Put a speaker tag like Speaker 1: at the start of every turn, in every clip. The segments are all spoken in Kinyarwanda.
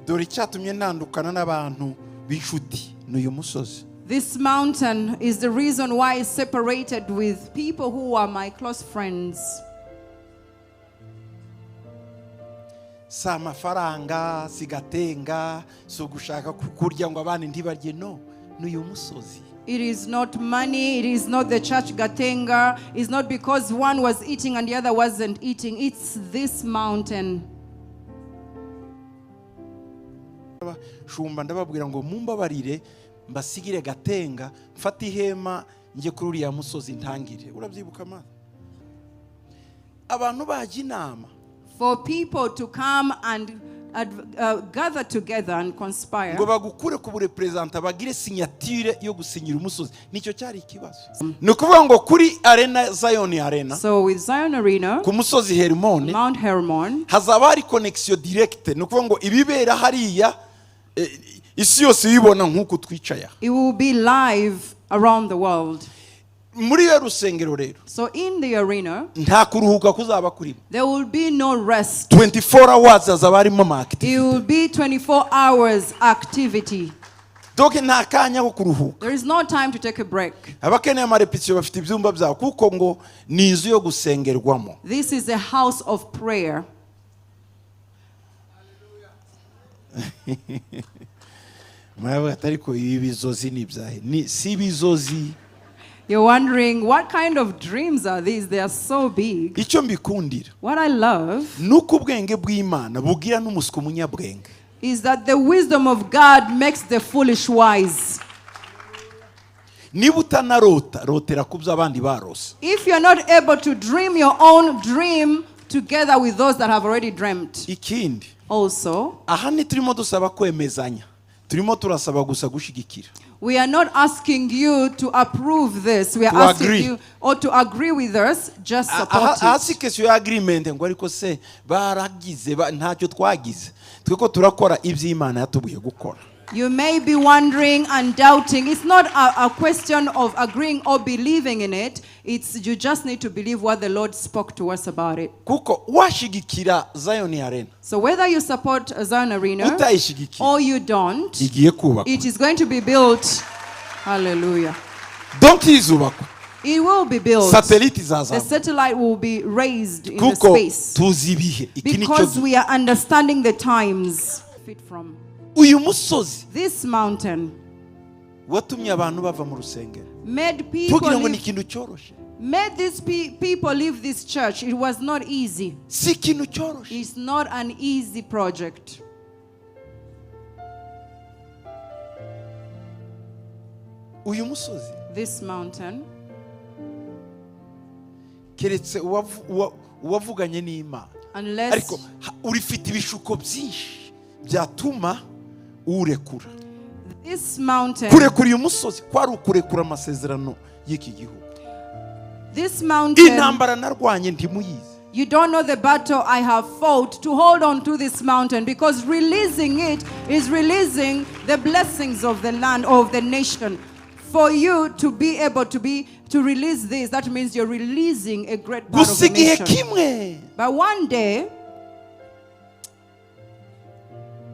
Speaker 1: Dore icyatumye ntandukana n'abantu b'inshuti ni uyu musozi.
Speaker 2: This mountain is the reason why I separated with people who are my close friends.
Speaker 1: Si amafaranga, si Gatenga, si ugushaka kurya ngo abandi ntibarye, no, ni uyu musozi.
Speaker 2: It is not money, it is not the church Gatenga, it's not because one was eating and the other wasn't eating. It's this mountain.
Speaker 1: Shumba ndababwira ngo mumbabarire mbasigire Gatenga, mfate ihema njye kuri uriya musozi ntangire. Urabyibuka ma? Abantu bajya inama.
Speaker 2: For people to come and gather together and conspire.
Speaker 1: Ngo bagukure ku burepresenta bagire signature yo gusinyira umusozi. Nicyo cyari ikibazo. Ni ukuvuga ngo kuri Arena, Zion Arena.
Speaker 2: So with Zion Arena,
Speaker 1: ku musozi Hermon,
Speaker 2: Mount Hermon,
Speaker 1: hazaba hari connection directe. Ni ukuvuga ngo ibibera hariya isi yose ibibona nk'uko twicaye.
Speaker 2: It will be live around the world.
Speaker 1: Muri iyo rusengero rero,
Speaker 2: So in the arena,
Speaker 1: nta kuruhuka kuzaba kurimo.
Speaker 2: There will be no rest.
Speaker 1: 24 hours hazaba harimo ama activity.
Speaker 2: It will be 24 hours activity.
Speaker 1: Donc nta kanya ko kuruhuka.
Speaker 2: There is no time to take a break.
Speaker 1: Abakeneye ama repetition bafite ibyumba byabo kuko ngo ni inzu yo gusengerwamo.
Speaker 2: This is a house of prayer.
Speaker 1: Muravuga ati ariko ibi bizozi ni ibyahe? Ni si ibizozi.
Speaker 2: You're wondering, what kind of dreams are these? They are so big.
Speaker 1: Icyo mbikundira
Speaker 2: What I love
Speaker 1: nuko ubwenge bw'Imana bugira n'umuswa umunyabwenge.
Speaker 2: is that the wisdom of God makes the foolish wise.
Speaker 1: Niba utanarota, rotera ku byo abandi barose.
Speaker 2: If you're not able to dream your own dream together with those that have already dreamt.
Speaker 1: Ikindi,
Speaker 2: Also,
Speaker 1: aha ntiturimo dusaba kwemezanya, turimo turasaba gusa gushigikira.
Speaker 2: We are not asking you to approve this. We are
Speaker 1: To
Speaker 2: asking
Speaker 1: agree.
Speaker 2: you or to agree with us, just support
Speaker 1: Aha
Speaker 2: it.
Speaker 1: si question ya agreement ngo ariko se baragize ntacyo twagize. Twe ko turakora iby'Imana yatubwiye gukora.
Speaker 2: You may be wondering and doubting. It's not a question of agreeing or believing in it. It's you just need to believe what the Lord spoke to us about it.
Speaker 1: Kuko washigikira Zion Arena,
Speaker 2: So whether you support Zion Arena
Speaker 1: utayishigikira,
Speaker 2: or you don't,
Speaker 1: igiye kubakwa.
Speaker 2: it is going to be built. Hallelujah.
Speaker 1: Donc izubakwa.
Speaker 2: It will be built.
Speaker 1: Satellite
Speaker 2: The
Speaker 1: izazamuka.
Speaker 2: satellite will be raised in the
Speaker 1: Kuko
Speaker 2: space.
Speaker 1: tuzi ibihe. Iki nicyo
Speaker 2: Because we are understanding the times. Fit from
Speaker 1: uyu musozi
Speaker 2: this mountain
Speaker 1: watumye abantu bava mu rusengero.
Speaker 2: made people
Speaker 1: Tugira ngo ni
Speaker 2: leave,
Speaker 1: ikintu cyoroshye.
Speaker 2: made these people leave this church. It was not easy.
Speaker 1: Si ikintu cyoroshye.
Speaker 2: It's not an easy project.
Speaker 1: Uyu musozi
Speaker 2: This mountain,
Speaker 1: keretse uwavuganye n'Imana.
Speaker 2: unless
Speaker 1: Ariko urifite ibishuko byinshi byatuma urekura.
Speaker 2: this mountain,
Speaker 1: Kurekura uyu musozi kwari ukurekura amasezerano y'iki gihugu.
Speaker 2: this mountain,
Speaker 1: Intambara narwanye ntimuyizi.
Speaker 2: You don't know the battle I have fought to hold on to this mountain, because releasing it is releasing the blessings of the land, of the nation. For you to be able to release this, that means you're releasing a great part of the
Speaker 1: Gusa igihe
Speaker 2: nation.
Speaker 1: kimwe
Speaker 2: But one day,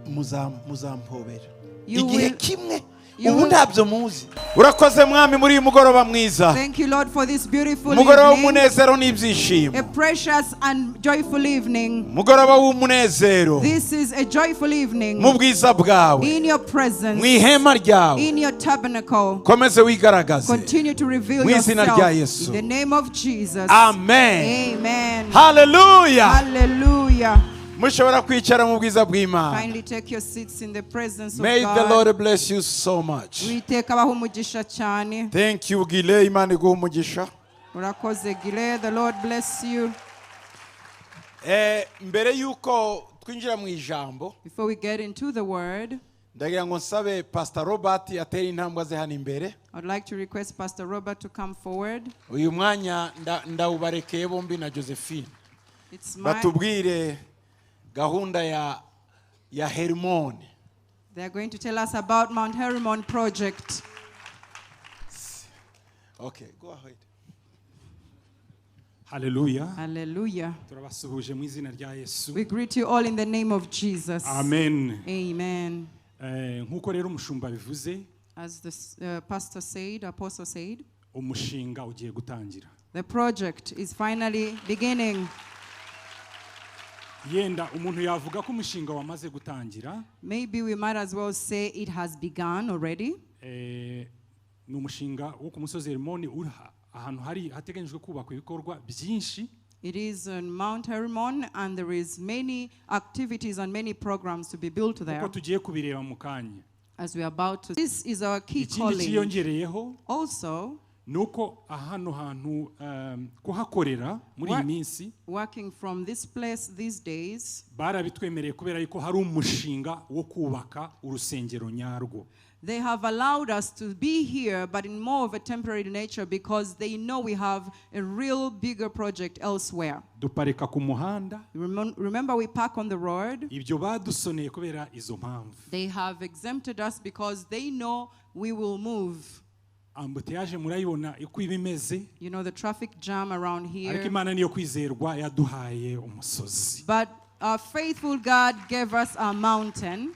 Speaker 1: muzampobera.
Speaker 2: You
Speaker 1: Igihe
Speaker 2: will
Speaker 1: kimwe
Speaker 2: you
Speaker 1: ubu
Speaker 2: will
Speaker 1: ntabyo muzi. Urakoze mwami muri uyu mugoroba mwiza.
Speaker 2: Thank you, Lord, for this beautiful
Speaker 1: Umugoroba
Speaker 2: evening.
Speaker 1: w'umunezero n'ibyishimo.
Speaker 2: A precious and joyful evening.
Speaker 1: Umugoroba w'umunezero.
Speaker 2: This is a joyful evening.
Speaker 1: Mu bwiza bwawe.
Speaker 2: In your presence.
Speaker 1: Mu ihema ryawe.
Speaker 2: In your tabernacle.
Speaker 1: Komeze wigaragaze.
Speaker 2: Continue to reveal
Speaker 1: Mu izina
Speaker 2: yourself.
Speaker 1: rya Yesu.
Speaker 2: In the name of Jesus.
Speaker 1: Amen.
Speaker 2: Amen.
Speaker 1: Hallelujah.
Speaker 2: Hallelujah.
Speaker 1: Mushobora kwicara mu bwiza bw'Imana.
Speaker 2: Kindly take your seats in the presence of
Speaker 1: May the
Speaker 2: God.
Speaker 1: Lord bless you so much.
Speaker 2: Uwiteka abahe umugisha cyane.
Speaker 1: Thank you, Gile. Imana iguhe umugisha.
Speaker 2: Urakoze, Gile. The Lord bless you.
Speaker 1: Mbere yuko twinjira mu ijambo,
Speaker 2: Before we get into the word,
Speaker 1: ndagira ngo nsabe Pastor Robert atere intambwe ze hano imbere.
Speaker 2: I'd like to request Pastor Robert to come forward.
Speaker 1: Uyu mwanya ndawubarekeye bombi na Josephine.
Speaker 2: It's my
Speaker 1: Batubwire gahunda ya Hermon.
Speaker 2: They are going to tell us about Mount Hermon project.
Speaker 1: Okay, go ahead.
Speaker 3: Haleluya.
Speaker 2: Hallelujah.
Speaker 3: Turabasuhuje mu izina rya Yesu.
Speaker 2: We greet you all in the name of Jesus.
Speaker 3: Amen.
Speaker 2: Amen.
Speaker 3: Eh, nk'uko rero umushumba bivuze,
Speaker 2: As the pastor said, apostle said,
Speaker 3: umushinga ugiye gutangira.
Speaker 2: The project is finally beginning.
Speaker 3: Yenda umuntu yavuga ko umushinga wamaze gutangira.
Speaker 2: Maybe we might as well say it has begun already.
Speaker 3: Eh, ni umushinga wo ku musozi Herimoni uri ahantu hari hateganyijwe kubakwa ibikorwa byinshi.
Speaker 2: It is on Mount Hermon, and there is many activities and many programs to be built there.
Speaker 3: Kuko tugiye kubireba mu kanya.
Speaker 2: As we are about to. This is our key
Speaker 3: Ikindi
Speaker 2: calling.
Speaker 3: cyiyongereyeho
Speaker 2: Also,
Speaker 3: ni uko hano hantu kuhakorera muri iyi minsi,
Speaker 2: working from this place these days,
Speaker 3: barabitwemereye kubera yuko hari umushinga wo kubaka urusengero nyarwo.
Speaker 2: They have allowed us to be here, but in more of a temporary nature because they know we have a real bigger project elsewhere.
Speaker 3: Duparika ku muhanda.
Speaker 2: Remember, we park on the road.
Speaker 3: Ibyo badusoneye kubera izo mpamvu.
Speaker 2: They have exempted us because they know we will move.
Speaker 3: Embouteillage murayibona uko iba imeze.
Speaker 2: You know the traffic jam around
Speaker 3: Ariko
Speaker 2: here.
Speaker 3: Imana niyo kwizerwa yaduhaye umusozi.
Speaker 2: But our faithful God gave us our mountain.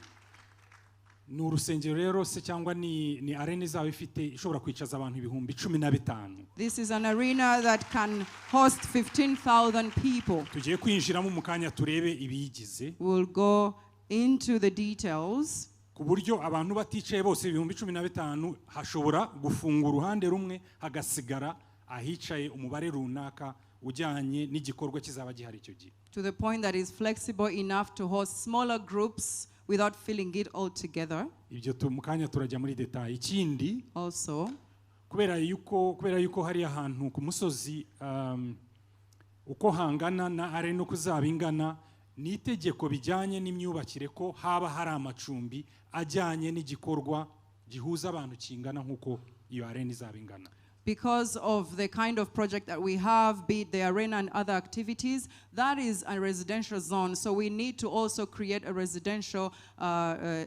Speaker 3: Ni urusengero rero se cyangwa ni arena izaba ifite ishobora kwicaza abantu 15,000.
Speaker 2: This is an arena that can host 15,000 people.
Speaker 3: Tugiye kwinjiramo mu kanya turebe ibiyigize.
Speaker 2: We'll go into the details.
Speaker 3: Ku buryo abantu baticaye bose 15,000 hashobora gufunga uruhande rumwe hagasigara ahicaye umubare runaka ujyanye n'igikorwa kizaba gihari icyo gihe.
Speaker 2: To the point that is flexible enough to host smaller groups without filling it all together.
Speaker 3: Ibyo mu kanya turajya muri detail. Ikindi,
Speaker 2: Also,
Speaker 3: kubera yuko hari ahantu ku musozi uko hangana na arena uko uzaba ingana ni itegeko bijyanye n'imyubakire ko haba hari amacumbi ajyanye n'igikorwa gihuza abantu kingana nk'uko iyo arena izaba ingana.
Speaker 2: Because of the kind of project that we have, be it the arena and other activities, that is a residential zone. So we need to also create a residential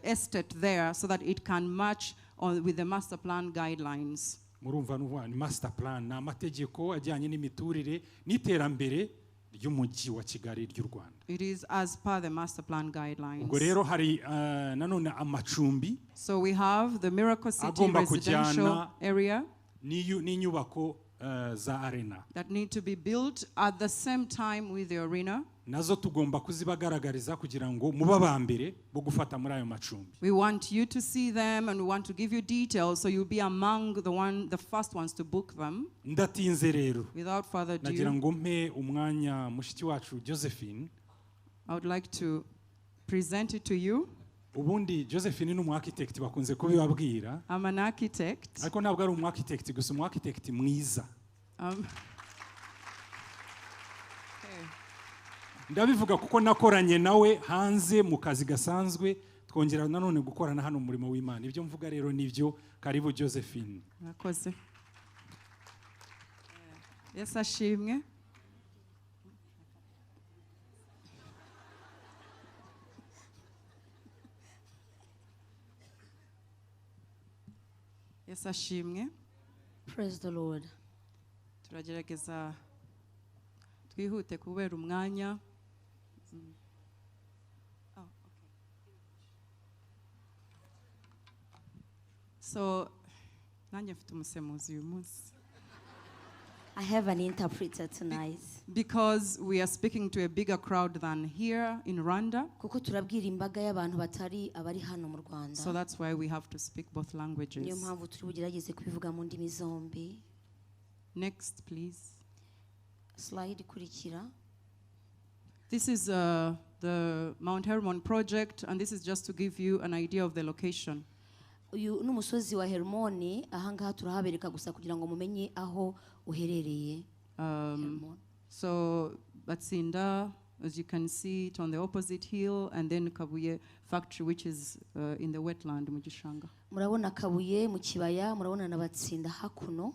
Speaker 2: estate there so that it can match with the master plan guidelines.
Speaker 3: Murumva n'uvuga ni master plan ni amategeko ajyanye n'imiturire n'iterambere ry'umujyi wa Kigali ry'u Rwanda.
Speaker 2: It is as per the master plan guidelines.
Speaker 3: Ubwo rero hari nanone amacumbi
Speaker 2: So we have the Miracle City
Speaker 3: agomba
Speaker 2: residential
Speaker 3: kujyana
Speaker 2: area
Speaker 3: n'inyubako za arena
Speaker 2: that need to be built at the same time with the arena.
Speaker 3: Nazo tugomba kuzibagaragariza kugira ngo mube aba mbere bo gufata muri ayo macumbi.
Speaker 2: We want you to see them and we want to give you details so you'll be among the first ones to book them.
Speaker 3: Ndatinze rero.
Speaker 2: Without further
Speaker 3: Nagira
Speaker 2: ado,
Speaker 3: ngo mpe umwanya mushiki wacu Josephine.
Speaker 2: I would like to present it to you.
Speaker 3: Ubundi Josephine ni umu architect bakunze kubibabwira.
Speaker 2: I'm an architect.
Speaker 3: Ariko ntabwo ari umu architect gusa, umu architect mwiza.
Speaker 2: Okay.
Speaker 3: Ndabivuga kuko nakoranye nawe hanze mu kazi gasanzwe twongera nanone gukorana hano mu murimo w'Imana. Ibyo mvuga rero nibyo. Karibu Josephine.
Speaker 2: Murakoze. Yesu ashimwe. Yesu ashimwe.
Speaker 4: Praise the Lord.
Speaker 2: Turagerageza twihute kubera umwanya. Oh, okay. So nanjye mfite umusemuzi uyu munsi.
Speaker 4: I have an interpreter tonight.
Speaker 2: Because we are speaking to a bigger crowd than here in Rwanda.
Speaker 4: Kuko turabwira imbaga y'abantu batari abari hano mu Rwanda.
Speaker 2: So that's why we have to speak both
Speaker 4: Niyo
Speaker 2: languages.
Speaker 4: Mpamvu turi bugerageze kubivuga mu ndimi zombi.
Speaker 2: Next, please.
Speaker 4: Slide ikurikira.
Speaker 2: This is the Mount Hermon project, and this is just to give you an idea of the location.
Speaker 4: Uyu ni umusozi wa Hermoni ahangaha turahabereka gusa kugira ngo mumenye aho uherereye. Hermon.
Speaker 2: So Batsinda, as you can see it on the opposite hill, and then Kabuye factory, which is in the wetland, mu gishanga.
Speaker 4: Murabona Kabuye mu kibaya murabona na Batsinda hakuno.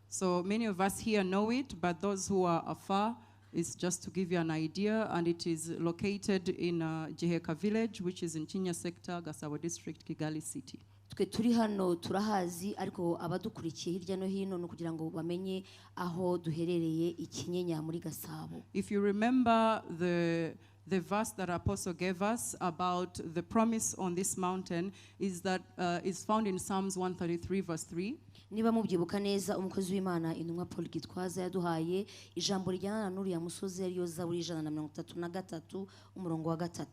Speaker 2: So many of us here know it, but those who are afar, it's just to give you an idea, and it is located in Giheka village, which is in Kinyinya sector, Gasabo district, Kigali city.
Speaker 4: Twe turi hano turahazi, ariko abadukurikiye hirya no hino ni ukugira ngo bamenye aho duherereye i Kinyinya muri Gasabo.
Speaker 2: If you remember the verse that Apostle gave us about the promise on this mountain is that is found in Psalms 133 verse 3.
Speaker 4: Niba mubyibuka neza, umukozi w'Imana intumwa Paul Gitwaza yaduhaye ijambo rijyana na n'uriya musozi, ariyo Zaburi 133 umurongo wa 3.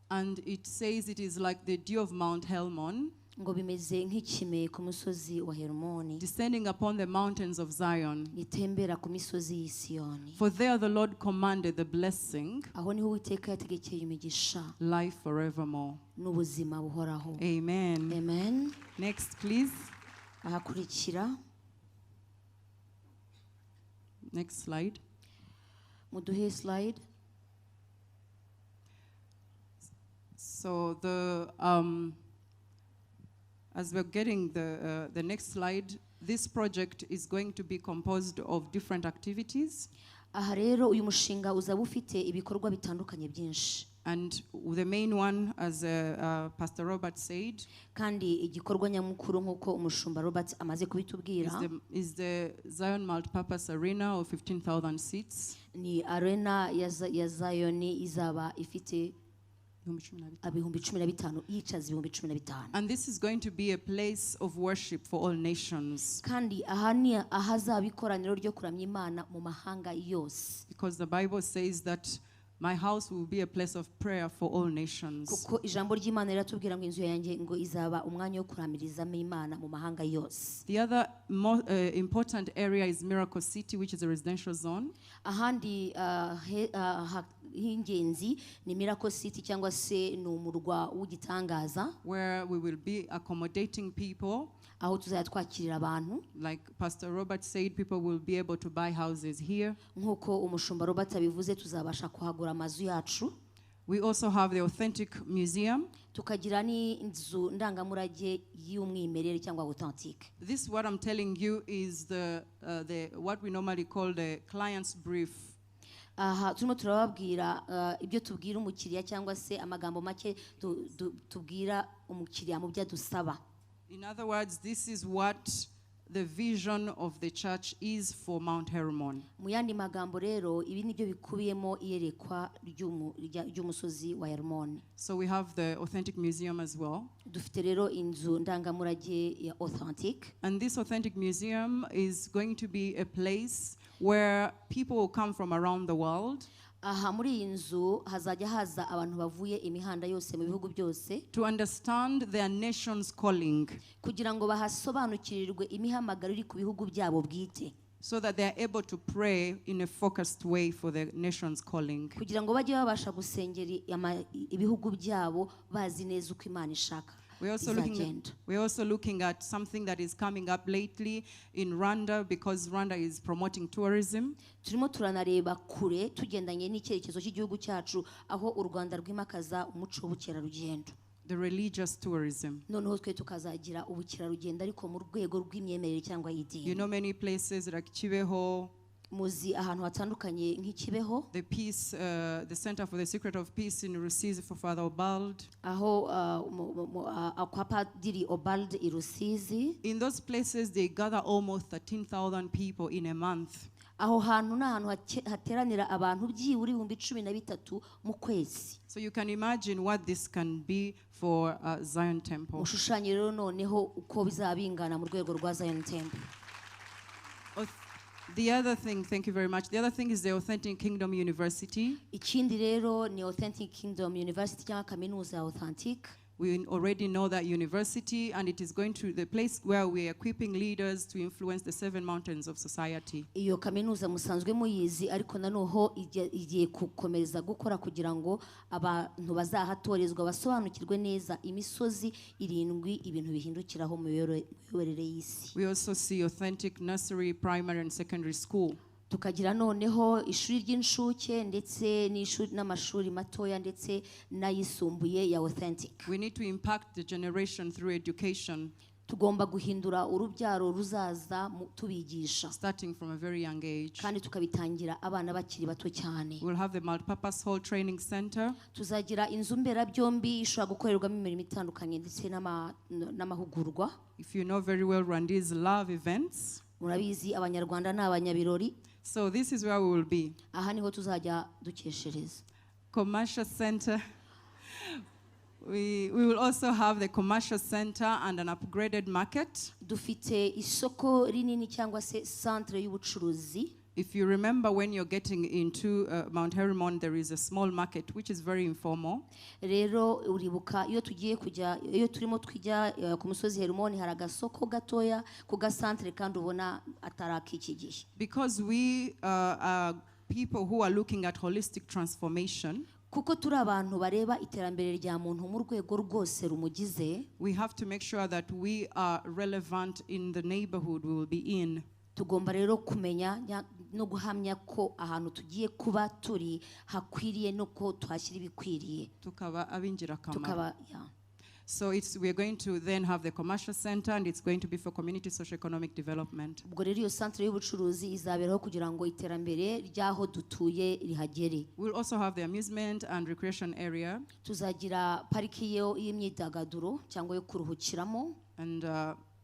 Speaker 2: And it says it is like the dew of Mount Hermon
Speaker 4: ngo bimeze nk'ikime ku musozi wa Herumoni
Speaker 2: descending upon the mountains of Zion.
Speaker 4: Gitembera ku misozi y'i Siyoni.
Speaker 2: For there the Lord commanded the blessing,
Speaker 4: aho niho Uwiteka yategekeye imigisha,
Speaker 2: life forevermore.
Speaker 4: N'ubuzima buhoraho.
Speaker 2: Amen.
Speaker 4: Amen.
Speaker 2: Next, please.
Speaker 4: Ahakurikira.
Speaker 2: Next slide.
Speaker 4: Muduhe slide.
Speaker 2: So as we're getting the next slide, this project is going to be composed of different activities.
Speaker 4: Aha rero uyu mushinga uzaba ufite ibikorwa bitandukanye byinshi.
Speaker 2: And the main one, as Pastor Robert said,
Speaker 4: kandi igikorwa nyamukuru nk'uko umushumba Robert amaze kubitubwira,
Speaker 2: is the Zion Multipurpose Arena of 15,000 seats.
Speaker 4: Ni arena ya Zayoni izaba ifite 15,000, yicaza 15,000.
Speaker 2: And this is going to be a place of worship for all nations.
Speaker 4: Kandi aha ni ahazaba ikoraniro ryo kuramya Imana mu mahanga yose.
Speaker 2: Because the Bible says that my house will be a place of prayer for all nations.
Speaker 4: Kuko ijambo ry'Imana riratubwira ngo inzu yanjye ngo izaba umwanya wo kuramirizamo Imana mu mahanga yose.
Speaker 2: The other more important area is Miracle City, which is a residential zone.
Speaker 4: Ahandi h'ingenzi ni Miracle City cyangwa se ni umurwa w'igitangaza,
Speaker 2: where we will be accommodating people.
Speaker 4: Aho tuzajya twakirira abantu.
Speaker 2: Like Pastor Robert said, people will be able to buy houses here.
Speaker 4: Nk'uko umushumba Robert abivuze, tuzabasha kuhagura amazu yacu.
Speaker 2: We also have the Authentic Museum.
Speaker 4: Tukagira n'inzu ndangamurage y'umwimerere cyangwa authentique.
Speaker 2: This, what I'm telling you, is the what we normally call the client's brief.
Speaker 4: Aha turimo turababwira ibyo tubwira umukiriya cyangwa se amagambo make tubwira umukiriya mu byo adusaba.
Speaker 2: In other words, this is what the vision of the church is for Mount Hermon.
Speaker 4: Mu yandi magambo rero, ibi nibyo bikubiyemo iyerekwa ry'umusozi wa Hermon.
Speaker 2: So we have the Authentic Museum as well.
Speaker 4: Dufite rero inzu ndangamurage ya authentic.
Speaker 2: And this Authentic Museum is going to be a place where people will come from around the world
Speaker 4: Aha muri iyi nzu hazajya haza abantu bavuye imihanda yose mu bihugu byose
Speaker 2: to understand their nation's calling
Speaker 4: kugira ngo bahasobanukirirwe imihamagaro iri ku bihugu byabo bwite,
Speaker 2: so that they are able to pray in a focused way for the nation's calling.
Speaker 4: Kugira ngo bajye babasha gusengera ibihugu byabo bazi neza uko Imana ishaka bizagenda.
Speaker 2: We're also looking at something that is coming up lately in Rwanda because Rwanda is promoting tourism.
Speaker 4: Turimo turanareba kure tugendanye n'icyerekezo cy'igihugu cyacu aho u Rwanda rwimakaza umuco w'ubukerarugendo.
Speaker 2: The religious tourism.
Speaker 4: Noneho twe tukazagira ubukerarugendo ariko mu rwego rw'imyemerere cyangwa y'idini.
Speaker 2: You know many places like Kibeho,
Speaker 4: Muzi ahantu hatandukanye nk'i Kibeho,
Speaker 2: the Center for the Secret of Peace in Rusizi for Father Obald.
Speaker 4: Aho kwa Padiri Obald i Rusizi.
Speaker 2: In those places, they gather almost 13,000 people in a month.
Speaker 4: Aho hantu ni ahantu hateranira abantu byibura 13,000 mu kwezi.
Speaker 2: So you can imagine what this can be for Zion Temple.
Speaker 4: Mushushanye rero noneho uko bizaba bingana mu rwego rwa Zion Temple.
Speaker 2: The other thing, thank you very much. The other thing is the Authentic Kingdom University.
Speaker 4: Ikindi rero ni Authentic Kingdom University cyangwa kaminuza ya Authentic.
Speaker 2: We already know that university, and it is going to the place where we are equipping leaders to influence the seven mountains of society.
Speaker 4: Iyo kaminuza musanzwe muyizi, ariko nanoho igiye gukomeza gukora kugira ngo abantu bazahatorezwa basobanukirwe neza imisozi irindwi ibintu bihindukiraho mu miyoborere y'isi.
Speaker 2: We also see Authentic Nursery, Primary, and Secondary School.
Speaker 4: Tukagira noneho ishuri ry'inshuke ndetse n'ishuri n'amashuri matoya ndetse n'ayisumbuye ya Authentic.
Speaker 2: We need to impact the generation through education.
Speaker 4: Tugomba guhindura urubyaro ruzaza tubigisha,
Speaker 2: starting from a very young age.
Speaker 4: Kandi tukabitangira abana bakiri bato cyane.
Speaker 2: We'll have the multipurpose hall training center.
Speaker 4: Tuzagira inzu mberabyombi ishobora gukorerwamo imirimo itandukanye ndetse n'amahugurwa.
Speaker 2: If you know very well, Rwandese love events.
Speaker 4: Murabizi, Abanyarwanda ni abanyabirori.
Speaker 2: So this is where we will be.
Speaker 4: Aha niho tuzajya dukeshereza.
Speaker 2: Commercial center. We will also have the commercial center and an upgraded market.
Speaker 4: Dufite isoko rinini cyangwa se centre y'ubucuruzi.
Speaker 2: If you remember, when you're getting into Mount Hermon, there is a small market which is very informal.
Speaker 4: Rero uribuka iyo tugiye kujya, iyo turimo twijya ku musozi Herumoni, hari agasoko gatoya ku gasantere kandi ubona atari ak'iki gihe.
Speaker 2: Because we are people who are looking at holistic transformation,
Speaker 4: Kuko turi abantu bareba iterambere rya muntu mu rwego rwose rumugize,
Speaker 2: we have to make sure that we are relevant in the neighborhood we will be in.
Speaker 4: Tugomba rero kumenya no guhamya ko ahantu tugiye kuba turi hakwiriye no ko tuhashyira ibikwiriye.
Speaker 2: Tukaba ab'ingirakamaro.
Speaker 4: Tukaba ya.
Speaker 2: So we're going to then have the commercial center, and it's going to be for community socio-economic development.
Speaker 4: Ubwo rero iyo centre y'ubucuruzi izaberaho kugira ngo iterambere ry'aho dutuye rihagere.
Speaker 2: We'll also have the amusement and recreation area.
Speaker 4: Tuzagira pariki y'imyidagaduro cyangwa yo kuruhukiramo.
Speaker 2: And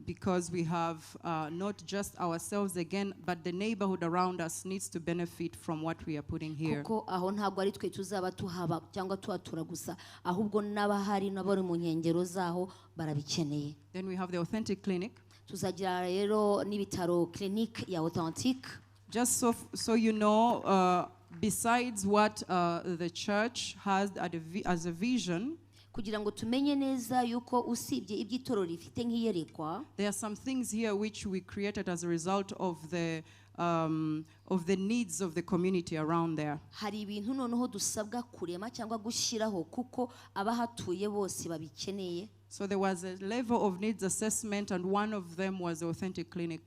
Speaker 2: because we have not just ourselves again, but the neighborhood around us needs to benefit from what we are putting here.
Speaker 4: Kuko aho ntabwo ari twe tuzaba tuhaba cyangwa tuhatura gusa, ahubwo n'abahari n'abari mu nkengero zaho barabikeneye.
Speaker 2: Then we have the authentic clinic.
Speaker 4: Tuzagira rero n'ibitaro, clinique ya authentique.
Speaker 2: Just so you know, besides what the church has as a vision,
Speaker 4: Kugira ngo tumenye neza yuko usibye iby'itorero rifite nk'iyerekwa,
Speaker 2: there are some things here which we created as a result of the needs of the community around there.
Speaker 4: Hari ibintu noneho dusabwa kurema cyangwa gushyiraho kuko abahatuye bose babikeneye.
Speaker 2: So there was a level of needs assessment, and one of them was the authentic clinic.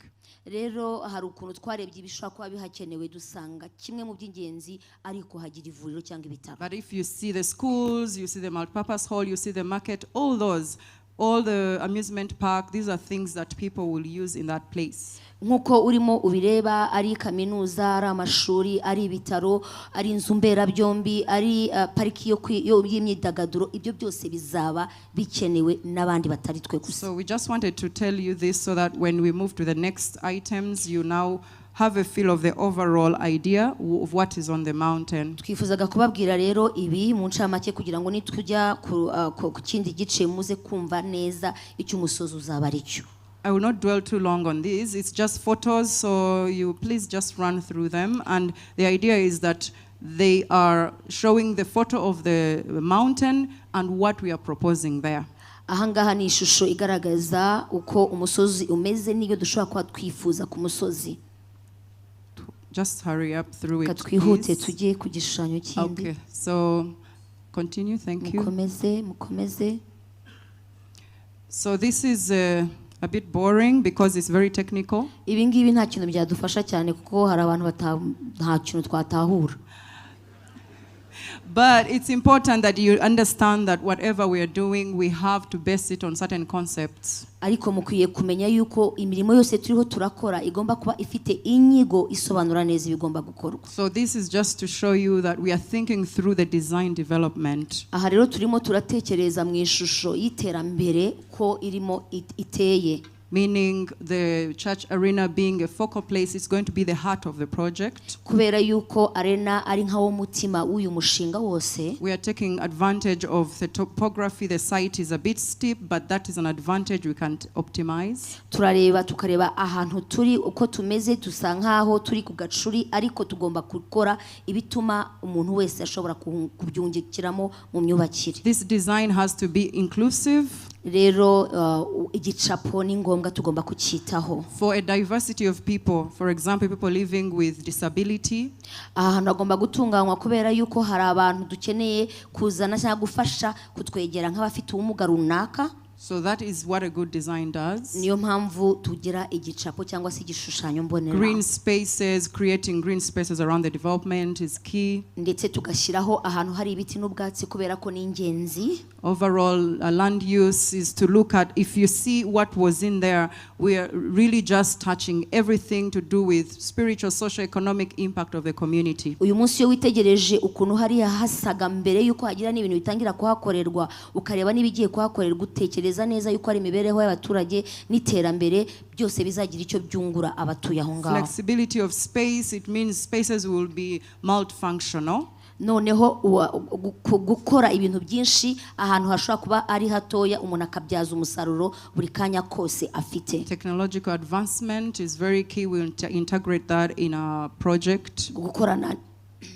Speaker 4: Rero hari ukuntu twarebye ibishobora kuba bihakenewe, dusanga kimwe mu by'ingenzi ari kuhagira ivuriro cyangwa ibitaro.
Speaker 2: But if you see the schools, you see the multipurpose hall, you see the market, all those, all the amusement park, these are things that people will use in that place.
Speaker 4: Nk'uko urimo ubireba, ari kaminuza, ari amashuri, ari ibitaro, ari inzu mberabyombi, ari pariki y'imyidagaduro, ibyo byose bizaba bikenewe n'abandi batari twe gusa.
Speaker 2: So we just wanted to tell you this so that when we move to the next items, you now have a feel of the overall idea of what is on the mountain.
Speaker 4: Twifuzaga kubabwira rero ibi mu ncamake kugira ngo nitujya ku kindi gice muze kumva neza icyo umusozi uzaba ari cyo.
Speaker 2: I will not dwell too long on these. It's just photos, so you please just run through them. And the idea is that they are showing the photo of the mountain and what we are proposing there.
Speaker 4: Ahangaha ni ishusho igaragaza uko umusozi umeze n'ibyo dushobora kuba twifuza ku musozi.
Speaker 2: Just hurry up through
Speaker 4: Reka
Speaker 2: it,
Speaker 4: twihute
Speaker 2: please.
Speaker 4: tujye ku gishushanyo kindi.
Speaker 2: Okay, so continue, thank you.
Speaker 4: Mukomeze, mukomeze.
Speaker 2: So this is a bit boring because it's very technical.
Speaker 4: Ibi ngibi nta kintu byadufasha cyane kuko hari abantu nta kintu twatahura.
Speaker 2: But it's important that you understand that whatever we are doing, we have to base it on certain concepts.
Speaker 4: Ariko mukwiye kumenya yuko imirimo yose turiho turakora igomba kuba ifite inyigo isobanura neza ibigomba gukorwa.
Speaker 2: So this is just to show you that we are thinking through the design development.
Speaker 4: Aha rero turimo turatekereza mu ishusho y'iterambere ko irimo iteye.
Speaker 2: Meaning the church arena being a focal place is going to be the heart of the project.
Speaker 4: Kubera yuko arena ari nkawo mutima w'uyu mushinga wose.
Speaker 2: We are taking advantage of the topography. The site is a bit steep, but that is an advantage we can optimize.
Speaker 4: Turareba tukareba ahantu turi uko tumeze, dusa nkaho turi ku gacuri, ariko tugomba gukora ibituma umuntu wese ashobora kubyungukiramo mu myubakire.
Speaker 2: This design has to be inclusive.
Speaker 4: Rero igicapo ni ngombwa, tugomba kucyitaho.
Speaker 2: For a diversity of people, for example, people living with disability.
Speaker 4: Aha hantu hagomba gutunganywa kubera yuko hari abantu dukeneye kuzana cyangwa gufasha kutwegera nk'abafite ubumuga runaka.
Speaker 2: So that is what a good design does.
Speaker 4: Niyo mpamvu tugira igicapo cyangwa se igishushanyo mbonera.
Speaker 2: Green spaces, creating green spaces around the development is key.
Speaker 4: Ndetse tugashyiraho ahantu hari ibiti n'ubwatsi kubera ko ni ingenzi.
Speaker 2: Overall land use is to look at, if you see what was in there, we are really just touching everything to do with spiritual, social, economic impact of the community.
Speaker 4: Uyu munsi iyo witegereje ukuntu hariya hasaga mbere y'uko hagira n'ibintu bitangira kuhakorerwa, ukareba n'ibigiye kuhakorerwa, utekereza neza yuko ari imibereho y'abaturage n'iterambere byose bizagira icyo byungura abatuye aho ngaho.
Speaker 2: Flexibility of space, it means spaces will be multifunctional.
Speaker 4: Noneho gukora ibintu byinshi ahantu hashobora kuba ari hatoya, umuntu akabyaza umusaruro buri kanya kose afite.
Speaker 2: Technological advancement is very key. We will integrate that in our project.
Speaker 4: Gukorana,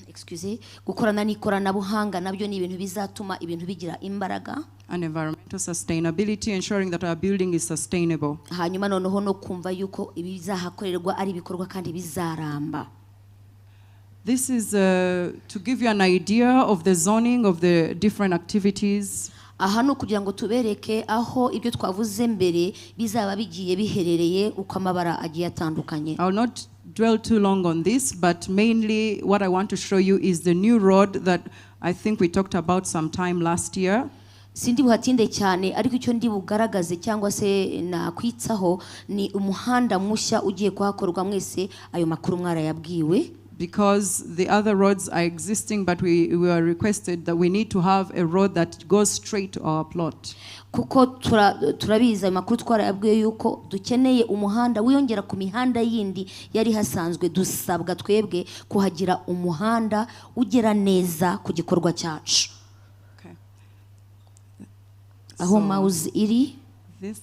Speaker 4: excuse, gukorana n'ikoranabuhanga nabyo ni ibintu bizatuma ibintu bigira imbaraga.
Speaker 2: And environmental sustainability, ensuring that our building is sustainable.
Speaker 4: Hanyuma noneho no kumva yuko ibizahakorerwa ari ibikorwa kandi bizaramba.
Speaker 2: This is to give you an idea of the zoning of the different activities.
Speaker 4: Aha ni ukugira ngo tubereke aho ibyo twavuze mbere bizaba bigiye biherereye, uko amabara agiye atandukanye.
Speaker 2: I will not dwell too long on this, but mainly what I want to show you is the new road that I think we talked about sometime last year.
Speaker 4: Sindi buhatinde cyane, ariko icyo ndi bugaragaze cyangwa se nakwitsaho ni umuhanda mushya ugiye kuhakorwa. Mwese ayo makuru mwarayabwiwe.
Speaker 2: Because the other roads are existing, but we are requested that we need to have a road that goes straight to our plot.
Speaker 4: Kuko turabizi, ayo makuru twarayabwiwe yuko dukeneye umuhanda wiyongera ku mihanda yindi yari hasanzwe. Dusabwa twebwe kuhagira umuhanda ugera neza ku gikorwa cyacu.
Speaker 2: Okay.
Speaker 4: Aho
Speaker 2: So
Speaker 4: mouse iri.
Speaker 2: this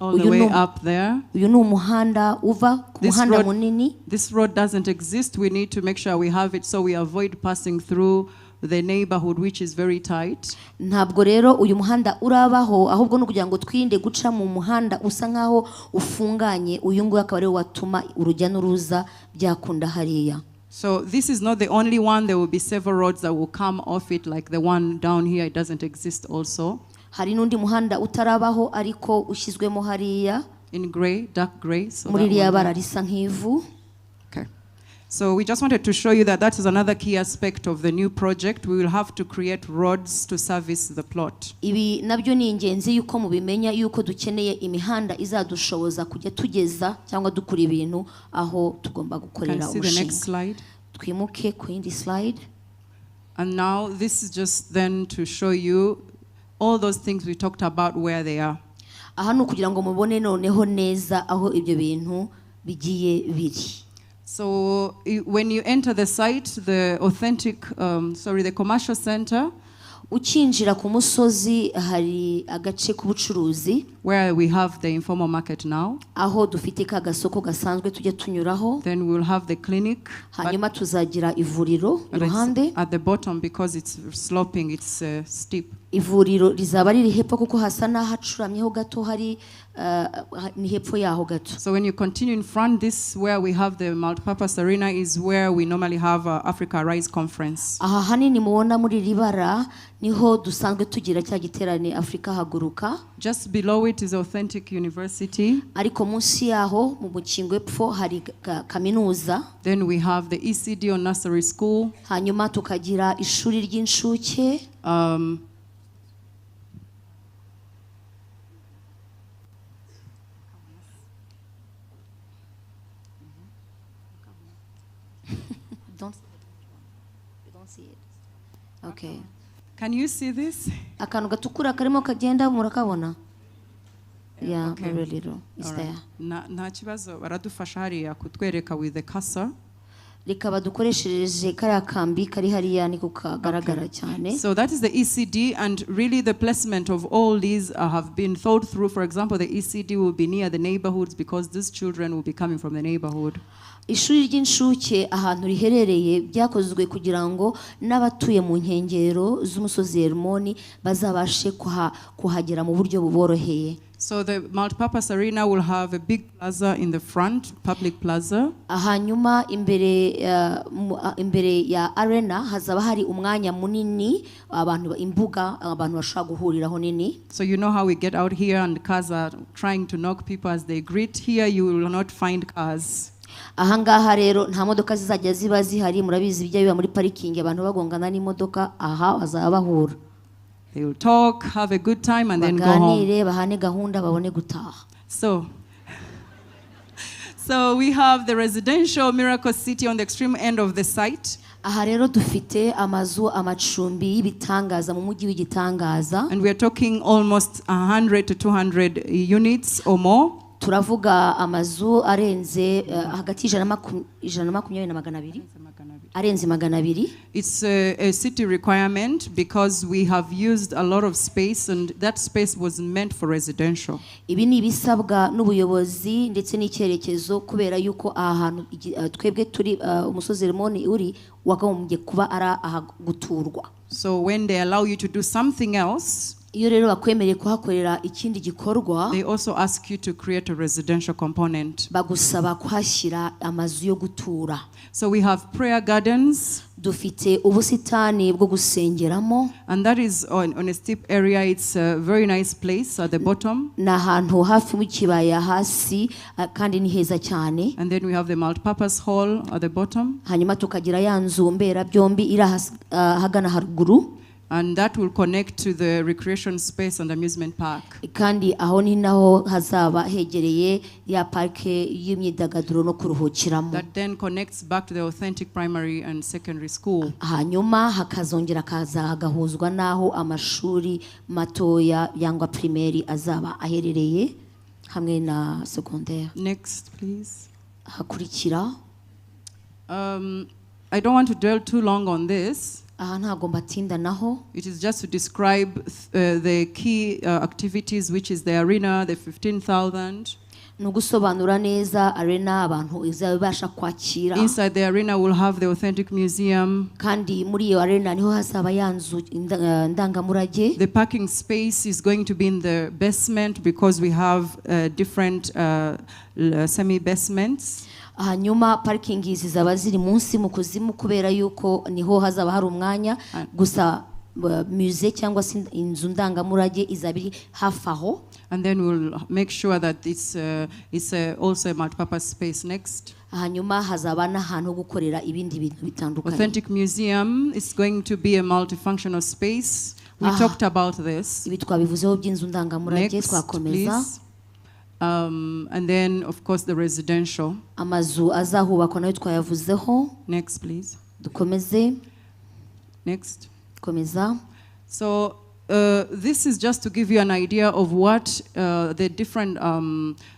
Speaker 2: all the
Speaker 4: Uyu
Speaker 2: way
Speaker 4: ni
Speaker 2: up there.
Speaker 4: Uyu ni umuhanda uva ku
Speaker 2: This
Speaker 4: muhanda
Speaker 2: road-
Speaker 4: munini.
Speaker 2: This road doesn't exist. We need to make sure we have it so we avoid passing through the neighborhood, which is very tight.
Speaker 4: Ntabwo rero uyu muhanda urabaho, ahubwo ni ukugira ngo twirinde guca mu muhanda usa nkaho ufunganye. Uyu nguyu akaba ariwo watuma urujya n'uruza byakunda hariya.
Speaker 2: So this is not the only one. There will be several roads that will come off it, like the one down here. It doesn't exist also.
Speaker 4: Hari n'undi muhanda utarabaho ariko ushyizwemo hariya.
Speaker 2: In gray, dark gray. So
Speaker 4: muri
Speaker 2: that
Speaker 4: ririya
Speaker 2: one
Speaker 4: bara
Speaker 2: there.
Speaker 4: Risa nk'ivu.
Speaker 2: Okay. So we just wanted to show you that that is another key aspect of the new project. We will have to create roads to service the plot.
Speaker 4: Ibi nabyo ni ingenzi yuko mubimenya yuko dukeneye imihanda izadushoboza kujya tugeza cyangwa dukura ibintu aho tugomba
Speaker 2: Can
Speaker 4: gukorera
Speaker 2: you see the next
Speaker 4: umushinga.
Speaker 2: Slide?
Speaker 4: Twimuke ku yindi slide.
Speaker 2: And now this is just then to show you all those things we talked about, where they are.
Speaker 4: Aha ni ukugira ngo mubone noneho neza aho ibyo bintu bigiye biri.
Speaker 2: So when you enter the site, the authentic, sorry, the commercial center,
Speaker 4: Ukinjira ku musozi hari agace k'ubucuruzi,
Speaker 2: where we have the informal market now.
Speaker 4: Aho dufite ka gasoko gasanzwe tujya tunyuraho.
Speaker 2: Then we'll have the clinic, but,
Speaker 4: Hanyuma tuzagira ivuriro
Speaker 2: but it's
Speaker 4: iruhande.
Speaker 2: At the bottom because it's sloping, it's steep.
Speaker 4: Ivuriro rizaba riri hepfo kuko hasa n'ahacuramyeho gato, hari ni hepfo yaho gato.
Speaker 2: So when you continue in front, this where we have the multipurpose arena is where we normally have Africa Rise Conference.
Speaker 4: Aha hanini mubona muri iri bara niho dusanzwe tugira cya giterane Afurika Haguruka.
Speaker 2: Just below it is Authentic University.
Speaker 4: Ariko munsi yaho mu mukingo epfo hari kaminuza.
Speaker 2: Then we have the ECD or nursery school.
Speaker 4: Hanyuma tukagira ishuri ry'inshuke. You don't see it? Okay.
Speaker 2: Can you see this?
Speaker 4: Akantu gatukura karimo kagenda murakabona? Yeah,
Speaker 2: Okay.
Speaker 4: very little. It's
Speaker 2: All right.
Speaker 4: there.
Speaker 2: Nta kibazo, baradufasha hariya kutwereka with the cursor.
Speaker 4: Reka badukoreshereje kariya kambi kari hariya niko kagaragara cyane.
Speaker 2: So that is the ECD, and really the placement of all these have been thought through. For example, the ECD will be near the neighborhoods because these children will be coming from the neighborhood.
Speaker 4: Ishuri ry'inshuke ahantu riherereye byakozwe kugira ngo n'abatuye mu nkengero z'umusozi Herumoni bazabashe kuhagera mu buryo buboroheye.
Speaker 2: So the multipurpose arena will have a big plaza in the front, public plaza.
Speaker 4: Hanyuma imbere imbere ya arena hazaba hari umwanya munini, abantu, imbuga abantu bashobora guhuriraho nini.
Speaker 2: So you know how we get out here and cars are trying to knock people as they greet. Here you will not find cars.
Speaker 4: Ahangaha rero nta modoka zizajya ziba zihari. Murabizi bijya biba muri parikingi abantu bagongana n'imodoka, aha bazaba bahura.
Speaker 2: They will talk, have a good time, and then go home.
Speaker 4: Baganire, bahane gahunda, babone gutaha.
Speaker 2: So we have the residential Miracle City on the extreme end of the site.
Speaker 4: Aha rero dufite amazu amacumbi y'ibitangaza mu mujyi w'igitangaza.
Speaker 2: And we are talking almost 100 to 200 units or more.
Speaker 4: Turavuga amazu arenze hagati y'ijana na makumyabiri na 200, arenze 200.
Speaker 2: It's a city requirement because we have used a lot of space and that space was meant for residential.
Speaker 4: Ibi ni ibisabwa n'ubuyobozi ndetse n'icyerekezo kubera yuko aha hantu twebwe turi umusozi Herimoni uri wakagombye kuba ari aha guturwa.
Speaker 2: So when they allow you to do something else,
Speaker 4: Iyo rero bakwemereye kuhakorera ikindi gikorwa,
Speaker 2: they also ask you to create a residential component.
Speaker 4: Bagusaba kuhashyira amazu yo gutura.
Speaker 2: So we have prayer gardens,
Speaker 4: Dufite ubusitani bwo gusengeramo.
Speaker 2: And that is on a steep area. It's a very nice place at the bottom.
Speaker 4: Ni ahantu hafi mu kibaya hasi kandi ni heza cyane.
Speaker 2: And then we have the multipurpose hall at the bottom.
Speaker 4: Hanyuma tukagira ya nzu mberabyombi iri ahagana haruguru.
Speaker 2: And that will connect to the recreation space and amusement park.
Speaker 4: Kandi aho ni naho hazaba hegereye ya parike y'imyidagaduro no kuruhukiramo.
Speaker 2: That then connects back to the authentic primary and secondary school.
Speaker 4: Hanyuma hakazongera kaza hagahuzwa n'aho amashuri matoya yangwa primaire azaba aherereye hamwe na secondaire.
Speaker 2: Next, please.
Speaker 4: Hakurikira.
Speaker 2: I don't want to dwell too long on this.
Speaker 4: Aha ntabwo mbatinda naho.
Speaker 2: It is just to describe the key activities, which is the arena, the 15,000.
Speaker 4: Ni ugusobanura neza arena abantu izaba ibasha kwakira.
Speaker 2: Inside the arena, we'll have the authentic museum.
Speaker 4: Kandi muri iyo arena niho hazaba ya nzu ndangamurage.
Speaker 2: The parking space is going to be in the basement because we have different semi basements.
Speaker 4: Hanyuma parikingi zizaba ziri munsi mu kuzimu kubera yuko niho hazaba hari umwanya gusa musée cyangwa se inzu ndangamurage izaba iri hafi aho.
Speaker 2: And then we'll make sure that it's also a multipurpose space. Next.
Speaker 4: Hanyuma hazaba n'ahantu ho gukorera ibindi bintu bitandukanye.
Speaker 2: Authentic museum is going to be a multifunctional space. We talked about this.
Speaker 4: Ibi twabivuzeho by'inzu ndangamurage.
Speaker 2: Next,
Speaker 4: Twakomeza.
Speaker 2: Please. And then, of course, the residential.
Speaker 4: Amazu azahubakwa nayo twayavuzeho.
Speaker 2: Next, please.
Speaker 4: Dukomeze.
Speaker 2: Next.
Speaker 4: Komeza.
Speaker 2: So this is just to give you an idea of what the different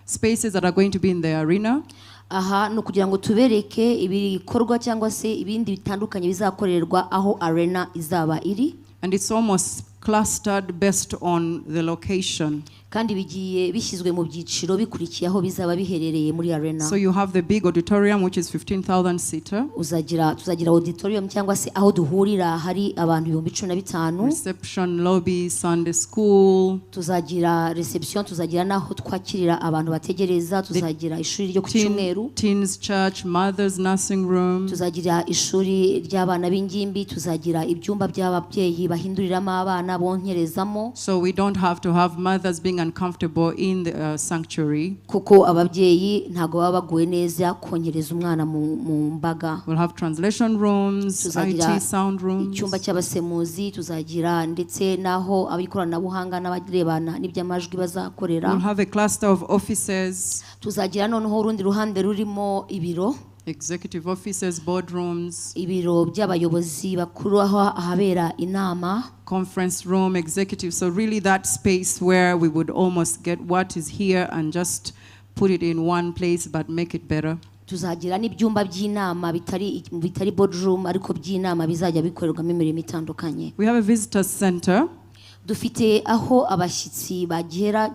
Speaker 2: spaces that are going to be in the arena.
Speaker 4: Aha ni ukugira ngo tubereke ibikorwa cyangwa se ibindi bitandukanye bizakorerwa aho arena izaba iri.
Speaker 2: And it's almost clustered based on the location.
Speaker 4: Kandi bigiye bishyizwe mu byiciro bikurikiye aho bizaba biherereye muri arena.
Speaker 2: So you have the big auditorium, which is 15,000 seater,
Speaker 4: Uzagira tuzagira auditorium cyangwa se aho duhurira hari abantu 15,000.
Speaker 2: Reception, lobby, Sunday school,
Speaker 4: Tuzagira reception, tuzagira n'aho twakirira abantu bategereza, tuzagira ishuri ryo ku cyumweru.
Speaker 2: Teens church, mothers nursing room,
Speaker 4: Tuzagira ishuri ry'abana b'ingimbi, tuzagira ibyumba by'ababyeyi bahinduriramo abana bonkerezamo.
Speaker 2: So we don't have to have mothers being uncomfortable in the sanctuary.
Speaker 4: Kuko ababyeyi ntabwo baba baguwe neza konkereza umwana mu mbaga.
Speaker 2: We'll have translation rooms,
Speaker 4: Tuzagira
Speaker 2: IT sound rooms.
Speaker 4: Icyumba cy'abasemuzi, tuzagira ndetse n'aho ab'ikoranabuhanga n'abarebana n'iby'amajwi bazakorera.
Speaker 2: We'll have a cluster of offices,
Speaker 4: Tuzagira noneho urundi ruhande rurimo ibiro,
Speaker 2: executive offices, boardrooms,
Speaker 4: ibiro by'abayobozi bakuru aho ahabera inama,
Speaker 2: conference room, executive. So really that space where we would almost get what is here and just put it in one place but make it better.
Speaker 4: Tuzagira n'ibyumba by'inama bitari boardroom ariko by'inama bizajya bikorerwamo imirimo itandukanye.
Speaker 2: We have a visitor center.
Speaker 4: Dufite aho abashyitsi bagera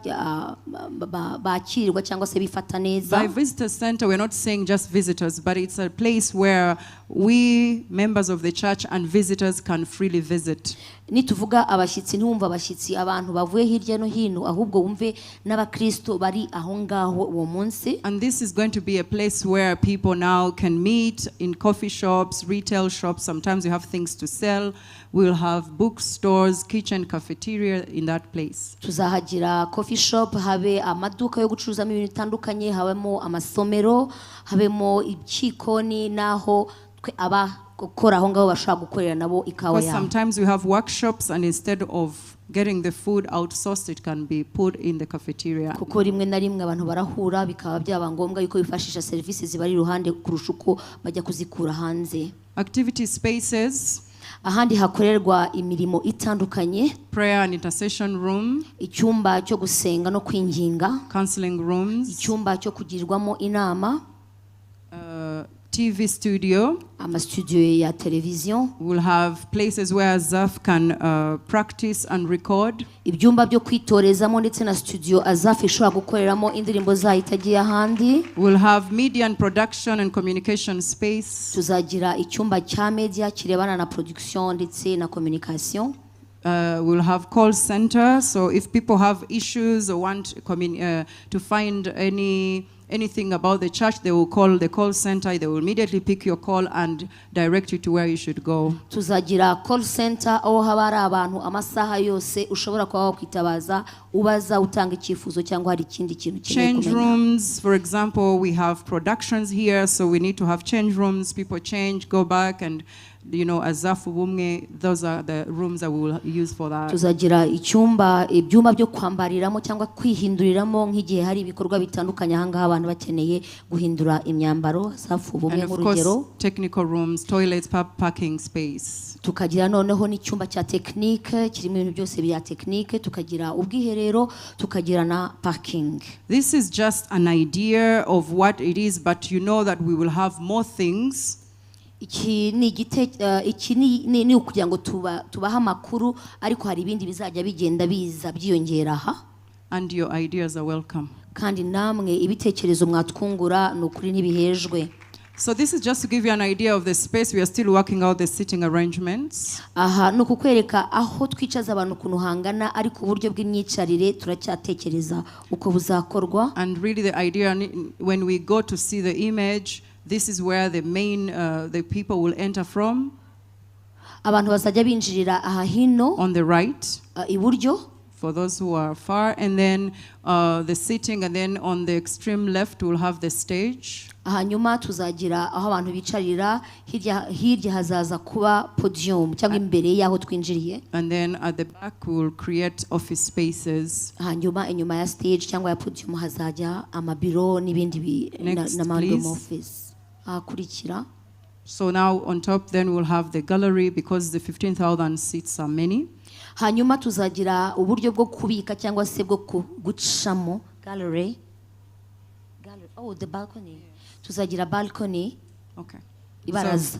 Speaker 4: bakirirwa cyangwa se bifata neza.
Speaker 2: By visitor center, we're not saying just visitors, but it's a place where we, members of the church and visitors, can freely visit.
Speaker 4: Nituvuga abashyitsi ntiwumve abashyitsi abantu bavuye hirya no hino ahubwo wumve n'abakristo bari aho ngaho uwo munsi.
Speaker 2: And this is going to be a place where people now can meet in coffee shops, retail shops. Sometimes you have things to sell. We'll have bookstores, kitchen, cafeteria in that place.
Speaker 4: Tuzahagira coffee shop, habe amaduka yo gucuruzamo ibintu bitandukanye, habemo amasomero, habemo ikikoni n'aho twe aba Gukora aho ngaho bashobora gukorera nabo ikawa
Speaker 2: Because
Speaker 4: yabo.
Speaker 2: Sometimes we have workshops, and instead of getting the food outsourced, it can be put in the cafeteria.
Speaker 4: Kuko rimwe na rimwe abantu barahura bikaba byaba ngombwa yuko bifashisha serivisi zibari iruhande kurusha uko bajya kuzikura hanze.
Speaker 2: Activity spaces,
Speaker 4: ahandi hakorerwa imirimo itandukanye,
Speaker 2: prayer and intercession room,
Speaker 4: icyumba cyo gusenga no kwinginga,
Speaker 2: counseling rooms,
Speaker 4: icyumba cyo kugirwamo inama,
Speaker 2: TV studio.
Speaker 4: Amasitudiyo ya televiziyo.
Speaker 2: We'll have places where Azaf can practice and record.
Speaker 4: Ibyumba byo kwitorezamo ndetse na studio Azaf ishobora gukoreramo indirimbo zayo itagiye ahandi.
Speaker 2: We'll have media and production and communication space.
Speaker 4: Tuzagira icyumba cya media kirebana na production ndetse na communication.
Speaker 2: We'll have call center, so if people have issues or want to find anything about the church, they will call the call center. They will immediately pick your call and direct you to where you should go.
Speaker 4: Tuzagira call center aho haba hari abantu amasaha yose ushobora kuba wakwitabaza ubaza utanga icyifuzo cyangwa hari ikindi kintu ukeneye
Speaker 2: Change
Speaker 4: kumenya.
Speaker 2: Rooms, for example, we have productions here, so we need to have change rooms. People change, go back, and Azaf Ubumwe, those are the rooms that we will use for that.
Speaker 4: Tuzagira icyumba ibyumba byo kwambariramo cyangwa kwihinduriramo nk'igihe hari ibikorwa bitandukanye ahangaha abantu bakeneye guhindura imyambaro Azaf Ubumwe
Speaker 2: And of
Speaker 4: nk'urugero.
Speaker 2: Course, technical rooms, toilets, parking space.
Speaker 4: Tukagira noneho n'icyumba cya tekinike kirimo ibintu byose bya tekinike, tukagira ubwiherero, tukagira na parking.
Speaker 2: This is just an idea of what it is, but you know that we will have more things.
Speaker 4: Iki ni igite eh, iki ni ukugira ngo tubahe amakuru ariko hari ibindi bizajya bigenda biza byiyongera aha.
Speaker 2: And your ideas are welcome.
Speaker 4: Kandi namwe ibitekerezo mwatwungura ni ukuri ntibihejwe.
Speaker 2: So this is just to give you an idea of the space. We are still working out the seating arrangements.
Speaker 4: Aha ni ukukwereka aho twicaza abantu ukuntu hangana ariko uburyo bw'imyicarire turacyatekereza uko buzakorwa.
Speaker 2: And really the idea, when we go to see the image, this is where the people will enter from.
Speaker 4: Abantu bazajya binjirira aha hino.
Speaker 2: On the right.
Speaker 4: Iburyo.
Speaker 2: For those who are far, and then the seating, and then on the extreme left we'll have the stage.
Speaker 4: Hanyuma tuzagira aho abantu bicarira hirya hirya hazaza kuba podium cyangwa imbere y'aho twinjiriye.
Speaker 2: And then at the back we'll create office spaces.
Speaker 4: Hanyuma inyuma ya stage cyangwa ya podium hazajya amabiro n'ibindi
Speaker 2: Next,
Speaker 4: na mandom
Speaker 2: please.
Speaker 4: Office ahakurikira.
Speaker 2: So now on top then we'll have the gallery because the 15,000 seats are many.
Speaker 4: Hanyuma tuzagira uburyo bwo kubika cyangwa se bwo gucamo gallery. Gallery. Oh, the balcony. Tuzagira balcony.
Speaker 2: Okay.
Speaker 4: Ibaraza.
Speaker 2: So,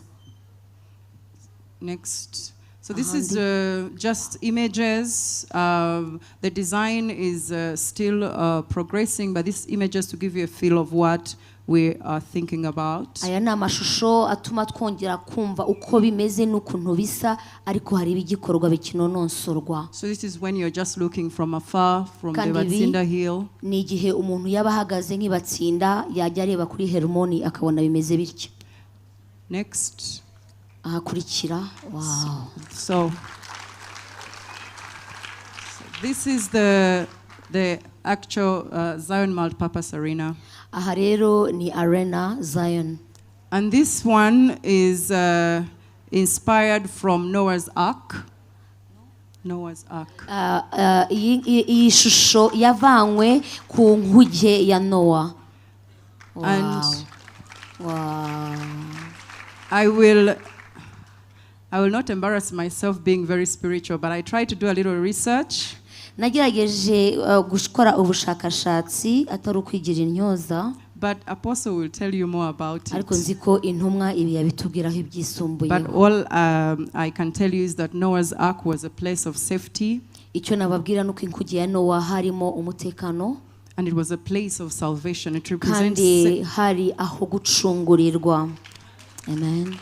Speaker 2: next. So this is just images. The design is still progressing, but these images to give you a feel of what we are thinking about.
Speaker 4: Aya ni amashusho atuma twongera kumva uko bimeze n'ukuntu bisa ariko hari ibigikorwa bikinononsorwa.
Speaker 2: So this is when you're just looking from afar, from the
Speaker 4: Kandi ibi
Speaker 2: Batsinda Hill.
Speaker 4: Ni igihe umuntu yaba ahagaze nk'ibatsinda yajya areba kuri Hermoni akabona bimeze bityo.
Speaker 2: Next.
Speaker 4: Ahakurikira. Wow.
Speaker 2: So this is the actual Zion Multipurpose Arena.
Speaker 4: Aha rero ni Arena Zion.
Speaker 2: And this one is inspired from Noah's Ark. Noah's Ark.
Speaker 4: Iyi shusho yavanywe ku nkuge ya Noah. Wow.
Speaker 2: And
Speaker 4: Wow.
Speaker 2: I will not embarrass myself being very spiritual, but I tried to do a little research.
Speaker 4: Nagerageje gukora ubushakashatsi atari ukwigira intyoza.
Speaker 2: But Apostle will tell you more about it.
Speaker 4: Ariko nzi ko intumwa ibi yabitubwiraho ibyisumbuyeho.
Speaker 2: But all I can tell you is that Noah's Ark was a place of safety.
Speaker 4: Icyo nababwira nuko inkuge ya Noah harimo umutekano.
Speaker 2: And it was a place of salvation. It represents
Speaker 4: Kandi hari aho gucungurirwa. Amen.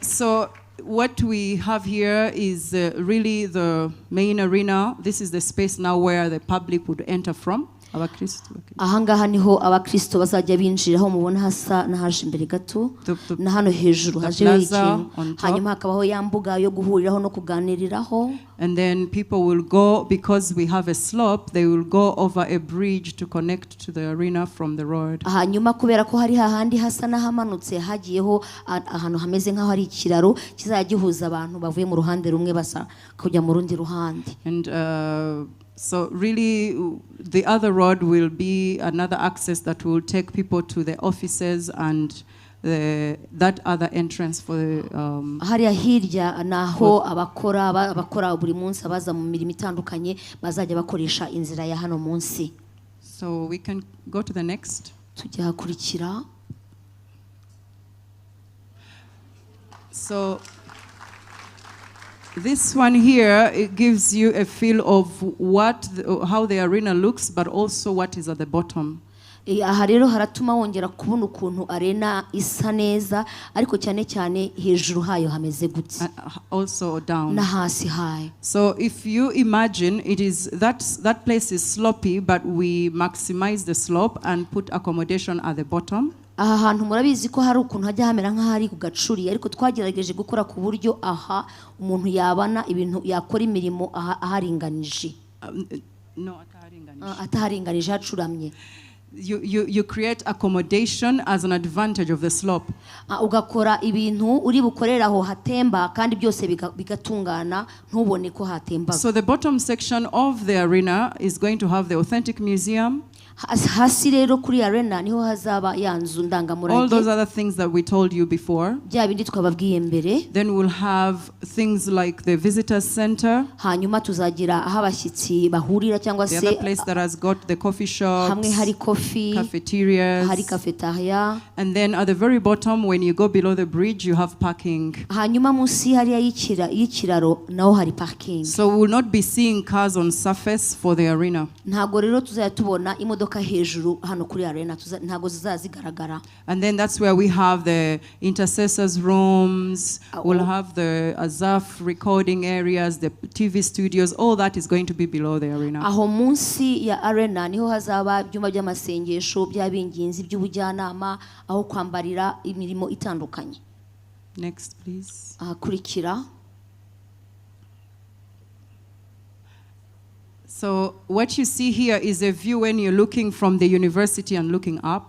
Speaker 2: So what we have here is really the main arena. This is the space now where the public would enter from. Abakristo.
Speaker 4: Ahangaha niho abakristo bazajya binjira, aho mubona hasa n'ahaje imbere gato na hano hejuru
Speaker 2: The
Speaker 4: hajeho
Speaker 2: plaza
Speaker 4: ikintu.
Speaker 2: On top.
Speaker 4: Hanyuma hakabaho ya mbuga yo guhuriraho no kuganiriraho.
Speaker 2: And then people will go, because we have a slope, they will go over a bridge to connect to the arena from the road.
Speaker 4: Hanyuma kubera ko hari hahandi hasa n'ahamanutse, hagiyeho ahantu hameze nk'aho hari ikiraro kizajya gihuza abantu bavuye mu ruhande rumwe basa kujya mu rundi ruhande.
Speaker 2: And so, really, the other road will be another access that will take people to the offices and that other entrance for the
Speaker 4: Hariya hirya ni aho abakora buri munsi, abaza mu mirimo itandukanye bazajya bakoresha inzira ya hano munsi.
Speaker 2: So we can go to the next.
Speaker 4: Tujya hakurikira.
Speaker 2: So this one here, it gives you a feel of how the arena looks, but also what is at the bottom.
Speaker 4: Aha rero haratuma wongera kubona ukuntu arena isa neza, ariko cyane cyane hejuru hayo hameze gute.
Speaker 2: Also down.
Speaker 4: No hasi hayo.
Speaker 2: So if you imagine, it is that that place is sloppy, but we maximize the slope and put accommodation at the bottom.
Speaker 4: Aha hantu murabizi ko hari ukuntu hajya hamera nk'ahari ku gacuri, ariko twagerageje gukora ku buryo aha umuntu yabana ibintu yakora imirimo aha aharinganije.
Speaker 2: No,
Speaker 4: Ataharinganije, hacuramye.
Speaker 2: You create accommodation as an advantage of the slope.
Speaker 4: Ugakora ibintu uri bukorere aho hatemba kandi byose bigatungana, ntubone ko hatembaga.
Speaker 2: So the bottom section of the arena is going to have the authentic museum,
Speaker 4: Hasi rero kuri arena niho hazaba ya nzu
Speaker 2: all
Speaker 4: ndangamurage,
Speaker 2: those other things that we told you before.
Speaker 4: Bya bindi twababwiye mbere.
Speaker 2: Then we'll have things like the visitor center,
Speaker 4: Hanyuma tuzagira aho abashyitsi bahurira cyangwa
Speaker 2: the
Speaker 4: se
Speaker 2: other place that has got the coffee shops,
Speaker 4: hamwe hari coffee,
Speaker 2: cafeterias.
Speaker 4: Hari cafeteria.
Speaker 2: And then at the very bottom, when you go below the bridge, you have parking.
Speaker 4: Hanyuma munsi hariya y'ikiraro naho hari parking.
Speaker 2: So we will not be seeing cars on surface for the arena.
Speaker 4: Ntabwo rero tuzajya tubona imodoka hejuru hano kuri arena, ntabwo zizajya zigaragara.
Speaker 2: And then that's where we have the intercessors' rooms, we'll have the Azaf recording areas, the TV studios, all that is going to be below the arena.
Speaker 4: Aho munsi ya arena niho hazaba ibyumba by'amasengesho, by'abinginzi, by'ubujyanama, aho kwambarira, imirimo itandukanye.
Speaker 2: Next, please.
Speaker 4: Ahakurikira.
Speaker 2: So what you see here is a view when you're looking from the university and looking up.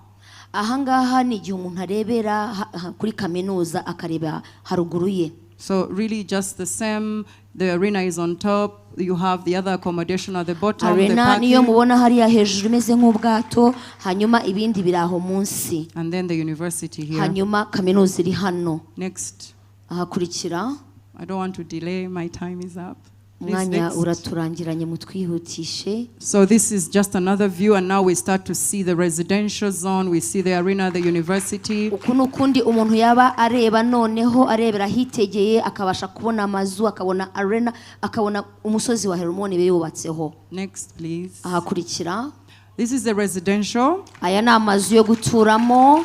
Speaker 4: Ahangaha ni igihe umuntu arebera kuri kaminuza akareba haruguru ye.
Speaker 2: So really just the same, the arena is on top, you have the other accommodation at the bottom, the
Speaker 4: Arena niyo
Speaker 2: parking,
Speaker 4: mubona hariya hejuru imeze nk'ubwato, hanyuma ibindi biri aho munsi.
Speaker 2: And then the university here.
Speaker 4: Hanyuma kaminuza iri hano.
Speaker 2: Next.
Speaker 4: Ahakurikira.
Speaker 2: I don't want to delay, my time is up. Please,
Speaker 4: Umwanya
Speaker 2: next.
Speaker 4: uraturangiranye, mutwihutishe.
Speaker 2: So this is just another view, and now we start to see the residential zone, we see the arena, the university.
Speaker 4: Uku ni ukundi umuntu yaba areba noneho, arebera ahitegeye, akabasha kubona amazu, akabona arena, akabona umusozi wa Herumoni yubatseho.
Speaker 2: Next, please.
Speaker 4: Ahakurikira.
Speaker 2: This is the residential.
Speaker 4: Aya ni amazu yo guturamo.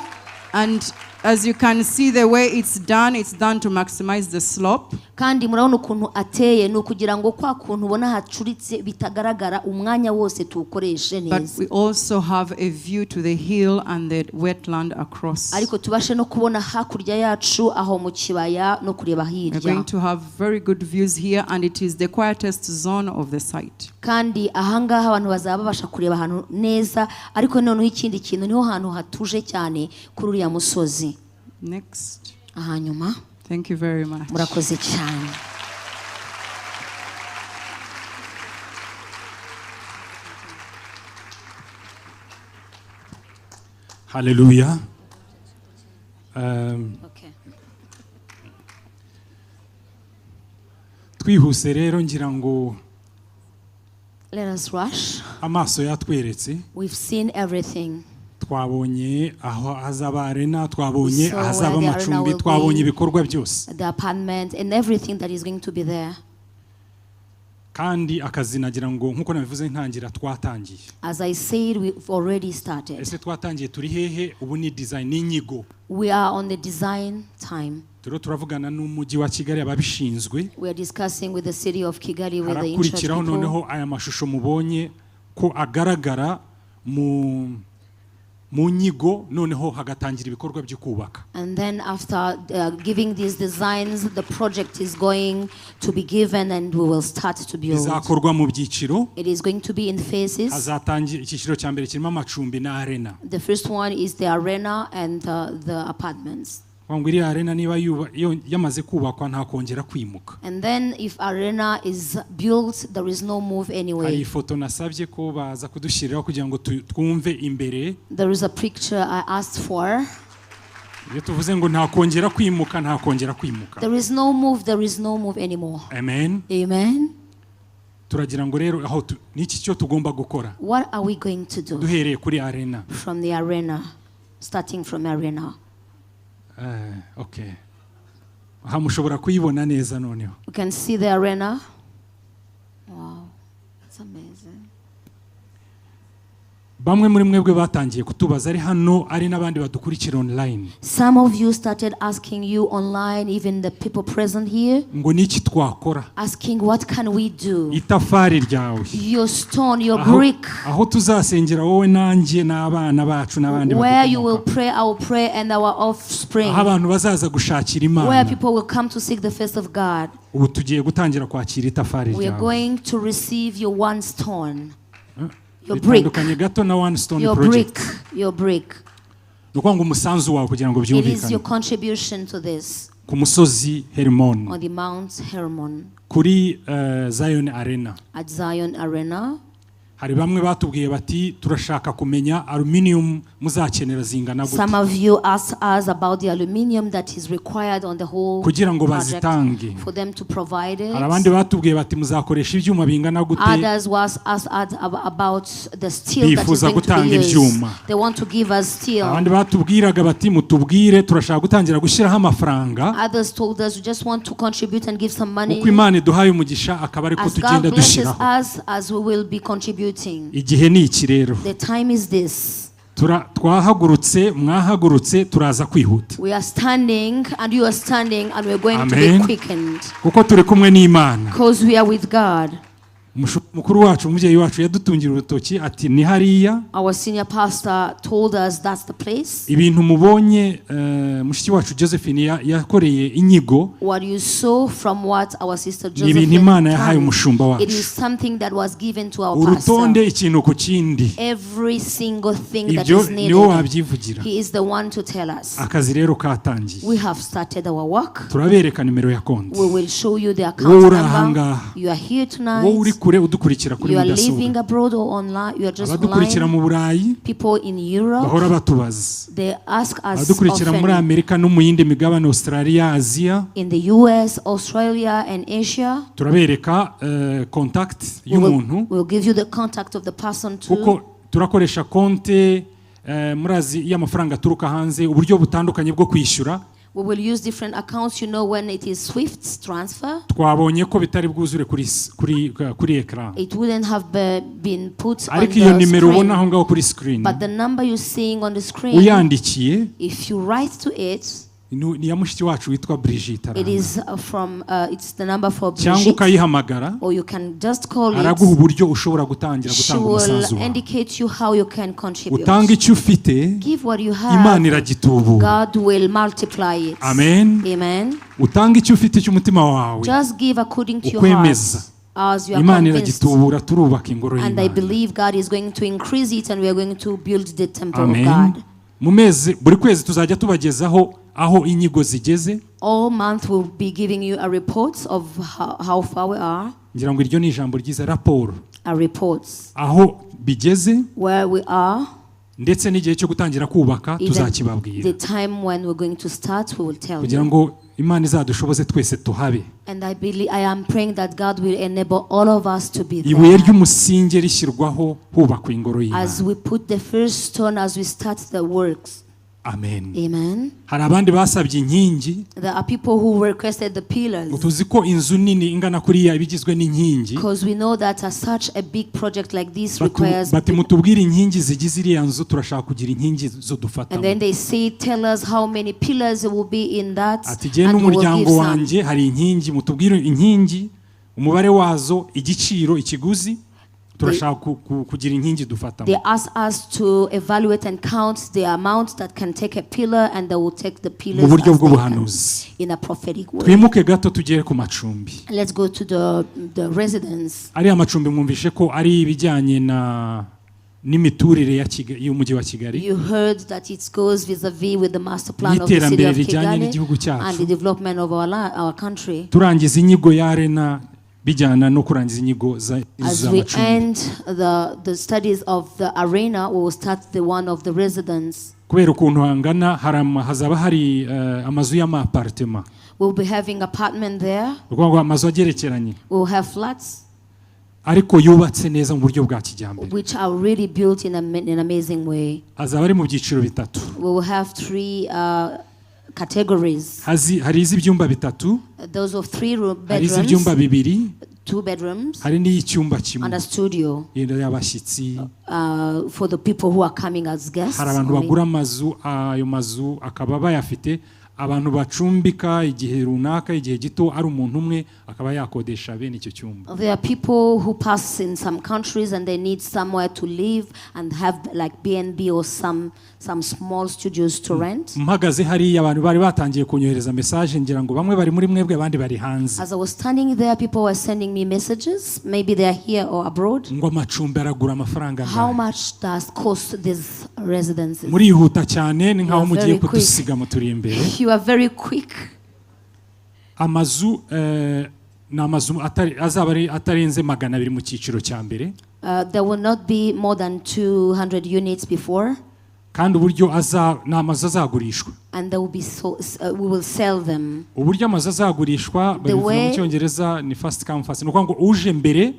Speaker 2: And as you can see, the way it's done to maximize the slope.
Speaker 4: Kandi murabona ukuntu ateye, ni ukugira ngo kwa kuntu ubona hacuritse bitagaragara, umwanya wose tuwukoreshe
Speaker 2: But
Speaker 4: neza.
Speaker 2: we also have a view to the hill and the wetland across.
Speaker 4: Ariko tubashe no kubona hakurya yacu aho mu kibaya no kureba
Speaker 2: We're
Speaker 4: hirya.
Speaker 2: going to have very good views here, and it is the quietest zone of the site.
Speaker 4: Kandi ahangaha abantu bazaba babasha kureba ahantu neza, ariko noneho ikindi kintu, niho hantu hatuje cyane kuri uriya musozi.
Speaker 2: Next.
Speaker 4: Ahanyuma.
Speaker 2: Thank you very much.
Speaker 4: Murakoze cyane.
Speaker 3: Haleluya.
Speaker 4: Okay.
Speaker 3: Twihuse rero, ngira ngo
Speaker 4: Let us rush.
Speaker 3: Amaso yatweretse.
Speaker 4: We've seen everything.
Speaker 3: Twabonye aho hazaba arena, twabonye
Speaker 4: So
Speaker 3: ahazaba
Speaker 4: where the arena
Speaker 3: amacumbi,
Speaker 4: will
Speaker 3: twabonye
Speaker 4: be.
Speaker 3: Ibikorwa byose.
Speaker 4: The apartment and everything that is going to be there.
Speaker 3: Kandi akazi, nagira ngo nk'uko nabivuze ntangira, twatangiye.
Speaker 4: As I said, we've already started.
Speaker 3: Ese twatangiye turi hehe? Ubu ni design, ni inyigo.
Speaker 4: We are on the design time.
Speaker 3: Turiho turavugana n'umujyi wa Kigali, ababishinzwe.
Speaker 4: We are discussing with the city of Kigali, with the in charge
Speaker 3: Harakurikiraho
Speaker 4: people.
Speaker 3: noneho aya mashusho mubonye ko agaragara mu nyigo, noneho hagatangira ibikorwa byo kubaka.
Speaker 4: And then after giving these designs, the project is going to be given and we will start to build.
Speaker 3: Bizakorwa mu byiciro.
Speaker 4: It is going to be in phases.
Speaker 3: Hazatangira icyiciro cya mbere kirimo amacumbi na arena.
Speaker 4: The first one is the arena and the apartments.
Speaker 3: Ngo iriya arena niba yamaze kubakwa, nta kongera kwimuka.
Speaker 4: And then if arena is built, there is no move
Speaker 3: Hari
Speaker 4: anyway.
Speaker 3: ifoto nasabye ko baza kudushyiriraho kugira ngo twumve imbere.
Speaker 4: There is a picture I asked for.
Speaker 3: Iyo tuvuze ngo nta kongera kwimuka, nta kongera kwimuka.
Speaker 4: There is no move, there is no move anymore.
Speaker 3: Amen.
Speaker 4: Amen.
Speaker 3: Turagira ngo rero aho n'iki cyo tugomba gukora
Speaker 4: What are we going to do
Speaker 3: duhereye kuri arena?
Speaker 4: From the arena, starting from arena?
Speaker 3: Okay, aha mushobora kuyibona neza noneho.
Speaker 4: We can see the arena. Wow, that's amazing.
Speaker 3: Bamwe muri mwebwe batangiye kutubaza, ari hano ari n'abandi badukurikira online,
Speaker 4: Some of you started asking you online, even the people present here,
Speaker 3: ngo niki twakora?
Speaker 4: Asking what can we do?
Speaker 3: Itafari ryawe,
Speaker 4: Your stone, your
Speaker 3: aho,
Speaker 4: brick,
Speaker 3: aho tuzasengera wowe nanjye n'abana bacu n'abandi
Speaker 4: where you will
Speaker 3: badukomokaho.
Speaker 4: Pray, I will pray, and our offspring,
Speaker 3: Aho abantu bazaza gushakira
Speaker 4: where
Speaker 3: Imana.
Speaker 4: People will come to seek the face of God.
Speaker 3: Ubu tugiye gutangira kwakira itafari
Speaker 4: We are
Speaker 3: ryawe.
Speaker 4: Going to receive your one stone, your brick,
Speaker 3: Bitandukanye gato na One Stone
Speaker 4: your
Speaker 3: Project.
Speaker 4: Brick, your brick.
Speaker 3: Ni ukuvuga ngo umusanzu wawe kugira ngo
Speaker 4: It is
Speaker 3: byumvikane
Speaker 4: your contribution to this
Speaker 3: ku musozi Herimoni,
Speaker 4: on the Mount Hermon
Speaker 3: kuri Zion Arena.
Speaker 4: At Zion Arena.
Speaker 3: Hari bamwe batubwiye bati turashaka kumenya aluminium muzakenera zingana gute
Speaker 4: Some of you asked us about the aluminium that is required on the whole
Speaker 3: kugira ngo
Speaker 4: project
Speaker 3: bazitange.
Speaker 4: For them to provide it.
Speaker 3: Hari abandi batubwiye bati muzakoresha ibyuma bingana gute?
Speaker 4: Others was asked us about the steel that is
Speaker 3: Bifuza
Speaker 4: going to
Speaker 3: gutanga
Speaker 4: be used.
Speaker 3: ibyuma.
Speaker 4: They want to give us steel.
Speaker 3: Abandi batubwiraga bati mutubwire, turashaka gutangira gushyiraho amafaranga,
Speaker 4: Others told us we just want to contribute and give some money.
Speaker 3: uko Imana iduhaye umugisha akaba ariko
Speaker 4: As God
Speaker 3: tugenda
Speaker 4: blesses
Speaker 3: dushyiraho.
Speaker 4: Us, as we will be contributing.
Speaker 3: Igihe ni iki rero.
Speaker 4: The time is this.
Speaker 3: Twahagurutse, mwahagurutse, turaza kwihuta.
Speaker 4: We are standing and you are standing and we're going to be
Speaker 3: Amen.
Speaker 4: Quickened.
Speaker 3: Kuko turi kumwe n'Imana.
Speaker 4: Because we are with God.
Speaker 3: Mukuru wacu, umubyeyi wacu yadutungira urutoki ati ni hariya.
Speaker 4: Our senior pastor told us that's the place.
Speaker 3: Ibintu mubonye mushiki wacu Josephine yakoreye inyigo,
Speaker 4: What you saw from what our sister
Speaker 3: ni ibintu
Speaker 4: Josephine
Speaker 3: Imana yahaye
Speaker 4: planned,
Speaker 3: umushumba wacu.
Speaker 4: it is something that was given to our
Speaker 3: Urutonde,
Speaker 4: pastor.
Speaker 3: ikintu ku kindi.
Speaker 4: Every single thing that
Speaker 3: Ibyo
Speaker 4: is
Speaker 3: niwo
Speaker 4: needed.
Speaker 3: wabyivugira.
Speaker 4: He is the one to tell us.
Speaker 3: Akazi rero katangiye.
Speaker 4: We have started our work.
Speaker 3: Turabereka nimero ya konti.
Speaker 4: We will show you the
Speaker 3: Wowe
Speaker 4: account
Speaker 3: uri
Speaker 4: number.
Speaker 3: ahangaha,
Speaker 4: You are here
Speaker 3: wowe uri
Speaker 4: tonight.
Speaker 3: kure udukurikira kuri
Speaker 4: You are living
Speaker 3: mudasobwa,
Speaker 4: abroad or online. You are just
Speaker 3: abadukurikira
Speaker 4: online.
Speaker 3: mu Burayi
Speaker 4: People in Europe,
Speaker 3: bahora batubaza,
Speaker 4: they ask us
Speaker 3: abadukurikira muri
Speaker 4: often.
Speaker 3: Amerika no mu yindi migabane, Australia, Aziya,
Speaker 4: In the US, Australia, and Asia.
Speaker 3: turabereka contact
Speaker 4: We will,
Speaker 3: y'umuntu,
Speaker 4: we'll give you the contact of the person too.
Speaker 3: kuko turakoresha konte murazi y'amafaranga aturuka hanze, uburyo butandukanye bwo kwishyura.
Speaker 4: We will use different accounts, when it is SWIFT transfer.
Speaker 3: Twabonye ko bitari bwuzure kuri écran,
Speaker 4: It wouldn't have been put on
Speaker 3: ariko iyo
Speaker 4: the
Speaker 3: nimero ubona aho
Speaker 4: screen.
Speaker 3: ngaho kuri screen,
Speaker 4: But the number you're seeing on the screen,
Speaker 3: uyandikiye,
Speaker 4: if you write to it,
Speaker 3: ni iya mushiki wacu witwa Brigitte
Speaker 4: it
Speaker 3: Aranga.
Speaker 4: is from, it's the number for
Speaker 3: Cyangwa
Speaker 4: Brigitte,
Speaker 3: ukayihamagara,
Speaker 4: or you can just call
Speaker 3: araguha
Speaker 4: it.
Speaker 3: Uburyo ushobora gutangira
Speaker 4: She
Speaker 3: gutanga
Speaker 4: will
Speaker 3: umusanzu wawe.
Speaker 4: Indicate you how you can contribute.
Speaker 3: Utanga icyo ufite,
Speaker 4: Give what you
Speaker 3: Imana
Speaker 4: have.
Speaker 3: iragitubura.
Speaker 4: God will multiply it.
Speaker 3: Amen.
Speaker 4: Amen.
Speaker 3: Utanga icyo ufite cy'umutima wawe,
Speaker 4: Just give according to your heart,
Speaker 3: ukwemeza,
Speaker 4: as you are
Speaker 3: Imana
Speaker 4: convinced.
Speaker 3: iragitubura, turubaka ingoro
Speaker 4: And I
Speaker 3: y'Imana.
Speaker 4: Believe God is going to increase it and we are going to build the temple of
Speaker 3: Amen.
Speaker 4: God.
Speaker 3: Mu mezi, buri kwezi tuzajya tubagezaho aho inyigo zigeze.
Speaker 4: All month we'll be giving you a report of how far we are,
Speaker 3: Ngira ngo iryo ni ijambo ryiza, raporo,
Speaker 4: a report
Speaker 3: aho bigeze,
Speaker 4: where we are,
Speaker 3: ndetse n'igihe cyo gutangira kubaka
Speaker 4: even
Speaker 3: tuzakibabwira,
Speaker 4: the time when we're going to start, we will tell
Speaker 3: kugira
Speaker 4: you.
Speaker 3: Ngo Imana izadushoboze twese tuhabe.
Speaker 4: And I believe, I am praying that God will enable all of us to be
Speaker 3: Ibuye
Speaker 4: there.
Speaker 3: Ry'umusinge rishyirwaho hubakwa ingoro
Speaker 4: As
Speaker 3: y'Imana.
Speaker 4: we put the first stone, as we start the works.
Speaker 3: Amen.
Speaker 4: Amen.
Speaker 3: Hari abandi basabye inkingi.
Speaker 4: There are people who requested the pillars.
Speaker 3: Ngo tuzi ko inzu nini ingana kuriya iba igizwe n'inkingi.
Speaker 4: Because we know that such a big project like this requires.
Speaker 3: Bati mutubwire inkingi zigize iriya nzu, turashaka kugira inkingi zo
Speaker 4: And
Speaker 3: dufatamo.
Speaker 4: then they say, tell us how many pillars will be in that.
Speaker 3: Ati jye
Speaker 4: And we will
Speaker 3: n'umuryango
Speaker 4: give some.
Speaker 3: wanjye hari inkingi, mutubwire inkingi, umubare wazo, igiciro, ikiguzi. Turashaka kugira inkingi dufatamo.
Speaker 4: They ask us to evaluate and count the amount that can take a pillar, and they will take the
Speaker 3: Mu
Speaker 4: pillars
Speaker 3: buryo
Speaker 4: as they can
Speaker 3: bw'ubuhanuzi.
Speaker 4: In a prophetic way.
Speaker 3: Twimuke gato tugere ku macumbi.
Speaker 4: Let's go to the residence.
Speaker 3: Ariya macumbi mwumvishe ko ari ibijyanye na n'imiturire ya y'umujyi wa Kigali
Speaker 4: You heard that it goes vis-a-vis with the master plan of the city
Speaker 3: n'iterambere
Speaker 4: of
Speaker 3: rijyanye
Speaker 4: Kigali
Speaker 3: n'igihugu cyacu.
Speaker 4: And the development of our country.
Speaker 3: Turangiza inyigo ya arena bijyana no kurangiza inyigo
Speaker 4: As we
Speaker 3: z'amacumbi.
Speaker 4: End the studies of the arena, we will start the one of the residence.
Speaker 3: Kubera ukuntu hangana hari hazaba hari amazu y'ama-appartement.
Speaker 4: We'll be having apartment there.
Speaker 3: Ni ukuvuga ngo amazu agerekeranye
Speaker 4: We'll have flats,
Speaker 3: ariko yubatse neza mu buryo bwa kijyambere.
Speaker 4: Which are really built in an amazing way.
Speaker 3: Azaba ari mu byiciro bitatu.
Speaker 4: We will have three categories.
Speaker 3: Hari iz'ibyumba bitatu,
Speaker 4: Those of three room
Speaker 3: hari
Speaker 4: bedrooms,
Speaker 3: iz'ibyumba bibiri,
Speaker 4: two bedrooms,
Speaker 3: hari n'iy'icyumba kimwe
Speaker 4: and a studio
Speaker 3: yenda y'abashyitsi.
Speaker 4: For the people who are coming as guests
Speaker 3: Hari abantu
Speaker 4: only.
Speaker 3: Bagura amazu, ayo mazu akaba bayafite, abantu bacumbika igihe runaka, igihe gito, ari umuntu umwe akaba yakodesha bene icyo cyumba.
Speaker 4: There are people who pass in some countries and they need somewhere to live and have like B&B or some small studios to rent.
Speaker 3: Mpagaze hariya abantu bari batangiye kunyohereza message, ngira ngo bamwe bari muri mwebwe abandi bari hanze.
Speaker 4: As I was standing there, people were sending me messages. Maybe they are here or abroad.
Speaker 3: Ngo amacumbi aragura amafaranga
Speaker 4: How
Speaker 3: angahe?
Speaker 4: Much does cost these residences?
Speaker 3: Murihuta cyane ni nkaho
Speaker 4: You are
Speaker 3: mugiye
Speaker 4: very quick.
Speaker 3: kudusiga muturi imbere.
Speaker 4: You are very quick.
Speaker 3: Amazu ni amazu azaba ari atarenze 200 mu cyiciro cya mbere.
Speaker 4: There will not be more than 200 units before,
Speaker 3: Kandi uburyo aza ni amazu azagurishwa.
Speaker 4: And there will be so, we will sell them.
Speaker 3: Uburyo amazu azagurishwa babivuga mu cyongereza ni first come first, ni ukuvuga ngo uje mbere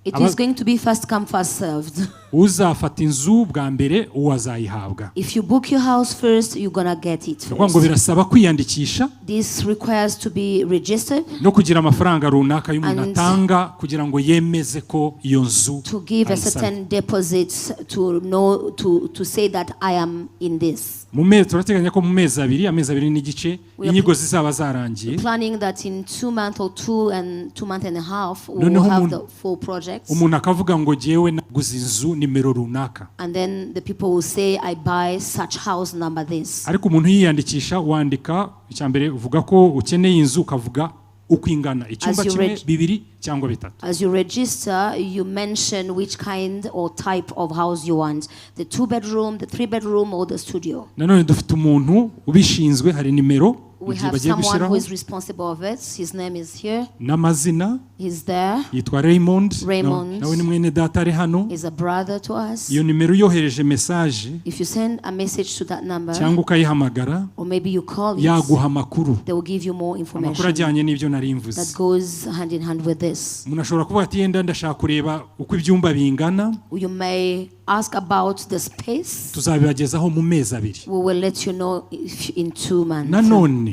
Speaker 4: It is going to be first come, first served.
Speaker 3: Uzafata inzu bwa mbere uwo azayihabwa.
Speaker 4: If you book your house first, you're gonna get it
Speaker 3: Ni ukuvuga ngo
Speaker 4: first.
Speaker 3: birasaba kwiyandikisha
Speaker 4: This requires to be registered
Speaker 3: no kugira amafaranga runaka y'umuntu
Speaker 4: and
Speaker 3: atanga kugira ngo yemeze ko iyo nzu
Speaker 4: to give a
Speaker 3: ayisabye.
Speaker 4: Certain deposit to know to say that I am in this.
Speaker 3: Mu mezi turateganya ko mu mezi abiri, amezi abiri n'igice
Speaker 4: We are
Speaker 3: inyigo zizaba zarangiye.
Speaker 4: planning that in 2 months or 2 and 2 months and a half, we
Speaker 3: Noneho
Speaker 4: will have
Speaker 3: umuntu-
Speaker 4: the full projects.
Speaker 3: Umuntu akavuga ngo jyewe naguze inzu nimero runaka.
Speaker 4: And then the people will say, "I buy such house number this."
Speaker 3: Ariko umuntu yiyandikisha wandika icya mbere uvuga ko ukeneye inzu ukavuga uko ingana icyumba
Speaker 4: As you
Speaker 3: kimwe bibiri cyangwa bitatu.
Speaker 4: As you register, you mention which kind or type of house you want: the two bedroom, the three bedroom, or the studio.
Speaker 3: Nanone dufite umuntu ubishinzwe hari nimero mu
Speaker 4: We
Speaker 3: gihe
Speaker 4: have
Speaker 3: bagiye
Speaker 4: someone who
Speaker 3: gushyiraho
Speaker 4: is responsible of it. His name is here.
Speaker 3: N'amazina.
Speaker 4: He's there.
Speaker 3: Yitwa Raymond.
Speaker 4: Raymond.
Speaker 3: Nawe ni mwene data ari hano.
Speaker 4: He's a brother to us.
Speaker 3: Iyo nimero uyohereje message
Speaker 4: If you send a message to that number,
Speaker 3: cyangwa ukayihamagara
Speaker 4: or maybe you call it,
Speaker 3: yaguha amakuru
Speaker 4: they will give you more
Speaker 3: amakuru
Speaker 4: information
Speaker 3: ajyanye n'ibyo nari mvuze.
Speaker 4: That goes hand in hand with this.
Speaker 3: Umuntu ashobora kuvuga ati yenda ndashaka kureba uko ibyumba bingana.
Speaker 4: You may ask about the space.
Speaker 3: Tuzabibagezaho mu mezi abiri.
Speaker 4: We will let you know if in 2 months.
Speaker 3: Nanone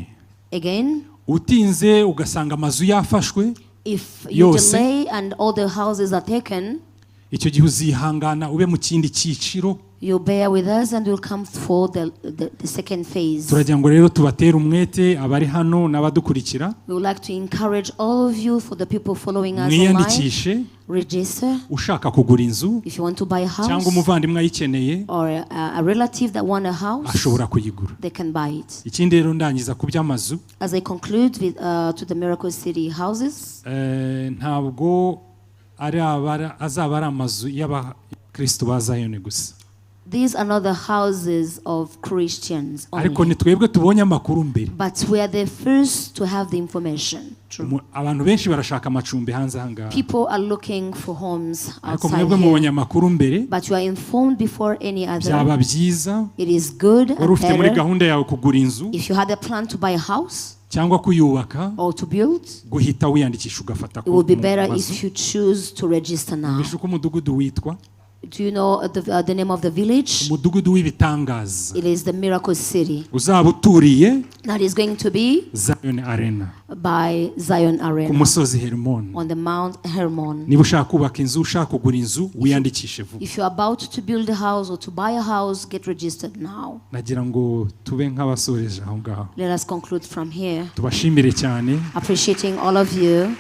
Speaker 4: Again,
Speaker 3: utinze ugasanga amazu yafashwe
Speaker 4: if you
Speaker 3: yose
Speaker 4: delay and all the houses are taken,
Speaker 3: icyo gihe uzihangana ube mu kindi cyiciro.
Speaker 4: You bear with us and we'll come for the second phase.
Speaker 3: Turagira ngo rero tubatere umwete abari hano n'abadukurikira.
Speaker 4: We would like to encourage all of you, for the people following us online,
Speaker 3: Mwiyandikishe
Speaker 4: register.
Speaker 3: Ushaka kugura inzu
Speaker 4: If you want to buy a
Speaker 3: cyangwa
Speaker 4: house
Speaker 3: umuvandimwe ayikeneye
Speaker 4: or a relative that want a house,
Speaker 3: ashobora kuyigura.
Speaker 4: They can buy it.
Speaker 3: Ikindi rero ndangiza ku by'amazu
Speaker 4: As I conclude with to the Miracle City houses,
Speaker 3: ntabwo ari azaba ari amazu y'abakristo ba Zayoni gusa.
Speaker 4: These are not the houses of Christians
Speaker 3: Ariko
Speaker 4: only,
Speaker 3: ni twebwe tubonye amakuru mbere.
Speaker 4: But we are the first to have the information. True.
Speaker 3: Abantu benshi barashaka amacumbi hanze aha ngaha.
Speaker 4: People are looking for homes
Speaker 3: Ariko
Speaker 4: outside
Speaker 3: mwebwe mubonye
Speaker 4: here,
Speaker 3: amakuru mbere
Speaker 4: but you are informed before any other.
Speaker 3: byaba byiza
Speaker 4: It is good
Speaker 3: wari
Speaker 4: and
Speaker 3: ufite muri
Speaker 4: better
Speaker 3: gahunda yawe kugura inzu
Speaker 4: if you had a plan to buy a house
Speaker 3: cyangwa kuyubaka
Speaker 4: or to build.
Speaker 3: Guhita wiyandikisha ugafata
Speaker 4: It
Speaker 3: ku
Speaker 4: would be
Speaker 3: mu
Speaker 4: better
Speaker 3: mazu.
Speaker 4: if you choose to register now.
Speaker 3: Mbese uko umudugudu witwa?
Speaker 4: Do you know the name of the village?
Speaker 3: Umudugudu w'ibitangaza.
Speaker 4: It is the Miracle City.
Speaker 3: Uzaba uturiye
Speaker 4: That is going to be
Speaker 3: Zion Arena
Speaker 4: by Zion
Speaker 3: ku
Speaker 4: Arena
Speaker 3: musozi Hermon.
Speaker 4: on the Mount Hermon.
Speaker 3: Niba ushaka kubaka inzu ushaka kugura inzu wiyandikishe vuba.
Speaker 4: If you're about to build a house or to buy a house, get registered now.
Speaker 3: Nagira ngo tube nk'abasoreje aho ngaho.
Speaker 4: Let us conclude from here.
Speaker 3: Tubashimire cyane.
Speaker 4: Appreciating all of you.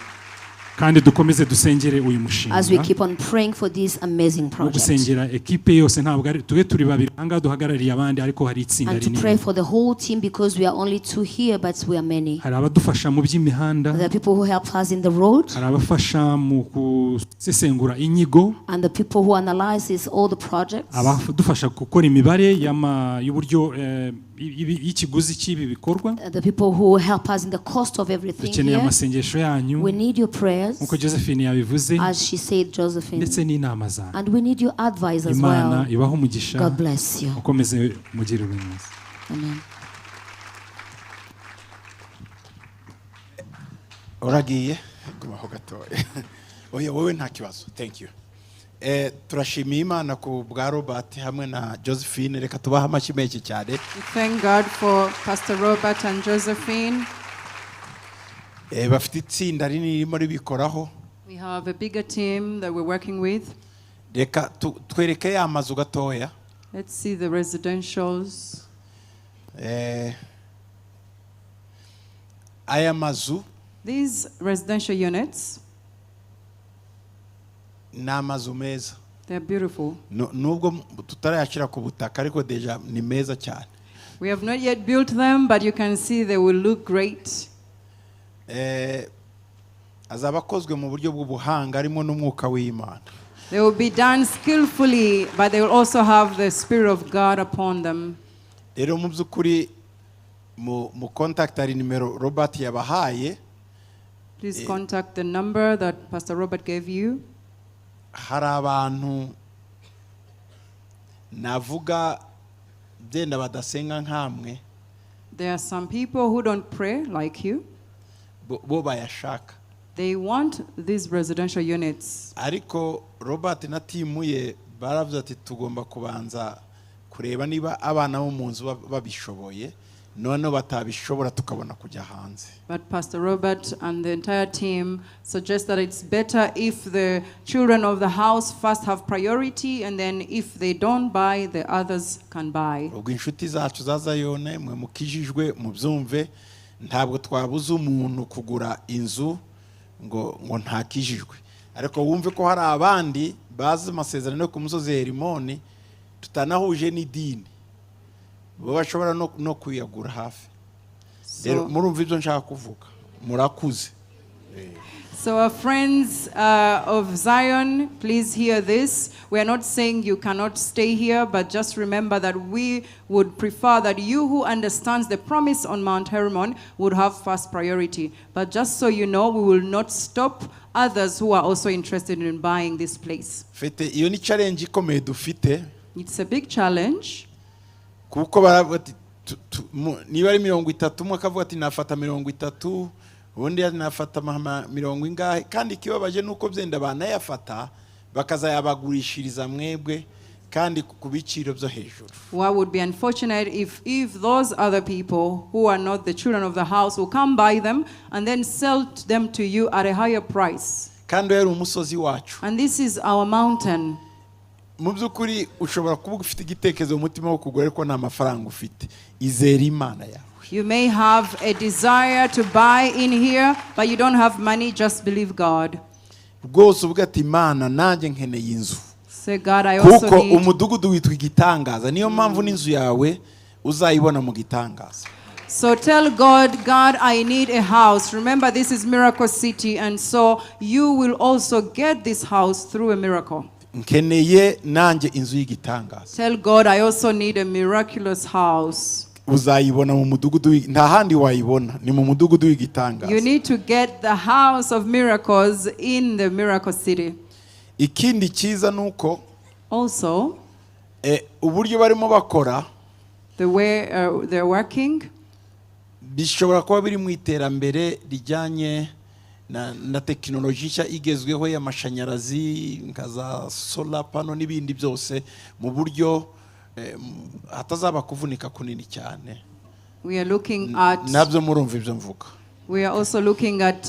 Speaker 3: Kandi dukomeze dusengere uyu mushinga
Speaker 4: As we keep on praying for this amazing
Speaker 3: no
Speaker 4: project.
Speaker 3: Gusengera ekipe yose ntabwo ari tube turi babiri ahangaha duhagarariye abandi ariko hari itsinda
Speaker 4: And to pray
Speaker 3: rinini
Speaker 4: for the whole team because we are only two here, but we are many.
Speaker 3: Hari abadufasha mu by'imihanda
Speaker 4: There are people who help us in the road
Speaker 3: hari abafasha mu gusesengura inyigo
Speaker 4: and the people who analyzes all the projects,
Speaker 3: abadufasha gukora imibare y'ama- y'uburyo eh, y'ikiguzi cy'ibi bikorwa
Speaker 4: the people who help us in the cost of everything
Speaker 3: dukeneye
Speaker 4: here.
Speaker 3: Amasengesho yanyu
Speaker 4: We need your prayers,
Speaker 3: nk'uko Josephine yabivuze
Speaker 4: as she said, Josephine.
Speaker 3: Ndetse n'inama zanyu
Speaker 4: And we need your advice as
Speaker 3: Imana
Speaker 4: well.
Speaker 3: ibahe umugisha
Speaker 4: God bless you.
Speaker 3: Mukomeze mugire neza.
Speaker 4: Amen.
Speaker 1: Uragiye gumaho gatoya oya wowe nta kibazo thank you. Eh, turashimiye Imana ku bwa Robert hamwe na Josephine reka tubahe amashyi menshi cyane.
Speaker 2: We thank God for Pastor Robert and Josephine.
Speaker 1: Eh, bafite itsinda rinini ririmo ribikoraho.
Speaker 2: We have a bigger team that we're working with.
Speaker 1: Reka twereke ya mazu gatoya.
Speaker 2: Let's see the residentials.
Speaker 1: Eh, aya mazu
Speaker 2: These residential units,
Speaker 1: ni amazu meza.
Speaker 2: They're beautiful.
Speaker 1: Nubwo tutarayashyira ku butaka ariko déjà ni meza cyane.
Speaker 2: We have not yet built them, but you can see they will look great.
Speaker 1: Eh, azaba akozwe mu buryo bw'ubuhanga harimo n'umwuka w'Imana.
Speaker 2: They will be done skillfully, but they will also have the Spirit of God upon them.
Speaker 1: Rero mu by'ukuri mu contact hari nimero Robert yabahaye.
Speaker 2: Please contact the number that Pastor Robert gave you.
Speaker 1: Hari abantu navuga byenda badasenga nkamwe
Speaker 2: There are some people who don't pray like you.
Speaker 1: Bo bayashaka.
Speaker 2: They want these residential units.
Speaker 1: Ariko Robert na team ye baravuze ati tugomba kubanza kureba niba abana bo mu nzu babishoboye noneho batabishobora tukabona kujya hanze.
Speaker 2: But Pastor Robert and the entire team suggest that it's better if the children of the house first have priority, and then if they don't buy, the others can buy.
Speaker 1: Ubwo inshuti zacu za Zayone mwe mukijijwe mubyumve ntabwo twabuza umuntu kugura inzu ngo ntakijijwe ariko wumve ko hari abandi bazi amasezerano yo ku musozi Herimoni tutanahuje n'idini bo bashobora no kuyagura hafi rero
Speaker 2: So,
Speaker 1: murumva ibyo nshaka kuvuga murakuze.
Speaker 2: So our friends of Zion, please hear this. We are not saying you cannot stay here, but just remember that we would prefer that you who understands the promise on Mount Hermon would have first priority. But just so you know, we will not stop others who are also interested in buying this place.
Speaker 1: Fete iyo ni challenge ikomeye dufite.
Speaker 2: It's a big challenge.
Speaker 1: Kuko baravuga ati niba ari 30 umwe akavuga ati nafata 30 ubundi nafata mirongo ingahe kandi ikibabaje nuko byenda banayafata bakazayabagurishiriza mwebwe kandi ku biciro byo hejuru.
Speaker 2: What would be unfortunate if those other people who are not the children of the house will come buy them and then sell them to you at a higher price.
Speaker 1: Kandi yari umusozi wacu.
Speaker 2: And this is our mountain.
Speaker 1: Mu by'ukuri ushobora kuba ufite igitekerezo mu mutima wo kugura ariko nta mafaranga ufite izera Imana yawe.
Speaker 2: You may have a desire to buy in here, but you don't have money. Just believe God.
Speaker 1: Rwose uvuga ati Imana nanjye nkeneye inzu.
Speaker 2: Say, God, I also
Speaker 1: Kuko
Speaker 2: need.
Speaker 1: Umudugudu witwa igitangaza niyo mpamvu n'inzu yawe uzayibona mu gitangaza.
Speaker 2: So tell God, God, I need a house. Remember, this is Miracle City, and so you will also get this house through a miracle.
Speaker 1: Nkeneye nanjye inzu y'igitangaza.
Speaker 2: Tell God, I also need a miraculous house.
Speaker 1: Uzayibona mu mudugudu nta handi wayibona ni mu mudugudu w'igitangaza.
Speaker 2: You need to get the house of miracles in the Miracle City.
Speaker 1: Ikindi cyiza ni uko
Speaker 2: Also,
Speaker 1: uburyo barimo bakora
Speaker 2: the way they're working,
Speaker 1: bishobora kuba biri mu iterambere rijyanye na tekinoloji nshya igezweho y'amashanyarazi nka za solar panel n'ibindi byose mu buryo hatazaba kuvunika kunini cyane.
Speaker 2: We are looking at
Speaker 1: Nabyo murumva ibyo mvuga.
Speaker 2: We are also looking at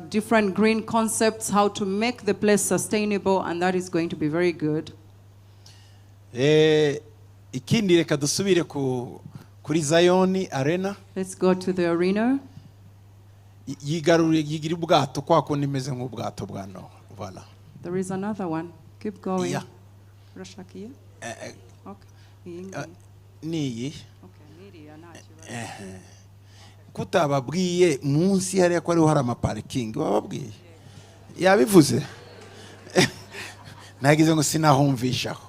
Speaker 2: different green concepts, how to make the place sustainable, and that is going to be very good.
Speaker 1: Ikindi reka dusubire kuri Zayoni Arena.
Speaker 2: Let's go to the arena.
Speaker 1: Yigaruriye yigira ubwato kwa kundi imeze nk'ubwato bwa Nowa. Voilà.
Speaker 2: There is another one. Keep going.
Speaker 1: Yeah.
Speaker 2: Urashaka? Okay. Iyi ngiyi.
Speaker 1: Niyi.
Speaker 2: Okay, n'iriya nta kibazo.
Speaker 1: Kutababwiye munsi hariya ko ariho hari amaparikingi wababwiye yabivuze nagize ngo sinahumvishaho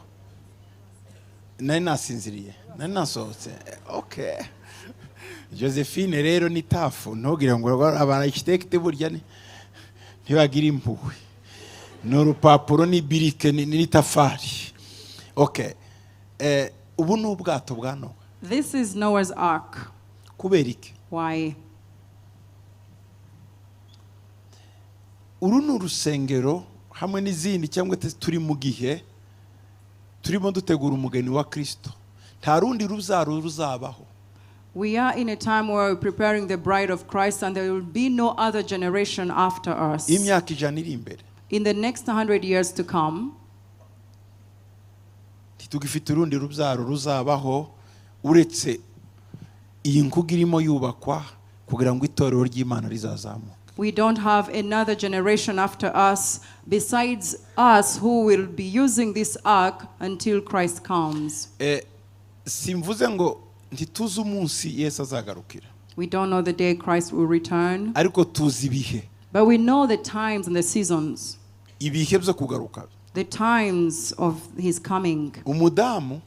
Speaker 1: nari nasinziriye nari nasohotse. Okay, Josephine rero ni tough ntugire ngo aba architect burya ntibagira impuhwe ni urupapuro ni birike n'itafari. Okay, ubu ni ubwato bwa Nowa.
Speaker 2: This is Noah's Ark.
Speaker 1: Kubera iki?
Speaker 2: Why?
Speaker 1: Uru ni urusengero hamwe n'izindi cyangwa se turi mu gihe turimo dutegura umugeni wa Kirisito nta rundi rubyaro ruzabaho.
Speaker 2: We are in a time where we're preparing the bride of Christ, and there will be no other generation after us.
Speaker 1: Imyaka 100 iri imbere
Speaker 2: In the next 100 years to come,
Speaker 1: ntitugifite urundi rubyaro ruzabaho uretse iyi nkuga irimo yubakwa kugira ngo itorero ry'Imana rizazamuke.
Speaker 2: We don't have another generation after us besides us who will be using this ark until Christ comes.
Speaker 1: Simvuze ngo ntituzi umunsi Yesu azagarukira.
Speaker 2: We don't know the day Christ will return,
Speaker 1: ariko tuzi ibihe.
Speaker 2: But we know the times and the seasons.
Speaker 1: Ibihe byo kugaruka.
Speaker 2: The times of his coming.
Speaker 1: Umudamu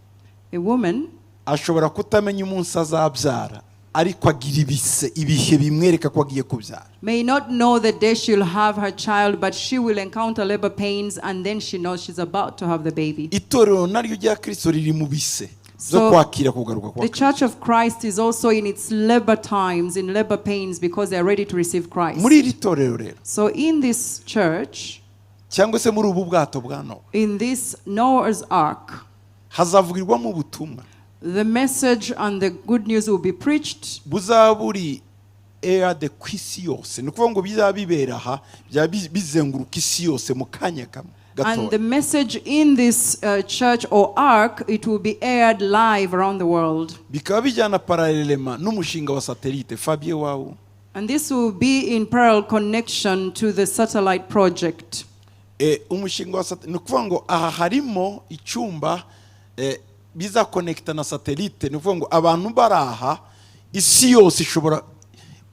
Speaker 2: A woman
Speaker 1: ashobora kutamenya umunsi azabyara ariko agira ibise ibihe bimwereka ko agiye kubyara.
Speaker 2: May not know the day she'll have her child, but she will encounter labor pains and then she knows she's about to have the baby.
Speaker 1: Itorero naryo rya Kristo riri mu bise zo
Speaker 2: So,
Speaker 1: kwakira kugaruka kwa
Speaker 2: the
Speaker 1: Kristo.
Speaker 2: Church of Christ is also in its labor times, in labor pains, because they are ready to receive Christ.
Speaker 1: Muri iri torero rero
Speaker 2: So in this church,
Speaker 1: cyangwa se muri ubu bwato bwa Nowa
Speaker 2: in this Noah's Ark,
Speaker 1: hazavugirwamo ubutumwa
Speaker 2: the message and the good news will be preached.
Speaker 1: Buzaba buri aired ku isi yose ni ukuvuga ngo bizaba bibera aha byaba bizenguruka isi yose mu kanya kamwe
Speaker 2: And the
Speaker 1: gatoya.
Speaker 2: Message in this church or ark, it will be aired live around the world.
Speaker 1: Bikaba bijyana parallèlement n'umushinga wa satellite Fabien wawu.
Speaker 2: And this will be in parallel connection to the satellite project.
Speaker 1: Umushinga wa ni ukuvuga ngo aha harimo icyumba bizakonekita na satellite ni ukuvuga ngo abantu bari aha isi yose ishobora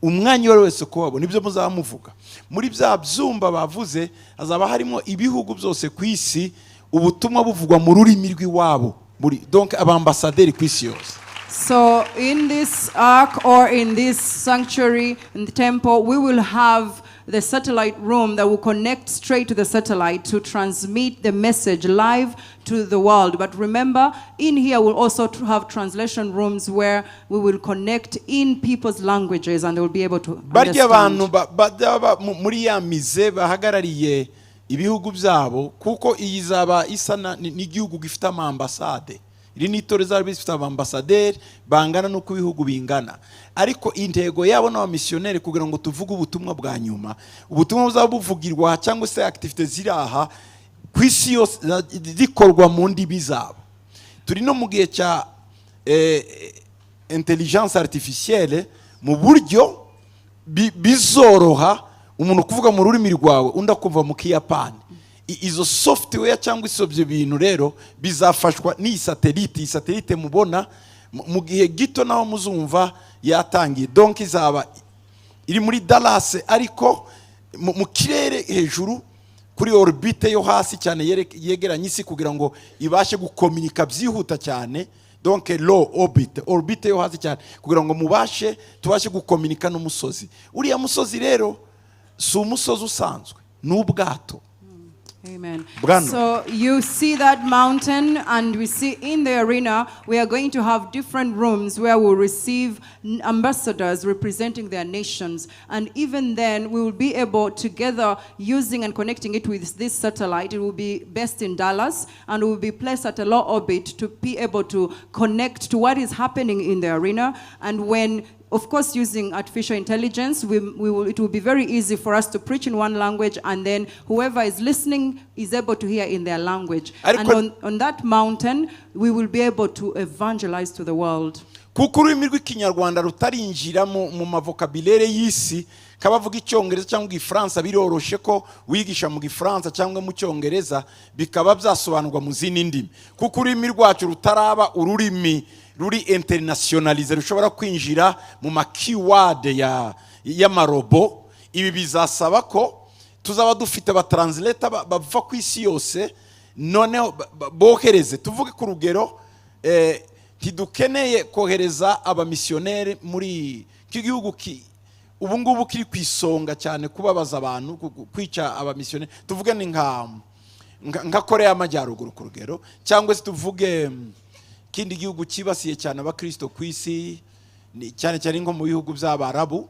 Speaker 1: umwanya uwo ari wese kubabona ibyo muzaba muvuga muri bya byumba bavuze hazaba harimo ibihugu byose ku isi ubutumwa buvugwa mu rurimi rw'iwabo muri donc abambasaderi ku isi yose.
Speaker 2: So in this ark or in this sanctuary, in the temple, we will have the satellite room that will connect straight to the satellite to transmit the message live to the world. But remember, in here we'll also have translation rooms where we will connect in people's languages and they will be able to
Speaker 1: Barya abantu
Speaker 2: understand.
Speaker 1: bajya muri ya musée bahagarariye ibihugu byabo kuko iyi izaba isa n'igihugu gifite amambasade iri ni itorero rizaba rifite abambasaderi bangana n'uko ibihugu bingana ariko intego yabo n'abamisiyoneri kugira ngo tuvuge ubutumwa bwa nyuma ubutumwa buzaba buvugirwa cyangwa se activité ziri aha ku isi yose zikorwa mu ndimi zabo. Turi no mu gihe cya intelligence artificielle mu buryo bizoroha umuntu kuvuga mu rurimi rwawe undi akumva mu Kiyapani. Izo software cyangwa ibyo bintu rero bizafashwa n'iyi satellite. Iyi satellite mubona mu gihe gito naho muzumva yatangiye donc izaba iri muri Dallas ariko mu kirere hejuru kuri orbite yo hasi cyane yegeranye isi kugira ngo ibashe gukominika byihuta cyane donc low orbit orbite yo hasi cyane kugira ngo mubashe tubashe gukominika n'umusozi. Uriya musozi rero si umusozi usanzwe ni ubwato.
Speaker 2: Amen.
Speaker 1: Bwana.
Speaker 2: So you see that mountain, and we see in the arena, we are going to have different rooms where we'll receive ambassadors representing their nations. And even then, we will be able, together, using and connecting it with this satellite, it will be based in Dallas, and will be placed at a low orbit to be able to connect to what is happening in the arena. And when, of course, using artificial intelligence, it will be very easy for us to preach in one language, and then whoever is listening is able to hear in their language. And
Speaker 1: Ariko
Speaker 2: on that mountain, we will be able to evangelize to the world.
Speaker 1: Kuko ururimi rw'Ikinyarwanda rutarinjira mu ma vocabulaire y'isi, kabavuga Icyongereza cyangwa Igifaransa, biroroshe ko wigisha mu Gifaransa cyangwa mu Cyongereza bikaba byasobanurwa mu zindi ndimi. Kuko ururimi rwacu rutaraba ururimi ruri internationalisé, rushobora kwinjira mu ma keyword ya y'amarobo, ibi bizasaba ko tuzaba dufite aba translator bava ku isi yose, noneho bohereze. Tuvuge ku rugero, ntidukeneye kohereza abamisiyoneri muri k'igihugu ubu ngubu kiri ku isonga cyane kubabaza abantu, kwica abamisiyoneri. Tuvuge ni nka Korea y'Amajyaruguru ku rugero, cyangwa se tuvuge ikindi gihugu cyibasiye cyane abakristo ku isi, cyane cyane nko mu bihugu by'Abarabu.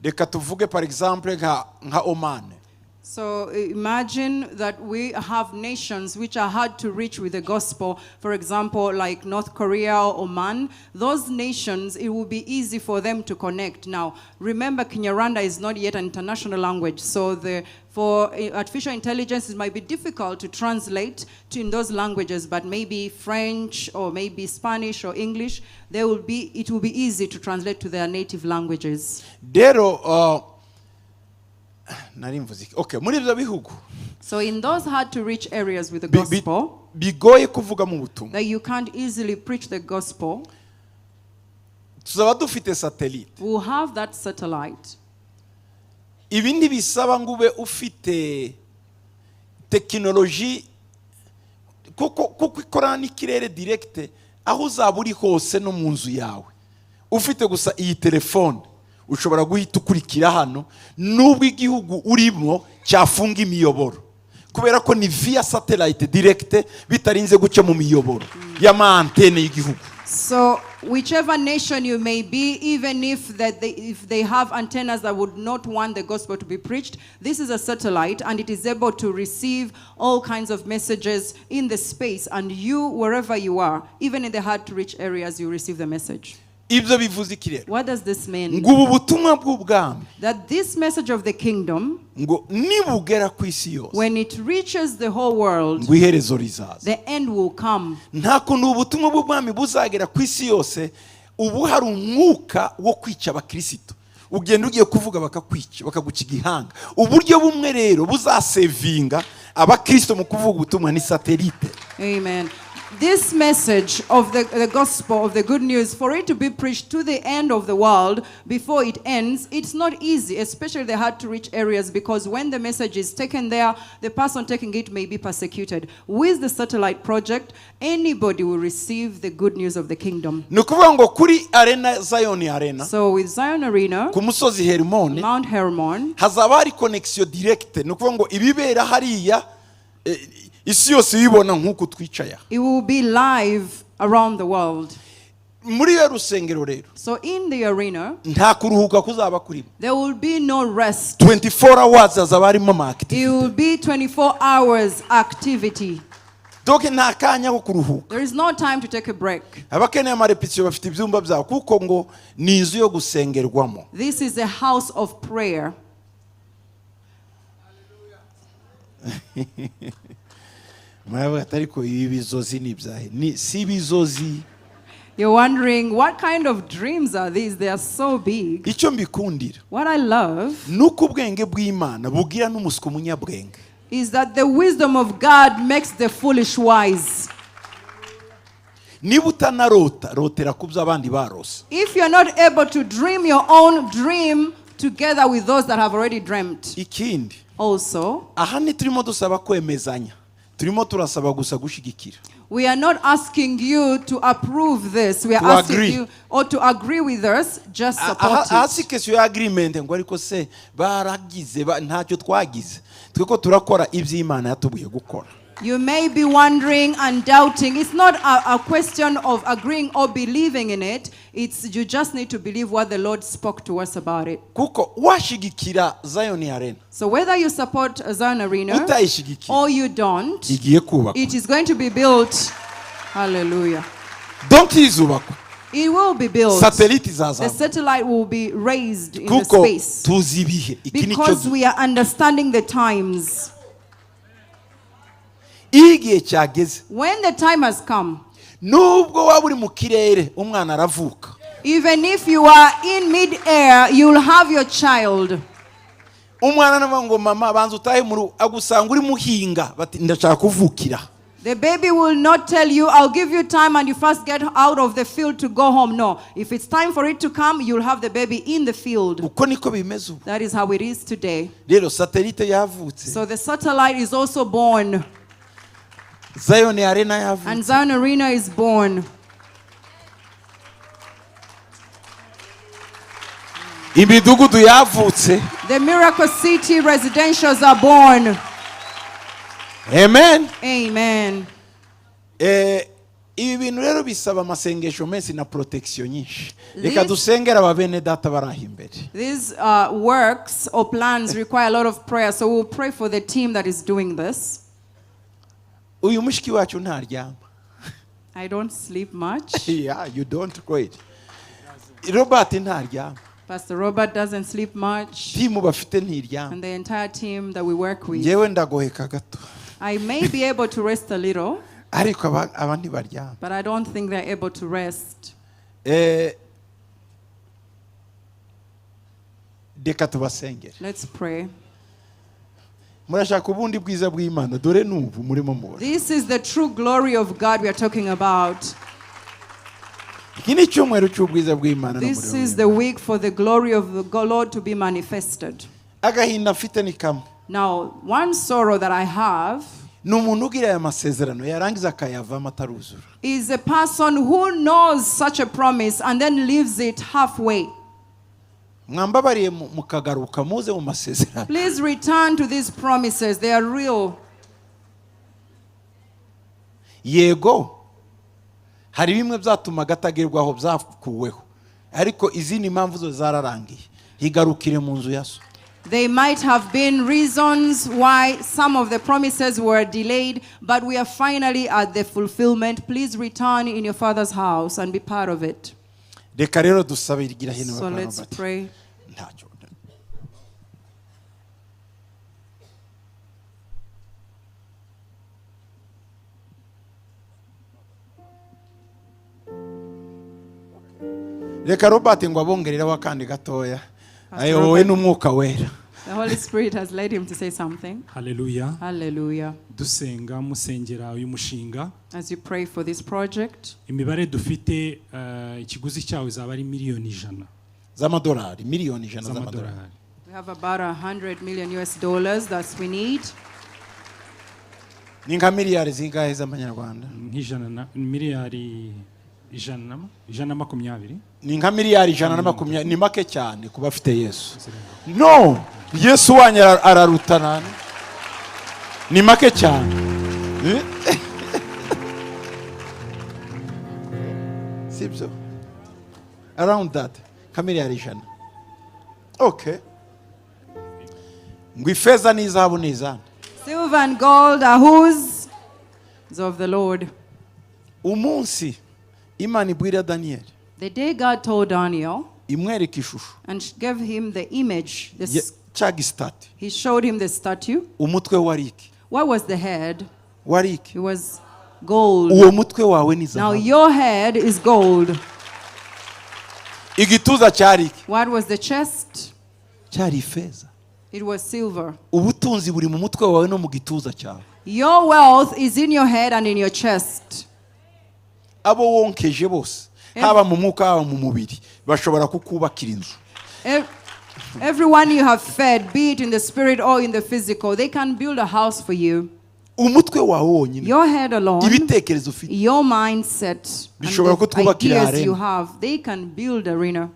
Speaker 1: Reka tuvuge par exemple nka Oman.
Speaker 2: So imagine that we have nations which are hard to reach with the gospel. For example, like North Korea or Oman. Those nations, it will be easy for them to connect. Now, remember, Kinyarwanda is not yet an international language. So for artificial intelligence, it might be difficult to translate to in those languages, but maybe French or maybe Spanish or English, it will be easy to translate to their native languages.
Speaker 1: Rero nari mvuze iki? Okay, muri ibyo bihugu
Speaker 2: So in those hard to reach areas with the gospel,
Speaker 1: bigoye kuvuga mu butumwa,
Speaker 2: that you can't easily preach the gospel,
Speaker 1: tuzaba dufite satellite.
Speaker 2: We'll have that satellite.
Speaker 1: Ibi ntibisaba ngo ube ufite tekinoloji, kuko ikorana n'ikirere direct. Aho uzaba uri hose, no mu nzu yawe, ufite gusa iyi telefone, ushobora guhita ukurikira hano, nubwo igihugu urimo cyafunga imiyoboro, kubera ko ni via satellite direct, bitarinze guca mu miyoboro y'ama antenne y'igihugu.
Speaker 2: So whichever nation you may be, even if they have antennas that would not want the gospel to be preached, this is a satellite and it is able to receive all kinds of messages in the space. And you, wherever you are, even in the hard to reach areas, you receive the message.
Speaker 1: Ibyo bivuze iki rero?
Speaker 2: What does this mean?
Speaker 1: Ngo ubu butumwa bw'ubwami,
Speaker 2: That this message of the kingdom,
Speaker 1: ngo nibugera ku isi yose,
Speaker 2: when it reaches the whole world,
Speaker 1: ngo iherezo rizaza.
Speaker 2: The end will come.
Speaker 1: Nta kuntu ubu butumwa bw'ubwami buzagera ku isi yose ubu hari umwuka wo kwica abakirisito. Ugenda ugiye kuvuga, bakakwica, bakaguca igihanga. Uburyo bumwe rero buzasevinga abakirisito mu kuvuga ubutumwa ni satellite.
Speaker 2: Amen. This message of the gospel of the good news, for it to be preached to the end of the world before it ends, it's not easy, especially the hard to reach areas, because when the message is taken there, the person taking it may be persecuted. With the satellite project, anybody will receive the good news of the kingdom.
Speaker 1: Ni ukuvuga ngo kuri arena, Zion Arena,
Speaker 2: So with Zion Arena,
Speaker 1: ku musozi Herimoni,
Speaker 2: Mount Hermon,
Speaker 1: hazaba hari connexion directe. Ni ukuvuga ngo ibibera hariya, isi yose ibibona nk'uku twicaye aha.
Speaker 2: It will be live around the world.
Speaker 1: Muri iyo rusengero rero,
Speaker 2: So in the arena,
Speaker 1: nta kuruhuka kuzaba kurimo.
Speaker 2: There will be no rest.
Speaker 1: 24 hours hazaba harimo ama
Speaker 2: It
Speaker 1: activity.
Speaker 2: will be 24 hours activity.
Speaker 1: Donc nta kanya ko kuruhuka.
Speaker 2: There is no time to take a break.
Speaker 1: Abakeneye ama répétition bafite ibyumba byabo, kuko ngo ni inzu yo gusengerwamo.
Speaker 2: This is a house of prayer.
Speaker 1: Muravuga ati ariko ibi bizozi ni ibyahe? Ni si ibizozi.
Speaker 2: You're wondering, what kind of dreams are these? They are so big.
Speaker 1: Icyo mbikundira
Speaker 2: What I love
Speaker 1: ni uko ubwenge bw'Imana bugira n'umuswa umunyabwenge.
Speaker 2: Is that the wisdom of God makes the foolish wise.
Speaker 1: Niba utanarota, rotera ku byo abandi barose.
Speaker 2: If you're not able to dream your own dream together with those that have already dreamt.
Speaker 1: Ikindi,
Speaker 2: Also,
Speaker 1: aha ntiturimo dusaba kwemezanya, turimo turasaba gusa gushyigikira.
Speaker 2: We are not asking you to approve this. We are
Speaker 1: To
Speaker 2: asking
Speaker 1: agree.
Speaker 2: You or to agree with us, just support
Speaker 1: Aha
Speaker 2: it.
Speaker 1: si question ya agreement ngo ariko se baragize ntacyo twagize twe, ko turakora iby'Imana yatubwiye gukora.
Speaker 2: You may be wondering and doubting. It's not a question of agreeing or believing in it. It's you just need to believe what the Lord spoke to us about it.
Speaker 1: Kuko washigikira Zion Arena,
Speaker 2: So whether you support Zion Arena
Speaker 1: utayishigikira,
Speaker 2: or you don't,
Speaker 1: igiye kubakwa.
Speaker 2: It is going to be built. Hallelujah.
Speaker 1: Donc izubakwa.
Speaker 2: It will be built.
Speaker 1: Satellite
Speaker 2: The
Speaker 1: izazamuka,
Speaker 2: satellite will be raised in the
Speaker 1: kuko
Speaker 2: space.
Speaker 1: Tuzi ibihe. Iki ni cyo
Speaker 2: Because we are understanding the times.
Speaker 1: Iyo igihe cyageze,
Speaker 2: When the time has come,
Speaker 1: nubwo waba uri mu kirere, umwana aravuka.
Speaker 2: Even if you are in mid-air, you'll have your child.
Speaker 1: Umwana navuga ngo mama banza utahe mu rugo agusanga uri muhinga bati ndashaka kuvukira.
Speaker 2: The baby will not tell you, "I'll give you time and you first get out of the field to go home." No. If it's time for it to come, you'll have the baby in the field.
Speaker 1: Uko niko bimeze ubu.
Speaker 2: That is how it is today.
Speaker 1: Rero satellite yavutse.
Speaker 2: So the satellite is also born,
Speaker 1: Zion Arena yavutse.
Speaker 2: And Zion Arena is born.
Speaker 1: Imidugudu yavutse.
Speaker 2: The Miracle City residentials are born.
Speaker 1: Amen.
Speaker 2: Amen.
Speaker 1: Eh, ibi bintu rero bisaba amasengesho menshi na protection nyinshi. Reka dusengere aba bene data bari aho imbere.
Speaker 2: These works or plans require a lot of prayer, so we'll pray for the team that is doing this.
Speaker 1: Uyu mushiki wacu ntaryama.
Speaker 2: I don't sleep much.
Speaker 1: Yeah, you don't quite. Robert ntaryama.
Speaker 2: Pastor Robert doesn't sleep much,
Speaker 1: Team bafite ntiryama.
Speaker 2: And the entire team that we work with.
Speaker 1: Ngewe ndagoheka gato.
Speaker 2: I may be able to rest a little,
Speaker 1: Ariko aba aba ntibaryama.
Speaker 2: But I don't think they're able to rest.
Speaker 1: Eh, reka tubasengere.
Speaker 2: Let's pray.
Speaker 1: Murashaka ubundi bwiza bw'Imana dore n'ubu murimo mubona.
Speaker 2: This is the true glory of God we are talking about.
Speaker 1: Iki ni icyumweru cy'ubwiza bw'Imana
Speaker 2: This
Speaker 1: n'umuriro
Speaker 2: is
Speaker 1: w'Imana.
Speaker 2: The week for the glory of the Lord to be manifested.
Speaker 1: Agahinda mfite ni kamwe.
Speaker 2: Now, one sorrow that I have
Speaker 1: Ni umuntu ugira aya masezerano yarangiza akayavamo ataruzura.
Speaker 2: Is a person who knows such a promise and then leaves it halfway.
Speaker 1: Mwambabariye mu- mukagaruka muze mu masezerano.
Speaker 2: Please return to these promises, they are real.
Speaker 1: Yego hari bimwe byatumaga atagerwaho byakuweho ariko izindi mpamvu zo zararangiye higarukire mu nzu ya so.
Speaker 2: They might have been reasons why some of the promises were delayed, but we are finally at the fulfillment. Please return in your father's house and be part of it.
Speaker 1: Reka rero dusabe igira hino
Speaker 2: So
Speaker 1: bakora
Speaker 2: let's
Speaker 1: Robert.
Speaker 2: Pray.
Speaker 1: Ntacyo. Reka Robert ngo abongerereho akandi gatoya ayobowe
Speaker 2: Robert.
Speaker 1: N'umwuka wera.
Speaker 2: The Holy Spirit has led him to say something.
Speaker 3: Haleluya.
Speaker 2: Hallelujah.
Speaker 3: Dusenga musengera uyu mushinga.
Speaker 2: As you pray for this project,
Speaker 3: Imibare dufite eh, ikiguzi cyawo izaba ari miliyoni 100
Speaker 1: z'amadolari miliyoni 100 z'amadolari.
Speaker 3: Z'amadolari.
Speaker 2: We have about $100 million that we need.
Speaker 1: Ni nka miliyari zingahe z'amanyarwanda?
Speaker 3: Nk'ijana na miliyari 120.
Speaker 1: Ni nka miliyari 120 ni make cyane ku bafite Yesu. No, Yesu wanyu ararutana ni make cyane. Eh? Sibyo, around that nka miliyari 100. Okay, ngo ifeza n'izahabu ni izande?
Speaker 2: Silver and gold are whose? It's of the Lord.
Speaker 1: Umunsi Imana ibwira Daniyeli
Speaker 2: The day God told Daniel
Speaker 1: imwereka ishusho
Speaker 2: and gave him the image,
Speaker 1: cya gistatue.
Speaker 2: He showed him the statue.
Speaker 1: Umutwe wari iki?
Speaker 2: What was the head?
Speaker 1: Wari iki?
Speaker 2: It was gold.
Speaker 1: Uwo mutwe wawe ni
Speaker 2: Now
Speaker 1: zahabu.
Speaker 2: your head is gold.
Speaker 1: Igituza cyari iki?
Speaker 2: What was the chest?
Speaker 1: Cyari ifeza.
Speaker 2: It was silver.
Speaker 1: Ubutunzi buri mu mutwe wawe no mu gituza cyawe.
Speaker 2: Your wealth is in your head and in your chest.
Speaker 1: Abo wonkeje bose haba mu mwuka haba mu mubiri bashobora kukubakira inzu.
Speaker 2: Everyone you have fed, be it in the spirit or in the physical, they can build a house for you.
Speaker 1: Umutwe wawe wonyine
Speaker 2: Your head alone,
Speaker 1: ibitekerezo ufite
Speaker 2: your mindset, and
Speaker 1: bishobora
Speaker 2: the
Speaker 1: kutwubakira
Speaker 2: ideas
Speaker 1: arena.
Speaker 2: you have, they can build arena.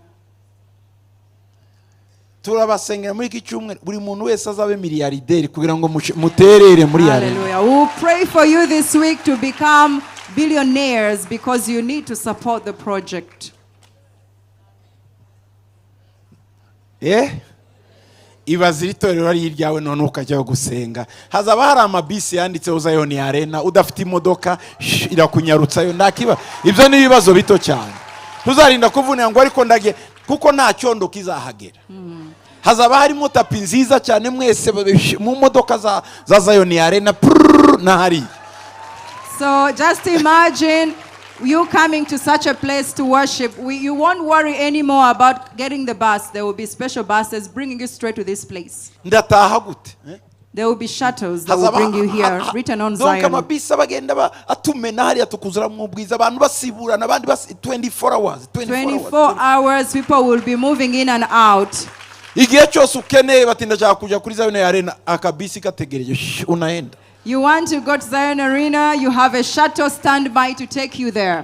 Speaker 1: Turabasengera muri iki cyumweru buri muntu wese azabe miliyarderi kugira ngo muterere muri arena.
Speaker 2: Hallelujah. We'll pray for you this week to become billionaires because you need to support the project.
Speaker 1: Eh, ibaze iri torero ari iryawe none ukajya gusenga hazaba hari amabisi yanditseho Zion Arena udafite imodoka shh, irakunyarutsayo ntakiba ibyo ni ibibazo bito cyane tuzarinda kuvunira ngo ariko ndagiye kuko nta cyondo kizahagera hazaba harimo tapi nziza cyane mwese mu modoka za Zion Arena prrrr, na hariya.
Speaker 2: So just imagine You coming to such a place to worship, you won't worry anymore about getting the bus. There will be special buses bringing you straight to this place.
Speaker 1: Ndataha gute? Eh?
Speaker 2: There will be shuttles that will
Speaker 1: Hazaba-
Speaker 2: bring you here, written on
Speaker 1: Donc
Speaker 2: Zion.
Speaker 1: Amabisi abagenda atumena hariya tukuzura mu bwiza abantu basiburana abandi basi 24 hours, 24
Speaker 2: 24
Speaker 1: hours.
Speaker 2: Hours, people will be moving in and out.
Speaker 1: Igihe cyose ukeneye bati ndashaka kujya kuri Zion Arena akabisi gategereje shh, unaenda.
Speaker 2: You want to go to Zion Arena, you have a shuttle standby to take you there.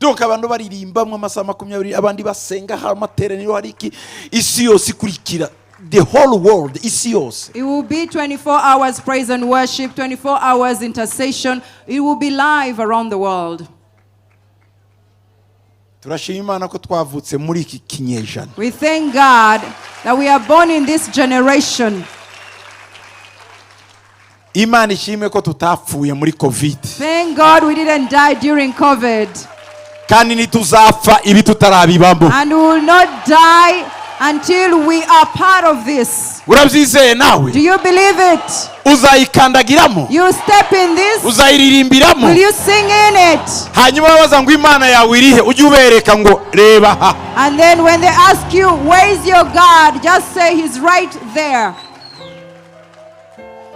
Speaker 1: Donc abantu baririmbamwo amasaha 20 abandi basenga hari amateraniro hari iki isi yose ikurikira the whole world isi yose.
Speaker 2: It will be 24 hours praise and worship, 24 hours intercession. It will be live around the world.
Speaker 1: Turashima Imana ko twavutse muri iki kinyejana.
Speaker 2: We thank God that we are born in this generation.
Speaker 1: Imana ishimwe ko tutapfuye muri COVID.
Speaker 2: Thank God we didn't die during COVID.
Speaker 1: Kandi ntituzapfa ibi tutarabibamo.
Speaker 2: And we will not die until we are part of this.
Speaker 1: Urabyizeye nawe?
Speaker 2: Do you believe it?
Speaker 1: Uzayikandagiramo?
Speaker 2: You step in this?
Speaker 1: Uzayiririmbiramo?
Speaker 2: Will you sing in it?
Speaker 1: Hanyuma babaza ngo Imana yawe irihe ujye ubereka ngo reba aha.
Speaker 2: And then when they ask you, "Where is your God?" just say, "He's right there."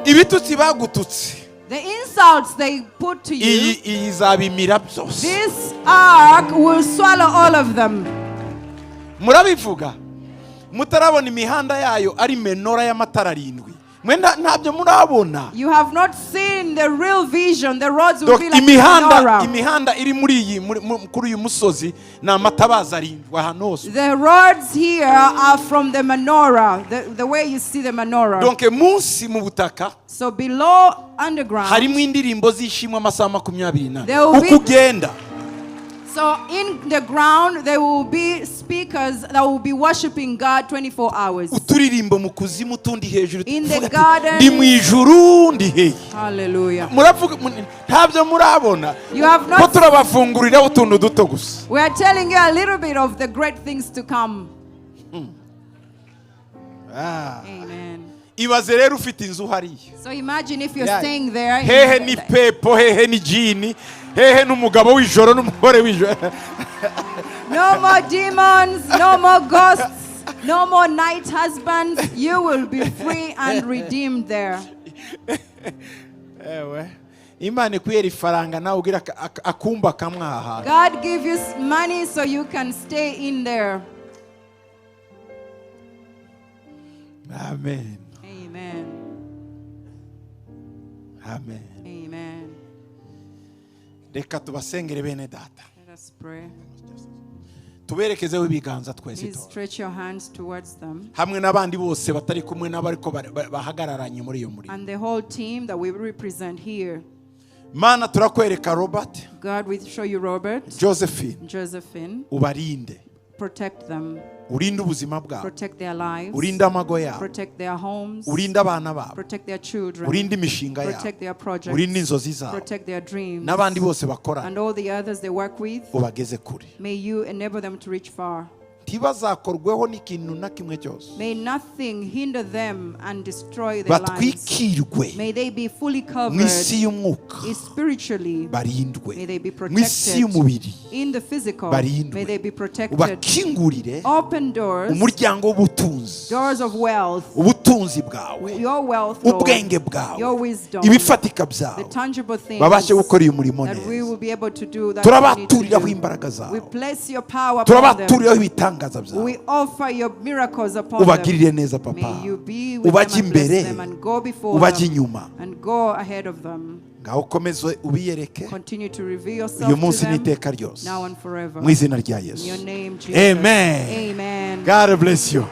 Speaker 1: Ibitutsi bagututse
Speaker 2: The insults they put to you,
Speaker 1: iyi iyi izabimira byose.
Speaker 2: This ark will swallow all of them.
Speaker 1: Murabivuga mutarabona imihanda yayo ari menora y'amatara arindwi mwe ntabyo murabona.
Speaker 2: You have not seen the real vision. The roads will
Speaker 1: Donc,
Speaker 2: be like
Speaker 1: imihanda
Speaker 2: menorah.
Speaker 1: Imihanda iri muri iyi kuri uyu musozi ni amatabaza arindwi ahantu hose.
Speaker 2: The roads here are from the menorah, the way you see the menorah.
Speaker 1: Donc munsi mu butaka
Speaker 2: So below underground,
Speaker 1: harimo indirimbo z'ishimwe amasaha 24
Speaker 2: There will
Speaker 1: uko ugenda.
Speaker 2: So in the ground there will be speakers that will be worshiping God 24 hours.
Speaker 1: Uturirimbo mu kuzimu utundi hejuru
Speaker 2: In the
Speaker 1: tuvuga ati,
Speaker 2: garden.
Speaker 1: Ndi mu ijuru ndi hehe?
Speaker 2: Hallelujah.
Speaker 1: Muravuga ntabyo murabona.
Speaker 2: You have not
Speaker 1: Ko turabafunguriraho utuntu duto gusa.
Speaker 2: We are telling you a little bit of the great things to come.
Speaker 1: Ah.
Speaker 2: Amen.
Speaker 1: Ibaze rero ufite inzu hariya.
Speaker 2: So imagine if you're
Speaker 1: Yeah.
Speaker 2: staying there.
Speaker 1: Hehe ni pepo hehe ni jini hehe n'umugabo w'ijoro n'umugore w'ijoro.
Speaker 2: No more demons, no more ghosts, no more night husbands. You will be free and redeemed there.
Speaker 1: Ewe Imana ikwihera ifaranga nawe ugira akumba kamwe aha hantu.
Speaker 2: God give you money so you can stay in there.
Speaker 1: Amen.
Speaker 2: Amen.
Speaker 1: Amen.
Speaker 2: Amen.
Speaker 1: Reka tubasengere bene data.
Speaker 2: Let us pray.
Speaker 1: Tuberekezeho ibiganza twese
Speaker 2: Please
Speaker 1: itora.
Speaker 2: Stretch your hands towards them.
Speaker 1: Hamwe n'abandi bose batari kumwe nabo ariko bahagararanye muri iyo murimo.
Speaker 2: And the whole team that we represent here.
Speaker 1: Mana turakwereka Robert,
Speaker 2: God, we show you Robert,
Speaker 1: Josephine,
Speaker 2: Josephine.
Speaker 1: Ubarinde.
Speaker 2: Protect them.
Speaker 1: Urinde ubuzima bwabo.
Speaker 2: Protect their lives.
Speaker 1: Urinde amago yabo.
Speaker 2: Protect their homes.
Speaker 1: Urinde abana babo.
Speaker 2: Protect their children.
Speaker 1: Urinde imishinga yabo.
Speaker 2: Protect their projects.
Speaker 1: Urinde inzozi zabo.
Speaker 2: Protect their dreams.
Speaker 1: N'abandi bose bakorana.
Speaker 2: And all the others they work with.
Speaker 1: Ubageze kure.
Speaker 2: May you enable them to reach far.
Speaker 1: Ntibazakorweho n'ikintu na kimwe cyose.
Speaker 2: May nothing hinder them and destroy their lives.
Speaker 1: Batwikirwe
Speaker 2: May they be fully
Speaker 1: mu
Speaker 2: covered
Speaker 1: isi y'umwuka
Speaker 2: spiritually.
Speaker 1: barindwe
Speaker 2: May they be
Speaker 1: mu isi
Speaker 2: protected.
Speaker 1: y'umubiri
Speaker 2: In the physical.
Speaker 1: barindwe.
Speaker 2: May they be protected.
Speaker 1: Ubakingurire
Speaker 2: Open doors,
Speaker 1: umuryango w'ubutunzi
Speaker 2: doors of wealth,
Speaker 1: ubutunzi bwawe
Speaker 2: your wealth, Lord,
Speaker 1: ubwenge bwawe
Speaker 2: your wisdom,
Speaker 1: ibifatika
Speaker 2: the
Speaker 1: byawe
Speaker 2: tangible things
Speaker 1: babashe gukora uyu murimo
Speaker 2: that we
Speaker 1: neza.
Speaker 2: will be able to do that we need to
Speaker 1: Turabaturiraho
Speaker 2: do.
Speaker 1: imbaraga
Speaker 2: We
Speaker 1: zawe.
Speaker 2: place your power upon them.
Speaker 1: Turabaturiraho ibitangaza byawe.
Speaker 2: We offer your miracles upon
Speaker 1: Ubagirire
Speaker 2: them.
Speaker 1: neza papa.
Speaker 2: May you be with them
Speaker 1: Ubajye
Speaker 2: and bless
Speaker 1: imbere
Speaker 2: them and go before
Speaker 1: ubajye
Speaker 2: them
Speaker 1: inyuma.
Speaker 2: And go ahead of them.
Speaker 1: Ngaho ukomeze ubiyereke
Speaker 2: Continue to reveal yourself
Speaker 1: uyu
Speaker 2: to
Speaker 1: munsi
Speaker 2: them
Speaker 1: n'iteka ryose
Speaker 2: now and forever.
Speaker 1: mu izina rya
Speaker 2: In
Speaker 1: Yesu.
Speaker 2: your name, Jesus.
Speaker 1: Amen.
Speaker 2: Amen.
Speaker 1: God bless you.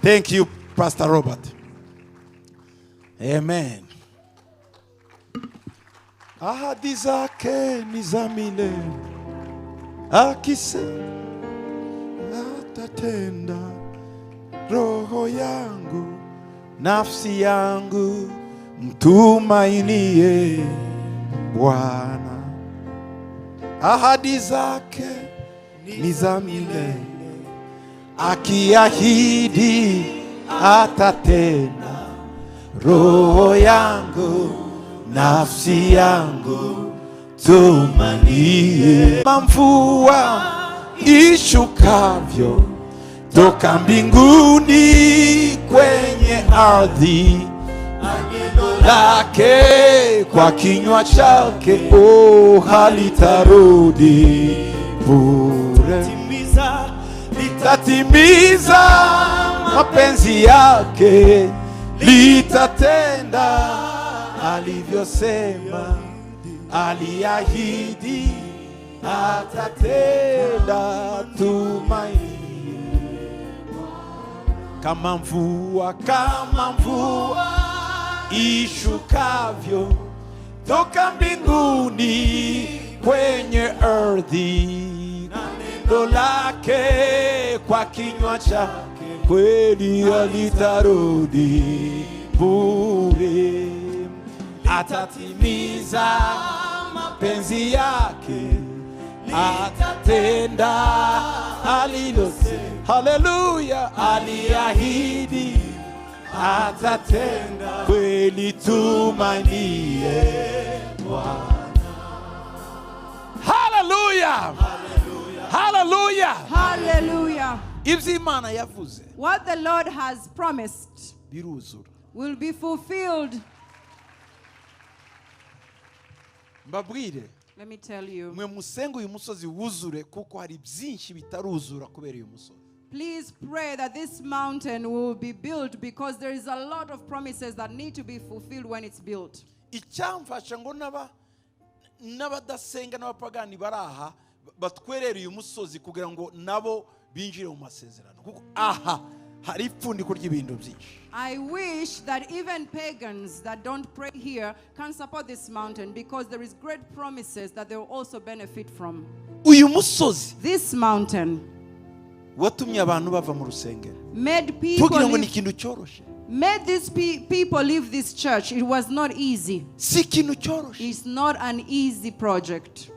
Speaker 1: Thank you, Pastor Robert. Amen. Ahadi zake ni za milele, akisema atatenda. Roho yangu, nafsi yangu, mtumainie Bwana. Ahadi zake ni za milele, akiahidi atatenda. Roho yangu, nafsi yangu, Tumanie mvua ishukavyo toka mbinguni kwenye ardhi, neno lake kwa kinywa chake, oh, halitarudi bure, litatimiza mapenzi yake, litatenda alivyosema, aliahidi atatenda. Tumaini kama mvua, kama mvua ishukavyo toka mbinguni kwenye ardhi, neno lake kwa kinywa chake kweli halitarudi bure, atatimiza mapenzi yake, atatenda alilosema. Haleluya, aliahidi atatenda kweli, tumainie Bwana. Haleluya, haleluya.
Speaker 2: Hallelujah.
Speaker 1: Ibyo Imana yavuze
Speaker 2: What the Lord has promised
Speaker 1: biruzura.
Speaker 2: will be fulfilled.
Speaker 1: Mbabwire,
Speaker 2: Let me tell you.
Speaker 1: mwe musenge uyu musozi wuzure, kuko hari byinshi bitaruzura kubera uyu musozi.
Speaker 2: Please pray that this mountain will be built, because there is a lot of promises that need to be fulfilled when it's built.
Speaker 1: Icyamfasha ngo n'abadasenga n'abapagani bari aha batwerere uyu musozi kugira ngo nabo binjire mu masezerano, kuko aha hari ipfundiko ry'ibintu byinshi.
Speaker 2: I wish that even pagans that don't pray here can support this mountain, because there is great promises that they will also benefit from.
Speaker 1: Uyu musozi
Speaker 2: This mountain
Speaker 1: watumye abantu bava mu rusengero
Speaker 2: made people
Speaker 1: tugira ngo ni
Speaker 2: leave,
Speaker 1: ikintu cyoroshye.
Speaker 2: made these people leave this church. It was not easy.
Speaker 1: Si ikintu cyoroshye.
Speaker 2: It's not an easy project.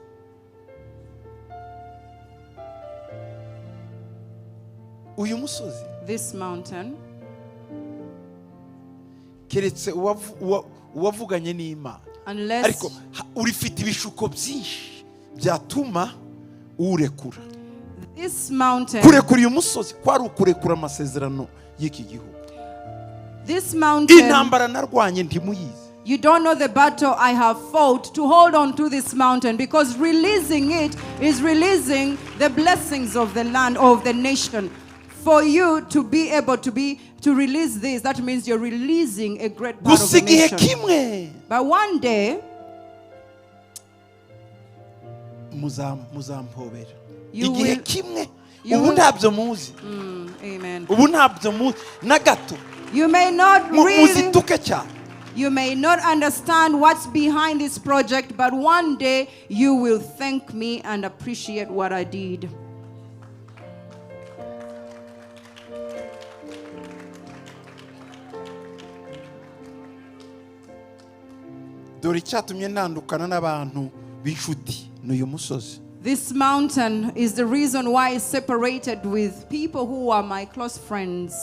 Speaker 1: Uyu musozi
Speaker 2: This mountain,
Speaker 1: keretse uwavuganye n'Imana,
Speaker 2: unless
Speaker 1: ariko urifite ibishuko byinshi byatuma uwurekura.
Speaker 2: this mountain,
Speaker 1: Kurekura uyu musozi kwari ukurekura amasezerano y'iki gihugu.
Speaker 2: this mountain,
Speaker 1: Intambara narwanye ntimuyizi.
Speaker 2: you don't know the battle I have fought to hold on to this mountain, because releasing it is releasing the blessings of the land, of the nation. For you to be able to release this, that means you're releasing a great part of
Speaker 1: Gusa
Speaker 2: the
Speaker 1: igihe
Speaker 2: nation.
Speaker 1: kimwe
Speaker 2: But one day,
Speaker 1: muzampobera.
Speaker 2: You
Speaker 1: Igihe
Speaker 2: will-
Speaker 1: kimwe
Speaker 2: you
Speaker 1: ubu
Speaker 2: will-
Speaker 1: ntabyo muzi.
Speaker 2: Amen.
Speaker 1: Ubu ntabyo muzi na gato.
Speaker 2: You may not really,
Speaker 1: Muzituke cyane.
Speaker 2: you may not understand what's behind this project, but one day you will thank me and appreciate what I did.
Speaker 1: Dore icyatumye ntandukana n'abantu b'inshuti ni uyu musozi.
Speaker 2: This mountain is the reason why I separated with people who are my close friends.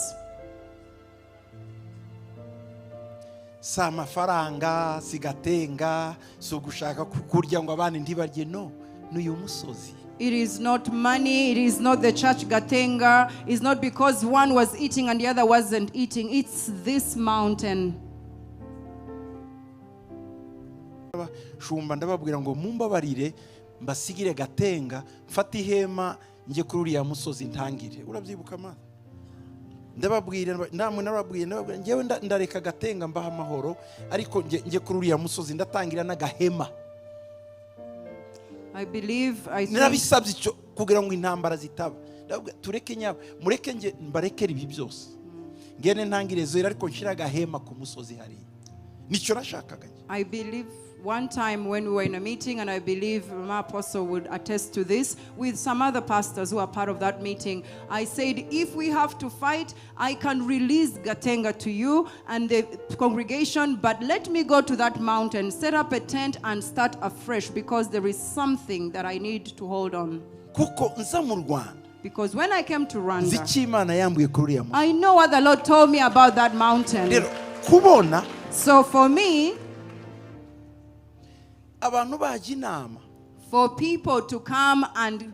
Speaker 1: Si amafaranga, si gatenga, si ugushaka kurya ngo abandi ntibarye, no, ni uyu musozi.
Speaker 2: It is not money, it is not the church gatenga, it's not because one was eating and the other wasn't eating. It's this mountain.
Speaker 1: Shumba ndababwira ngo mumbabarire mbasigire gatenga, mfate ihema njye kuri uriya musozi ntangire. Urabyibuka mana? Ndababwira, namwe narababwiye, ndababwira njyewe ndareka gatenga mbaha amahoro, ariko njye kuri uriya musozi ndatangira n'agahema.
Speaker 2: I believe I think
Speaker 1: Narabisabye icyo kugira ngo intambara zitaba. Ndababwira, tureke nyabo, mureke njye mbarekere ibi byose. Ngene ntangire zero, ariko nshira agahema ku musozi hariya. Nicyo nashakaga njye.
Speaker 2: I believe one time when we were in a meeting, and I believe my apostle would attest to this, with some other pastors who are part of that meeting, I said, if we have to fight, I can release Gatenga to you and the congregation, but let me go to that mountain, set up a tent and start afresh, because there is something that I need to hold on.
Speaker 1: Kuko nza mu Rwanda,
Speaker 2: Because when I came to
Speaker 1: nzi
Speaker 2: Rwanda,
Speaker 1: icyo Imana yambwiye kuri uriya musozi.
Speaker 2: I know what the Lord told me about that mountain.
Speaker 1: Rero kubona
Speaker 2: So for me,
Speaker 1: Abantu bajya inama,
Speaker 2: For people to come and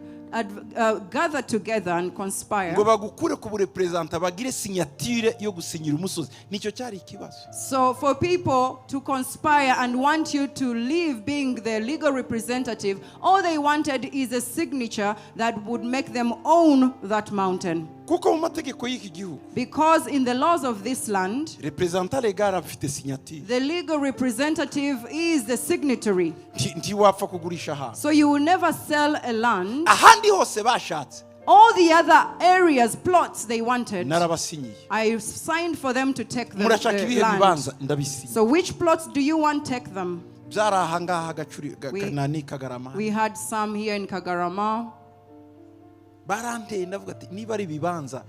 Speaker 2: gather together and conspire.
Speaker 1: Ngo bagukure ku bureprésentant, bagire signature yo gusinyira umusozi, nicyo cyari ikibazo.
Speaker 2: So, for people to conspire and want you to leave being the legal representative, all they wanted is a signature that would make them own that mountain.
Speaker 1: Kuko mu mategeko y'iki gihugu,
Speaker 2: Because in the laws of this land,
Speaker 1: représentant légal afite signature.
Speaker 2: The legal representative is the signatory.
Speaker 1: Ntiwapfa kugurisha ahantu.
Speaker 2: So you will never sell a land.
Speaker 1: Ahandi hose bashatse,
Speaker 2: All the other areas, plots they wanted,
Speaker 1: narabasinyiye.
Speaker 2: I signed for them to take
Speaker 1: Murashaka
Speaker 2: the
Speaker 1: ibihe
Speaker 2: land.
Speaker 1: bibanza? Ndabisinye.
Speaker 2: So which plots do you want? Take them.
Speaker 1: Byari ahangaha Gacuri Kanani, Kagarama.
Speaker 2: We had some here in Kagarama.
Speaker 1: Baranteye, ndavuga ati niba ari ibibanza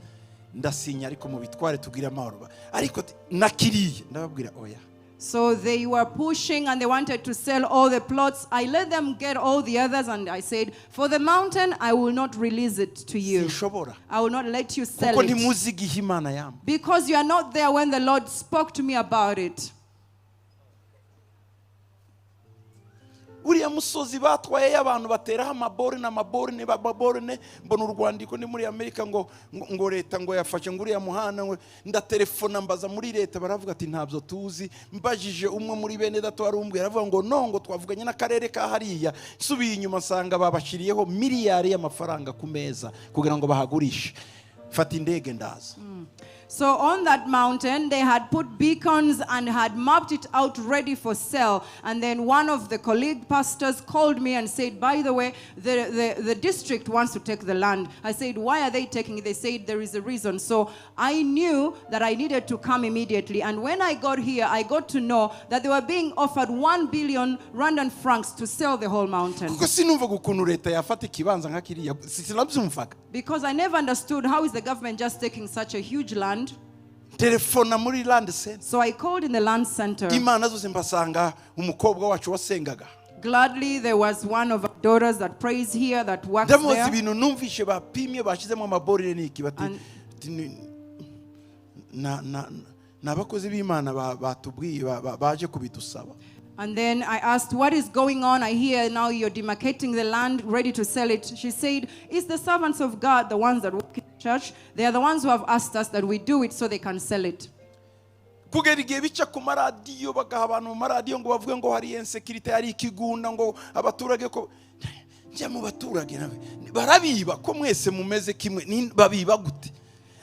Speaker 1: ndasinya, ariko mu bitware tubwire amahoro. Ariko ati, nakiriye, ndababwira oya.
Speaker 2: So they were pushing and they wanted to sell all the plots. I let them get all the others and I said, "For the mountain, I will not release it to you.
Speaker 1: Sinshobora,
Speaker 2: I will not let you sell
Speaker 1: kuko
Speaker 2: it."
Speaker 1: ntimuzi igihe Imana yamba.
Speaker 2: Because you are not there when the Lord spoke to me about it.
Speaker 1: Uriya musozi batwayeyo abantu, bateraho amaborne, amaborne, amaborne. Mbona urwandiko ni muri Amerika ngo leta ngo yafashe ngo uriya muhanda ngo. Ndatelefona mbaza muri leta, baravuga ati ntabyo tuzi. Mbajije umwe muri bene data wari umbwira, aravuga ngo no, ngo twavuganye n'akarere ka hariya. Nsubiye inyuma nsanga babashyiriyeho miliyari y'amafaranga ku meza kugira ngo bahagurishe. Fata indege ndaza.
Speaker 2: So on that mountain, they had put beacons and had mapped it out ready for sale. And then one of the colleague pastors called me and said, "By the way, the district wants to take the land." I said, "Why are they taking it?" They said, "There is a reason." So I knew that I needed to come immediately. And when I got here, I got to know that they were being offered 1 billion Rwandan francs to sell the whole mountain.
Speaker 1: Kuko sinumvaga ukuntu leta yafata ikibanza nka kiriya, sinabyumvaga.
Speaker 2: Because I never understood how is the government just taking such a huge land.
Speaker 1: Telefona muri Land Center.
Speaker 2: So I called in the land center.
Speaker 1: Imana zose mbasanga umukobwa wacu wasengaga.
Speaker 2: Gladly, there was one of our daughters that prays here, that works
Speaker 1: Ndamubaza
Speaker 2: there.
Speaker 1: ibintu numvishe bapimye bashyizemo amaborne niki, bati ati ni abakozi b'Imana batubwiye baje kubidusaba.
Speaker 2: And then I asked, "What is going on? I hear now you're demarcating the land, ready to sell it." She said, "It's the servants of God, the ones that work in church. They are the ones who have asked us that we do it so they can sell it."
Speaker 1: Kugera igihe bica ku maradiyo, bagaha abantu mu maradiyo ngo bavuge ngo hari insécurité, hari ikigunda, ngo abaturage ko njya mu baturage nawe barabiba, ko mwese mumeze kimwe, babiba gute?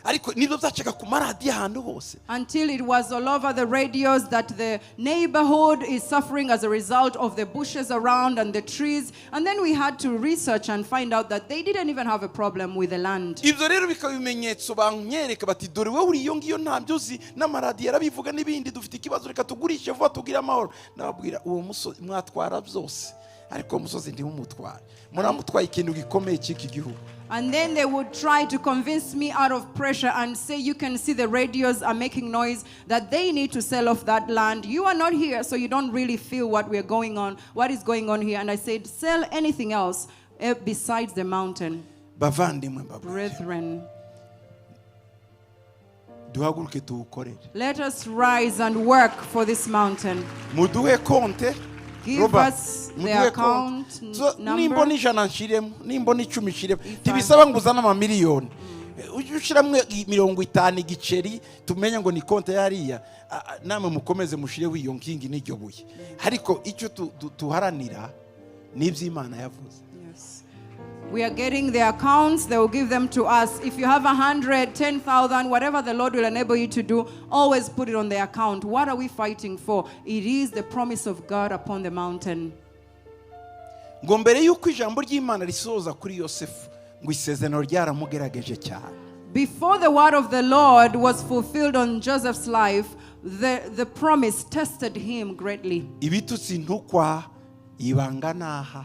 Speaker 1: Ariko nibyo byacaga ku maradiyo ahantu hose.
Speaker 2: Until it was all over the radios that the neighborhood is suffering as a result of the bushes around and the trees. And then we had to research and find out that they didn't even have a problem with the land.
Speaker 1: Ibyo rero bikaba ibimenyetso banyereka bati dore wowe uri iyo ngiyo ntabyo uzi, n'amaradiyo arabivuga n'ibindi, dufite ikibazo, reka tugurishe vuba tugire amahoro. Nababwira uwo musozi mwatwara byose, ariko uwo musozi ntiwumutware, muramutwaye ikintu gikomeye cy'iki gihugu.
Speaker 2: And then they would try to convince me out of pressure and say, "You can see the radios are making noise that they need to sell off that land. You are not here, so you don't really feel what we're going on, what is going on here." And I said, "Sell anything else besides the mountain."
Speaker 1: Bavandimwe, mbabwire,
Speaker 2: Brethren,
Speaker 1: duhaguruke tuwukorere.
Speaker 2: Let us rise and work for this mountain.
Speaker 1: Muduhe konte.
Speaker 2: Give
Speaker 1: Robert,
Speaker 2: us the
Speaker 1: muduhe
Speaker 2: account
Speaker 1: konte. So,
Speaker 2: number.
Speaker 1: nimbona 100 nshiremo, nimbona 10 nshiremo.
Speaker 2: If
Speaker 1: Ntibisaba ngo uzane amamiliyoni, ujye ushyiramo 50 igiceri, tumenye ngo ni konte yariya. Namwe mukomeze mushireho iyo nkingi n'iryo buye, ariko icyo tuharanira ni iby'Imana yavuze.
Speaker 2: Yes. We are getting the accounts, they will give them to us. If you have 100, 10,000, whatever the Lord will enable you to do, always put it on the account. What are we fighting for? It is the promise of God upon the mountain.
Speaker 1: Ngo mbere y'uko ijambo ry'Imana risoza kuri Yosefu, ngo isezerano ryaramugerageje cyane.
Speaker 2: Before the word of the Lord was fulfilled on Joseph's life, the promise tested him greatly.
Speaker 1: Ibitutsi ntukwa ibanga naha.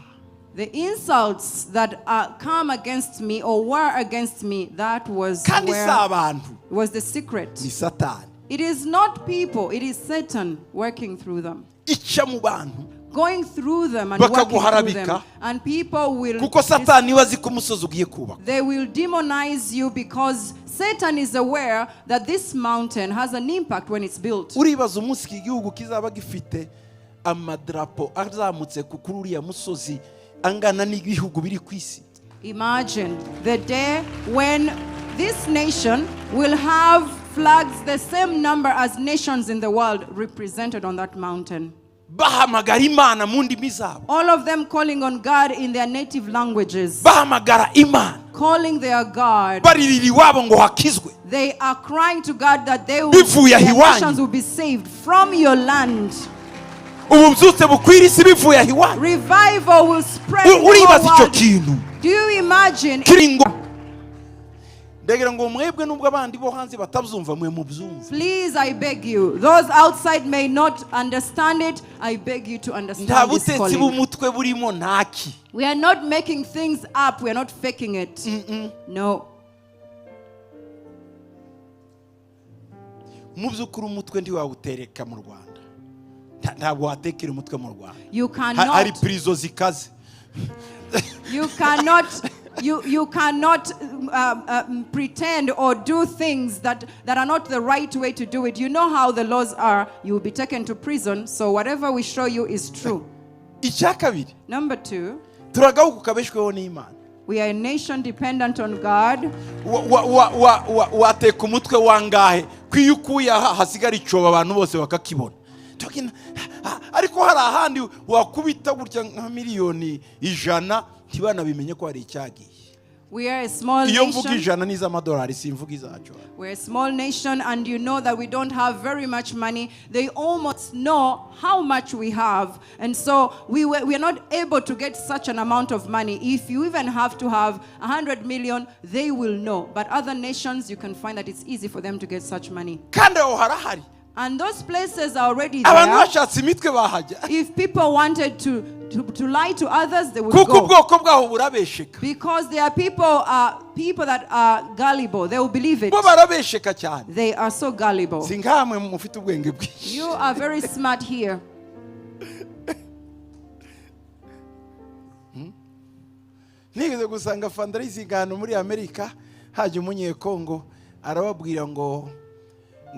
Speaker 2: The insults that come against me or were against me, that was
Speaker 1: Kandi si
Speaker 2: where
Speaker 1: abantu,
Speaker 2: was the secret.
Speaker 1: Ni Satani.
Speaker 2: It is not people, it is Satan working through them.
Speaker 1: Ica mu bantu,
Speaker 2: Going through them and working through
Speaker 1: bakaguharabika.
Speaker 2: Them. And people will
Speaker 1: Kuko Satani we azi ko umusozi ugiye kubakwa.
Speaker 2: They will demonize you because Satan is aware that this mountain has an impact when it's built.
Speaker 1: Uribaza umunsi iki gihugu kizaba gifite Amadarapo azamutse kuri uriya musozi angana n'ibihugu biri ku isi.
Speaker 2: Imagine the day when this nation will have flags the same number as nations in the world represented on that mountain.
Speaker 1: Bahamagara Imana mu ndimi zabo.
Speaker 2: All of them calling on God in their native languages.
Speaker 1: Bahamagara Imana.
Speaker 2: Calling their God.
Speaker 1: Baririra iwabo ngo hakizwe.
Speaker 2: They are crying to God that they will,
Speaker 1: Bivuye
Speaker 2: their
Speaker 1: aho iwanyu.
Speaker 2: nations will be saved from your land.
Speaker 1: Ububyutse bukwira isi bivuye aho iwanyu.
Speaker 2: Revival will spread in the whole
Speaker 1: Uribaza icyo
Speaker 2: world.
Speaker 1: kintu.
Speaker 2: Do you imagine?
Speaker 1: Kiri ngo ndagira ngo mwebwe nubwo abandi bo hanze batabyumva mwe mubyumve.
Speaker 2: Please, I beg you. Those outside may not understand it. I beg you to
Speaker 1: Nta
Speaker 2: understand this
Speaker 1: butetsi
Speaker 2: calling.
Speaker 1: b'umutwe burimo ntaki.
Speaker 2: We are not making things up. We are not faking it. No.
Speaker 1: Mu by'ukuri umutwe ntiwawutereka mu Rwanda. Ntabwo watekera umutwe mu Rwanda.
Speaker 2: You cannot.
Speaker 1: Hari prison zikaze.
Speaker 2: You cannot. You cannot pretend or do things that are not the right way to do it. You know how the laws are. You will be taken to prison. So whatever we show you is true.
Speaker 1: Icya kabiri.
Speaker 2: Number two.
Speaker 1: Turagahuka kabeshweho n'Imana.
Speaker 2: We are a nation dependent on God.
Speaker 1: Wateka umutwe wangahe kwiyukuye aha hasigara icoba abantu bose bakakibona. Ariko hari ahandi wakubita gutya nka 100,000,000 ntibanabimenye ko hari icyagiye.
Speaker 2: We are a small
Speaker 1: Iyo mvuga
Speaker 2: nation.
Speaker 1: 100 n'iz'amadolari simvuga izacu.
Speaker 2: We're a small nation, and you know that we don't have very much money. They almost know how much we have. And so we are not able to get such an amount of money. If you even have to have 100 million, they will know. But other nations, you can find that it's easy for them to get such money.
Speaker 1: Kandi aho harahari.
Speaker 2: And those places are already there.
Speaker 1: Abantu bashatse imitwe bahajya.
Speaker 2: If people wanted to lie to others, they would
Speaker 1: Kuko
Speaker 2: go.
Speaker 1: ubwoko bwaho burabesheka.
Speaker 2: Because there are people that are gullible. They will believe it.
Speaker 1: Bo barabesheka cyane.
Speaker 2: They are so gullible.
Speaker 1: Si nkamwe mufite ubwenge bwinshi.
Speaker 2: You are very smart here.
Speaker 1: Nigeze gusanga fundraising ahantu muri Amerika, haje umunyekongo arababwira ngo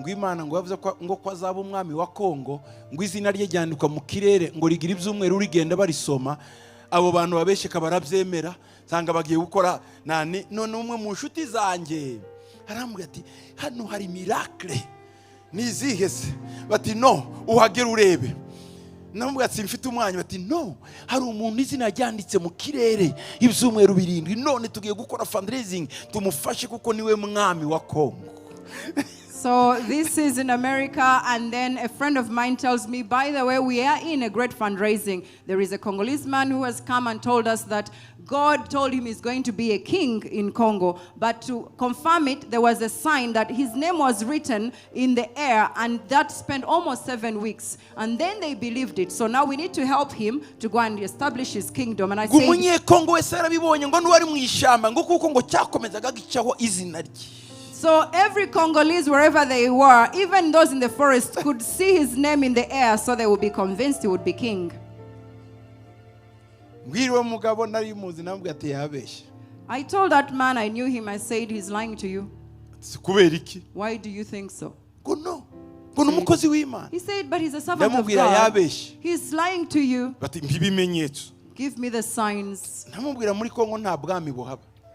Speaker 1: Imana ngo yavuze ko ngo ko azaba umwami wa Kongo, ngo izina rye ryandikwa mu kirere ngo rigira ibyumweru rigenda barisoma. Abo bantu babesheka barabyemera, sanga bagiye gukora nani. None umwe mu nshuti zanjye arambwira ati hano hari miracle nizihe se? Bati no, uhagera urebe. Namubwira ati mfite umwanya. Bati no, hari umuntu izina ryanditse mu kirere ibyumweru 7, none tugiye gukora fundraising tumufashe kuko niwe mwami wa Kongo.
Speaker 2: So this is in America, and then a friend of mine tells me, by the way, we are in a great fundraising. There is a Congolese man who has come and told us that God told him he's going to be a king in Congo. But to confirm it, there was a sign that his name was written in the air, and that spent almost 7 weeks. And then they believed it. So now we need to help him to go and establish his kingdom. And I said,
Speaker 1: Umunyekongo wese yarabibonye ngo n'uwari mu ishyamba ngo kuko ngo cyakomezaga gicaho izina rye.
Speaker 2: So every Congolese, wherever they were, even those in the forest, could see his name in the air, so they would be convinced he would be king. I told that man, I knew him, I said, he's lying to you. Why do you think so? He said, but he's a servant of God. He's lying to you. Give me the signs.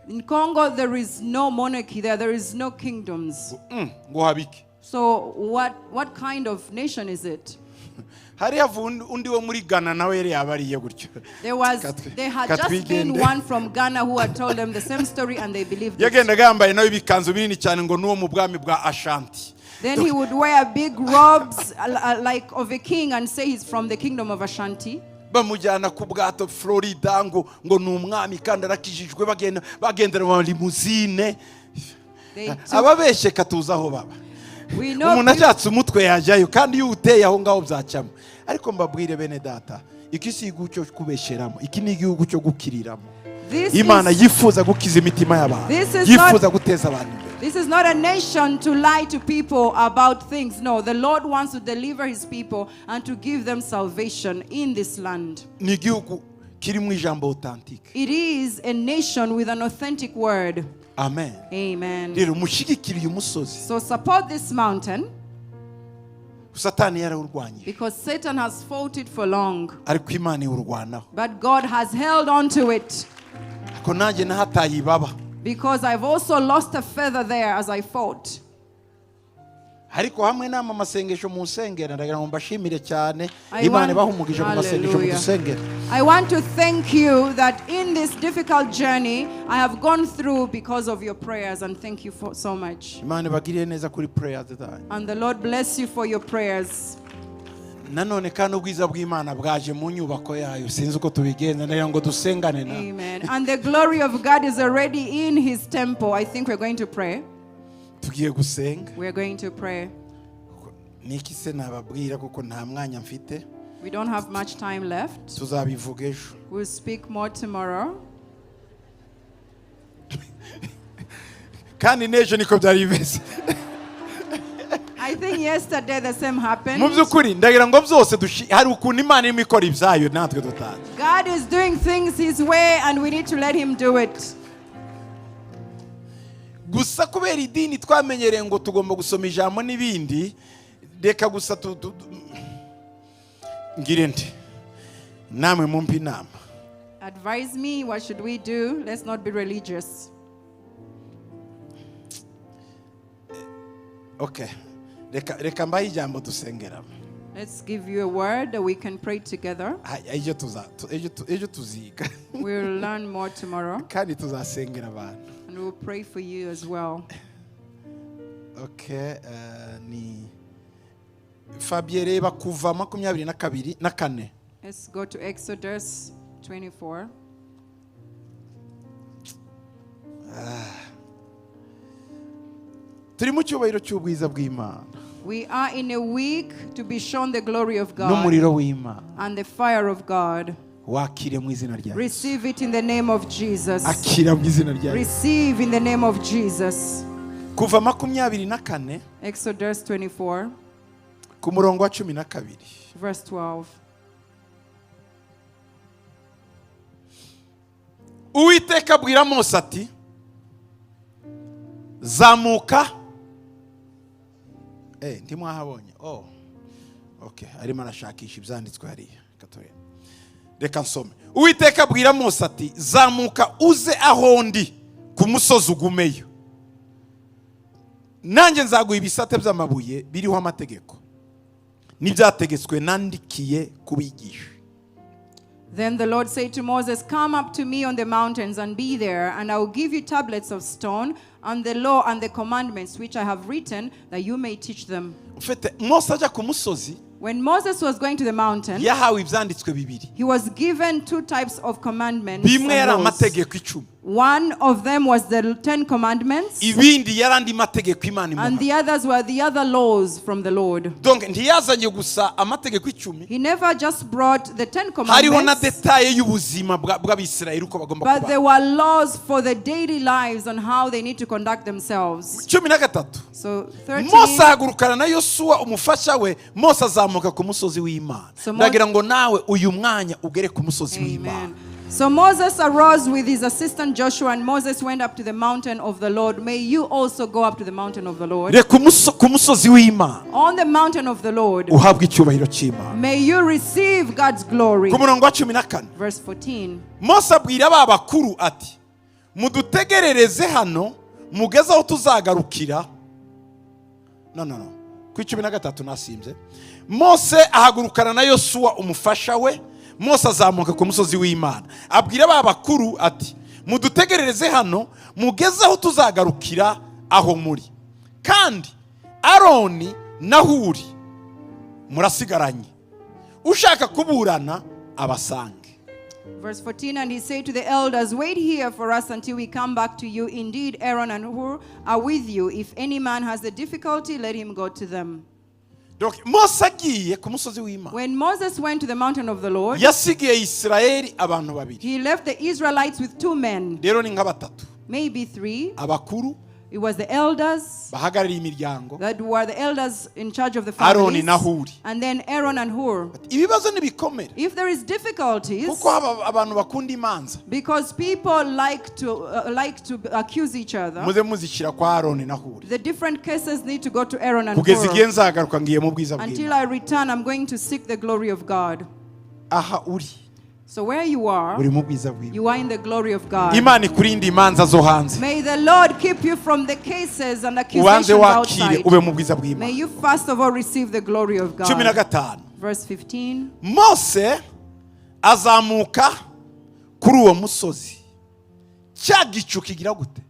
Speaker 2: In Congo, there is no monarchy there. There is no kingdoms. So what kind of nation is it? There had just been one from Ghana who had told them the same story, and they believed it. Then he would wear big robes like of a king and say he's from the kingdom of Ashanti.
Speaker 1: Bamujyana ku bwato Florida ngo ni umwami kandi arakijijwe, bagendera mu limousine. Ababesheka tuzi aho baba. Umuntu ashatse umutwe yajyayo, kandi iyo uteye aho ngaho byacyamo. Ariko mbabwire bene data, iki si igihugu cyo kubesheramo, iki ni igihugu cyo gukiriramo. Imana yifuza gukiza imitima y'abantu, yifuza guteza abantu imbere.
Speaker 2: This is not a nation to lie to people about things. No, the Lord wants to deliver his people and to give them salvation in this land.
Speaker 1: Ni igihugu kirimo ijambo authentique.
Speaker 2: It is a nation with an authentic word.
Speaker 1: Amen.
Speaker 2: Amen.
Speaker 1: Rero mushigikire uyu musozi.
Speaker 2: So support this mountain.
Speaker 1: Satani yarawurwanyije
Speaker 2: Because Satan has fought it for long.
Speaker 1: Ariko Imana iwurwanaho.
Speaker 2: But God has held on to it.
Speaker 1: Ariko nanjye nahataye ibaba.
Speaker 2: Because I've also lost a feather there as I fought.
Speaker 1: Ariko hamwe n'ama masengesho mu nsengero ndagira ngo mbashimire cyane. Imana ibahe umugisha mu masengesho
Speaker 2: Hallelujah.
Speaker 1: mudusengera.
Speaker 2: I want to thank you that in this difficult journey I have gone through because of your prayers, and thank you for so much.
Speaker 1: Imana ibagiriye neza kuri prayers zanyu.
Speaker 2: And the Lord bless you for your prayers.
Speaker 1: Nanone kandi ubwiza bw'Imana bwaje mu nyubako yayo sinzi uko tubigenza ndagira ngo dusengane na
Speaker 2: Amen. And the glory of God is already in his temple. I think we're going to pray.
Speaker 1: Tugiye gusenga.
Speaker 2: We're going to pray.
Speaker 1: Niki se nababwira kuko nta mwanya mfite.
Speaker 2: We don't have much time left.
Speaker 1: Tuzabivuga ejo.
Speaker 2: We'll speak more tomorrow.
Speaker 1: Kandi n'ejo niko byari bimeze.
Speaker 2: I think yesterday the same happened.
Speaker 1: Mu by'ukuri ndagira ngo byose hari ukuntu Imana irimo ikora ibyayo natwe tutazi.
Speaker 2: God is doing things his way, and we need to let him do it.
Speaker 1: Gusa kubera idini twamenyereye ngo tugomba gusoma ijambo n'ibindi reka gusa ngire nti namwe mumpe inama.
Speaker 2: Advise me, what should we do? Let's not be religious.
Speaker 1: Okay, reka reka mbahe ijambo dusengeramo.
Speaker 2: Let's give you a word that we can pray together.
Speaker 1: Ejo ejo tuziga.
Speaker 2: We'll learn more tomorrow,
Speaker 1: kandi tuzasengera abantu.
Speaker 2: And we'll pray for you as well.
Speaker 1: Okay, ni Fabien reba kuva 22 na 4.
Speaker 2: Let's go to Exodus 24.
Speaker 1: Turi mu cyubahiro cy'ubwiza bw'Imana
Speaker 2: We are in a week to be shown the glory of God
Speaker 1: n'umuriro w'Imana.
Speaker 2: And the fire of God.
Speaker 1: Wakire mu izina rya Yesu.
Speaker 2: Receive it in the name of Jesus.
Speaker 1: Akira mu izina rya Yesu.
Speaker 2: Receive in the name of Jesus.
Speaker 1: Kuva 24
Speaker 2: Exodus 24,
Speaker 1: ku murongo wa 12.
Speaker 2: Verse 12.
Speaker 1: Uwiteka abwira Mose ati zamuka. Ntimwahabonye? Oh, okay, arimo arashakisha ibyanditswe hariya. Reka turebe. Reka nsome. Uwiteka abwira Mose ati zamuka uze aho ndi ku musozi ugumeyo nanjye nzaguha ibisate by'amabuye biriho amategeko n'ibyategetswe nandikiye kubigisha.
Speaker 2: Then the Lord said to Moses, "Come up to me on the mountains and be there, and I will give you tablets of stone and the law and the commandments which I have written, that you may teach them."
Speaker 1: Ufite Mose ajya ku musozi
Speaker 2: When Moses was going to the mountain,
Speaker 1: yahawe ibyanditswe bibiri.
Speaker 2: He was given two types of commandments
Speaker 1: Bimwe
Speaker 2: and
Speaker 1: yari
Speaker 2: laws.
Speaker 1: Amategeko 10.
Speaker 2: One of them was the Ten Commandments,
Speaker 1: Ibindi yari andi mategeko Imana
Speaker 2: and
Speaker 1: imuha.
Speaker 2: The others were the other laws from the Lord.
Speaker 1: Donc ntiyazanye gusa amategeko 10.
Speaker 2: He never just brought the Ten
Speaker 1: Hariho na
Speaker 2: Commandments,
Speaker 1: détails y'ubuzima bw'Abisirayeli uko bagomba
Speaker 2: but there
Speaker 1: kuba.
Speaker 2: Were laws for the daily lives on how they need to conduct themselves.
Speaker 1: 13.
Speaker 2: So 13.
Speaker 1: Mose ahagurukana na Yosuwa umufasha we Mose azamuka ku musozi w'Imana. Ndagira ngo nawe uyu mwanya ugere ku musozi w'Imana.
Speaker 2: Amen. So Moses arose with his assistant Joshua, and Moses went up to the mountain of the Lord. May you also go up to the mountain of the Lord.
Speaker 1: Reka ku musozi w'Imana
Speaker 2: On the mountain of the Lord,
Speaker 1: uhabwe icyubahiro cy'Imana.
Speaker 2: May you receive God's glory.
Speaker 1: Ku murongo wa 14.
Speaker 2: Verse 14.
Speaker 1: Mose abwira ba bakuru ati mudutegerereze hano mugeze aho tuzagarukira. No, no, no, ku 13 nasimbye. Mose ahagurukana na Yosuwa umufasha we Mose azamuka ku musozi w'Imana abwira ba bakuru ati mudutegerereze hano mugeze aho tuzagarukira aho muri kandi Aroni na Huri murasigaranye ushaka kuburana abasange.
Speaker 2: Verse 14, and he said to the elders, "Wait here for us until we come back to you. Indeed, Aaron and Hur are with you. If any man has a difficulty, let him go to them."
Speaker 1: Donc Mose agiye ku musozi w'Imana
Speaker 2: When Moses went to the mountain of the Lord,
Speaker 1: yasigiye Isirayeli abantu babiri.
Speaker 2: He left the Israelites with two men,
Speaker 1: Rero ni nka batatu.
Speaker 2: Maybe three,
Speaker 1: Abakuru
Speaker 2: It was the elders
Speaker 1: bahagarariye imiryango,
Speaker 2: that were the elders in charge of the
Speaker 1: Aaron
Speaker 2: families.
Speaker 1: Na Huri.
Speaker 2: And then Aaron and Hur.
Speaker 1: Ibibazo nibikomere,
Speaker 2: If there is difficulties,
Speaker 1: kuko haba abantu bakunda imanza,
Speaker 2: because people like to accuse each other,
Speaker 1: muze muzishyira kwa Aroni na Huri
Speaker 2: the different cases need to go to Aaron and
Speaker 1: kugeza igihe
Speaker 2: Hur.
Speaker 1: nzagaruka ngiye mu bwiza
Speaker 2: Until
Speaker 1: bw'Imana.
Speaker 2: I return, I'm going to seek the glory of God.
Speaker 1: Aha uri,
Speaker 2: So where you are,
Speaker 1: uri mu bwiza bw'Imana.
Speaker 2: you are in the glory of God.
Speaker 1: Imana ikurinde imanza zo hanze.
Speaker 2: May the Lord keep you from the cases and
Speaker 1: Ubanze
Speaker 2: accusations
Speaker 1: wakire
Speaker 2: outside.
Speaker 1: ube mu bwiza
Speaker 2: May
Speaker 1: bw'Imana.
Speaker 2: you first of all receive the glory of
Speaker 1: Cumi na
Speaker 2: God.
Speaker 1: gatanu.
Speaker 2: Verse 15.
Speaker 1: Mose azamuka kuri uwo musozi, cya gicu kigira gute?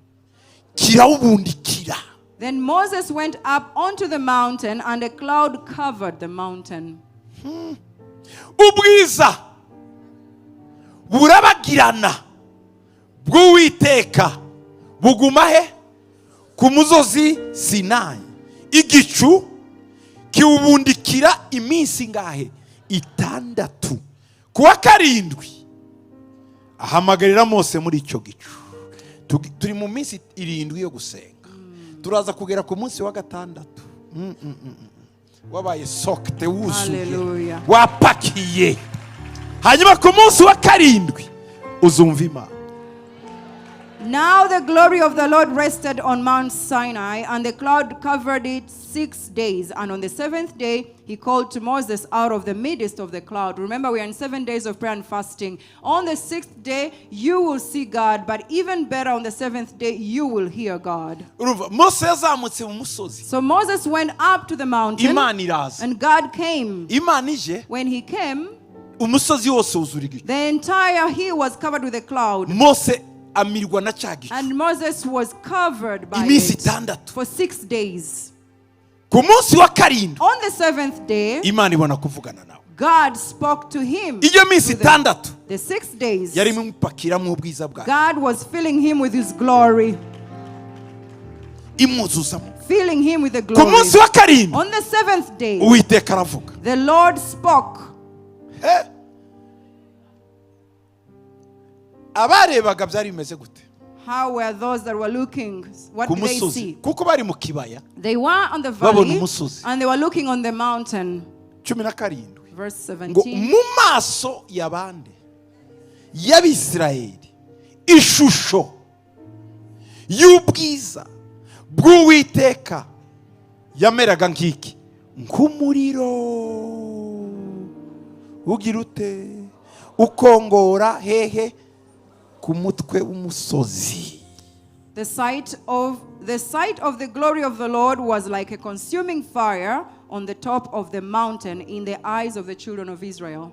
Speaker 1: Kirawubundikira.
Speaker 2: Then Moses went up onto the mountain, and a cloud covered the mountain.
Speaker 1: Ubwiza burabagirana bw'Uwiteka buguma he? Ku musozi Sinayi. Igicu kiwubundikira iminsi ingahe? 6. Ku wa karindwi ahamagarira Mose muri icyo gicu. Turi mu minsi 7 yo gusenga, turaza kugera ku munsi wa gatandatu. Wabaye soaked, wuzuye,
Speaker 2: Hallelujah.
Speaker 1: wapakiye. Hanyuma ku munsi wa karindwi uzumva Imana.
Speaker 2: Now the glory of the Lord rested on Mount Sinai, and the cloud covered it 6 days. And on the seventh day, he called to Moses out of the midst of the cloud. Remember, we are in 7 days of prayer and fasting. On the sixth day, you will see God, but even better, on the seventh day, you will hear God.
Speaker 1: Urumva Mose yazamutse mu musozi,
Speaker 2: So Moses went up to the mountain,
Speaker 1: Imana iraza.
Speaker 2: And God came.
Speaker 1: Imana ije,
Speaker 2: When he came,
Speaker 1: umusozi wose wuzura igicu.
Speaker 2: the entire hill was covered with a cloud.
Speaker 1: Mose amirwa na cya gicu
Speaker 2: And Moses was covered by
Speaker 1: iminsi
Speaker 2: it
Speaker 1: 6
Speaker 2: for 6 days.
Speaker 1: Ku munsi wa karindwi
Speaker 2: On the seventh day,
Speaker 1: Imana ibona kuvugana nawe.
Speaker 2: God spoke to him.
Speaker 1: Iyo minsi 6
Speaker 2: The 6 days,
Speaker 1: yarimo imupakiramo ubwiza bwayo,
Speaker 2: God was filling him with his glory,
Speaker 1: imwuzuzamo.
Speaker 2: Filling him with the
Speaker 1: Ku
Speaker 2: glory.
Speaker 1: munsi wa karindwi
Speaker 2: On the seventh day,
Speaker 1: Uwiteka aravuga.
Speaker 2: The Lord spoke.
Speaker 1: Eh? Abarebaga byari bimeze gute?
Speaker 2: How were those that were looking? What
Speaker 1: Ku
Speaker 2: did they
Speaker 1: musozi,
Speaker 2: see?
Speaker 1: kuko bari mu kibaya.
Speaker 2: They were on the
Speaker 1: Babona
Speaker 2: valley
Speaker 1: umusozi.
Speaker 2: And they were looking on the mountain.
Speaker 1: 17
Speaker 2: Verse
Speaker 1: ngo
Speaker 2: 17.
Speaker 1: mu maso y'abandi y'Abisirayeli ishusho y'ubwiza bw'Uwiteka yameraga nk'iki? Nk'umuriro ugira ute? Ukongora hehe? Ku mutwe w'umusozi.
Speaker 2: The sight of the glory of the Lord was like a consuming fire on the top of the mountain in the eyes of the children of Israel.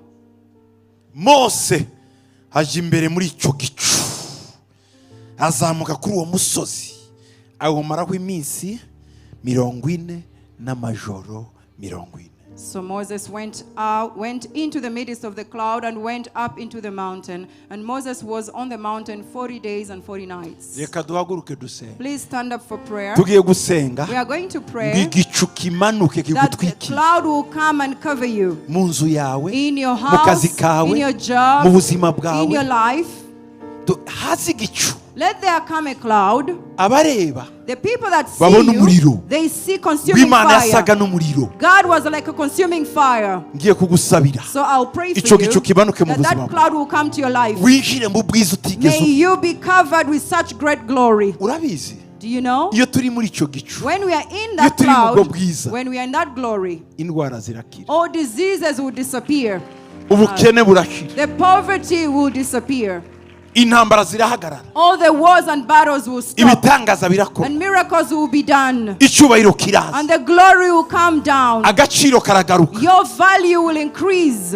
Speaker 1: Mose ajya imbere muri icyo gicu, azamuka kuri uwo musozi, awumaraho iminsi 40 n'amajoro 40.
Speaker 2: So Moses went out, went into the midst of the cloud and went up into the mountain. And Moses was on the mountain 40 days and 40 nights.
Speaker 1: Reka duhaguruke dusenge.
Speaker 2: Please stand up for prayer.
Speaker 1: Tugiye gusenga
Speaker 2: We are going to
Speaker 1: ngo
Speaker 2: pray
Speaker 1: igicu kimanuke
Speaker 2: that the
Speaker 1: kigutwikire
Speaker 2: cloud will come and cover you
Speaker 1: mu nzu yawe,
Speaker 2: in your
Speaker 1: mu kazi
Speaker 2: house,
Speaker 1: kawe,
Speaker 2: in your job,
Speaker 1: mu buzima
Speaker 2: in your
Speaker 1: bwawe.
Speaker 2: life.
Speaker 1: Haze igicu.
Speaker 2: Let there come a cloud.
Speaker 1: Abareba
Speaker 2: The people that see
Speaker 1: babona
Speaker 2: you,
Speaker 1: umuriro.
Speaker 2: They see consuming
Speaker 1: W'Imana
Speaker 2: fire.
Speaker 1: yasaga n'umuriro.
Speaker 2: God was like a consuming fire.
Speaker 1: Ngiye kugusabira
Speaker 2: So I'll pray for
Speaker 1: icyo
Speaker 2: you
Speaker 1: gicu kimanuke mu
Speaker 2: that
Speaker 1: buzima
Speaker 2: that
Speaker 1: bwawe,
Speaker 2: cloud will come to your life.
Speaker 1: winjire mu bwiza utigeze
Speaker 2: May you be covered with such great glory.
Speaker 1: Urabizi,
Speaker 2: Do you know?
Speaker 1: iyo turi muri icyo gicu,
Speaker 2: When we are in that
Speaker 1: turi mu bwo
Speaker 2: cloud,
Speaker 1: bwiza,
Speaker 2: when we are in that glory,
Speaker 1: indwara zirakira,
Speaker 2: all diseases will disappear.
Speaker 1: Ubukene burashira,
Speaker 2: The poverty will disappear.
Speaker 1: Intambara zirahagarara,
Speaker 2: All the wars and battles will stop.
Speaker 1: Ibitangaza birakora,
Speaker 2: And miracles will be done.
Speaker 1: Icyubahiro kiraza,
Speaker 2: And the glory will come down.
Speaker 1: Agaciro karagaruka.
Speaker 2: Your value will increase.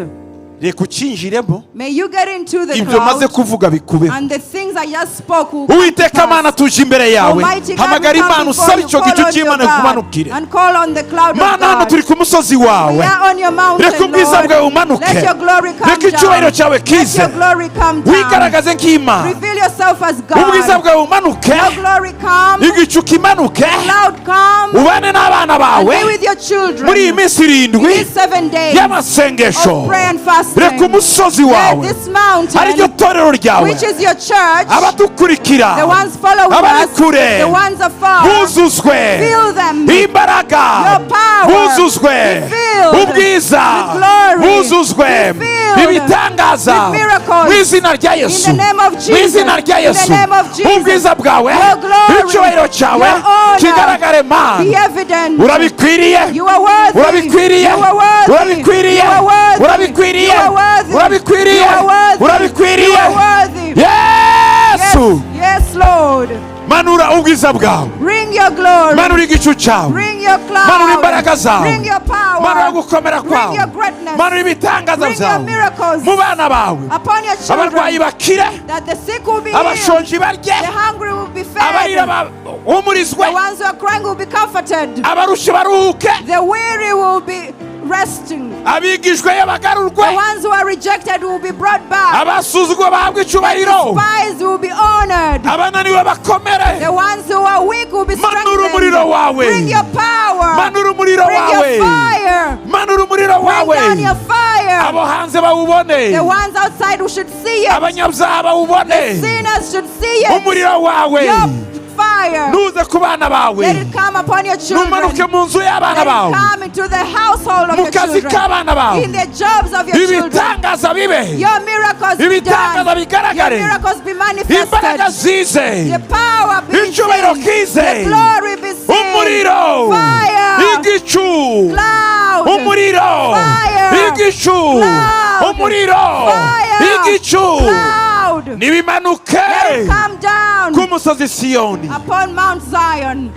Speaker 1: Reka ukinjiremo,
Speaker 2: May you get into the
Speaker 1: ibyo maze
Speaker 2: cloud.
Speaker 1: Kuvuga bikubeho.
Speaker 2: And the things I just spoke will come to
Speaker 1: Uwiteka Mana,
Speaker 2: pass.
Speaker 1: tuje imbere yawe.
Speaker 2: Almighty God,
Speaker 1: Hamagara
Speaker 2: we come
Speaker 1: Imana,
Speaker 2: before
Speaker 1: usabe
Speaker 2: you.
Speaker 1: icyo
Speaker 2: Call
Speaker 1: gicu
Speaker 2: on your
Speaker 1: cy'Imana
Speaker 2: God
Speaker 1: kumanukire.
Speaker 2: and call on the cloud of
Speaker 1: Mana, hano
Speaker 2: God.
Speaker 1: turi ku musozi
Speaker 2: We
Speaker 1: wawe.
Speaker 2: are on your mountain,
Speaker 1: Reka ubwiza
Speaker 2: Lord.
Speaker 1: bwawe bumanuke.
Speaker 2: Let your glory come
Speaker 1: Reka icyubahiro
Speaker 2: down.
Speaker 1: cyawe
Speaker 2: Let
Speaker 1: kize.
Speaker 2: your glory come down.
Speaker 1: Wigaragaze nk'Imana.
Speaker 2: Reveal yourself as
Speaker 1: Ubwiza
Speaker 2: God.
Speaker 1: bwawe bumanuke.
Speaker 2: Your glory come,
Speaker 1: Igicu kimanuke.
Speaker 2: cloud come,
Speaker 1: Ubane n'abana
Speaker 2: and
Speaker 1: bawe
Speaker 2: be with your children.
Speaker 1: muri iyi minsi 7
Speaker 2: These 7 days
Speaker 1: y'amasengesho.
Speaker 2: of prayer and fasting.
Speaker 1: Reka umusozi
Speaker 2: Let
Speaker 1: wawe,
Speaker 2: this mountain,
Speaker 1: ariryo torero ryawe,
Speaker 2: which is your church,
Speaker 1: abadukurikira,
Speaker 2: the ones following
Speaker 1: abari
Speaker 2: us,
Speaker 1: kure,
Speaker 2: the ones afar,
Speaker 1: buzuzwe
Speaker 2: fill them.
Speaker 1: imbaraga,
Speaker 2: Your power.
Speaker 1: buzuzwe
Speaker 2: Be filled
Speaker 1: ubwiza,
Speaker 2: with glory.
Speaker 1: buzuzwe
Speaker 2: Be filled
Speaker 1: ibitangaza
Speaker 2: with miracles.
Speaker 1: mu izina rya
Speaker 2: In
Speaker 1: Yesu,
Speaker 2: the name of
Speaker 1: mu
Speaker 2: Jesus.
Speaker 1: izina rya
Speaker 2: In the
Speaker 1: Yesu.
Speaker 2: name of Jesus.
Speaker 1: Ubwiza bwawe,
Speaker 2: Your glory.
Speaker 1: icyubahiro cyawe
Speaker 2: Your honor.
Speaker 1: kigaragare. Mana,
Speaker 2: Be evident.
Speaker 1: urabikwiriye.
Speaker 2: You are worthy.
Speaker 1: Urabikwiriye.
Speaker 2: You are worthy.
Speaker 1: Urabikwiriye.
Speaker 2: You are worthy.
Speaker 1: Urabikwiriye.
Speaker 2: You are worthy.
Speaker 1: Urabikwiriye.
Speaker 2: You are worthy.
Speaker 1: Urabikwiriye.
Speaker 2: You are worthy.
Speaker 1: Yesu,
Speaker 2: Yes, yes, Lord.
Speaker 1: manura ubwiza bwawe,
Speaker 2: Bring your glory.
Speaker 1: manura igicu cyawe,
Speaker 2: Bring your cloud.
Speaker 1: manura imbaraga zawe,
Speaker 2: Bring your power.
Speaker 1: manura gukomera
Speaker 2: Bring
Speaker 1: kwawe,
Speaker 2: your greatness.
Speaker 1: manura ibitangaza
Speaker 2: Bring your
Speaker 1: byawe
Speaker 2: miracles
Speaker 1: mu bana bawe.
Speaker 2: upon your
Speaker 1: Abarwayi
Speaker 2: children.
Speaker 1: bakire,
Speaker 2: That the sick will be healed.
Speaker 1: abashonji barye,
Speaker 2: The hungry will be fed.
Speaker 1: abarira bahumurizwe,
Speaker 2: The ones who are crying will be comforted.
Speaker 1: abarushye baruhuke,
Speaker 2: The weary will be resting.
Speaker 1: abigishweyo bagarurwe,
Speaker 2: The ones who are rejected will be brought back.
Speaker 1: abasuzugwa bahabwe icyubahiro,
Speaker 2: Spies will be honored.
Speaker 1: abananiwe bakomere.
Speaker 2: The ones who are weak will be
Speaker 1: Manura umuriro
Speaker 2: strengthened.
Speaker 1: wawe.
Speaker 2: Bring your power.
Speaker 1: Manura umuriro
Speaker 2: Bring
Speaker 1: wawe.
Speaker 2: your fire.
Speaker 1: Manura umuriro
Speaker 2: Bring
Speaker 1: wawe.
Speaker 2: down your fire.
Speaker 1: Abo hanze bawubone,
Speaker 2: The ones outside who should see it.
Speaker 1: abanyabyaha bawubone.
Speaker 2: Sinners should see it.
Speaker 1: Umuriro wawe
Speaker 2: Your fire.
Speaker 1: nuze ku bana bawe,
Speaker 2: Let it come upon your children.
Speaker 1: numanuke mu nzu y'abana
Speaker 2: Let
Speaker 1: bawe,
Speaker 2: it come into the household of
Speaker 1: mu
Speaker 2: your
Speaker 1: kazi
Speaker 2: children.
Speaker 1: k'abana bawe.
Speaker 2: In the jobs of your children.
Speaker 1: Ibitangaza bibe,
Speaker 2: Your miracles be
Speaker 1: ibitangaza
Speaker 2: done. Your
Speaker 1: bigaragare,
Speaker 2: miracles be
Speaker 1: imbaraga
Speaker 2: manifested.
Speaker 1: zize,
Speaker 2: The power be
Speaker 1: icyubahiro
Speaker 2: seen.
Speaker 1: kize,
Speaker 2: The glory be seen.
Speaker 1: umuriro,
Speaker 2: Fire.
Speaker 1: igicu,
Speaker 2: Cloud.
Speaker 1: umuriro,
Speaker 2: Fire.
Speaker 1: igicu,
Speaker 2: Cloud.
Speaker 1: umuriro,
Speaker 2: Fire.
Speaker 1: igicu,
Speaker 2: Cloud.
Speaker 1: nibimanuke
Speaker 2: Let it come down
Speaker 1: ku musozi Siyoni.
Speaker 2: upon Mount Zion.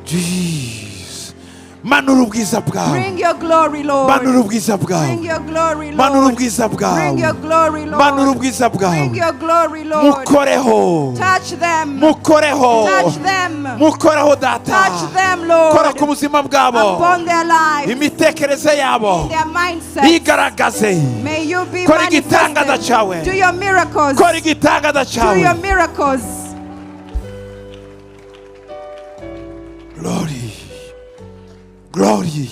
Speaker 1: Jesus. Manura ubwiza bwawe,
Speaker 2: Bring your glory, Lord.
Speaker 1: manura ubwiza bwawe,
Speaker 2: Bring your glory,
Speaker 1: manura
Speaker 2: Lord.
Speaker 1: ubwiza
Speaker 2: Bring
Speaker 1: bwawe,
Speaker 2: your glory,
Speaker 1: manura
Speaker 2: Lord.
Speaker 1: ubwiza
Speaker 2: Bring
Speaker 1: bwawe.
Speaker 2: your glory, Lord.
Speaker 1: Mukoreho,
Speaker 2: Touch them.
Speaker 1: mukoreho,
Speaker 2: Touch them.
Speaker 1: mukoreho data.
Speaker 2: Touch them,
Speaker 1: Kora
Speaker 2: Lord.
Speaker 1: ku buzima bwabo,
Speaker 2: Upon their lives,
Speaker 1: imitekerereze yabo
Speaker 2: their mindset.
Speaker 1: igaragaze.
Speaker 2: May you be
Speaker 1: Kora igitangaza
Speaker 2: manifested.
Speaker 1: cyawe.
Speaker 2: Do your miracles.
Speaker 1: Kora igitangaza
Speaker 2: Do your
Speaker 1: cyawe.
Speaker 2: miracles.
Speaker 1: Glory, glory.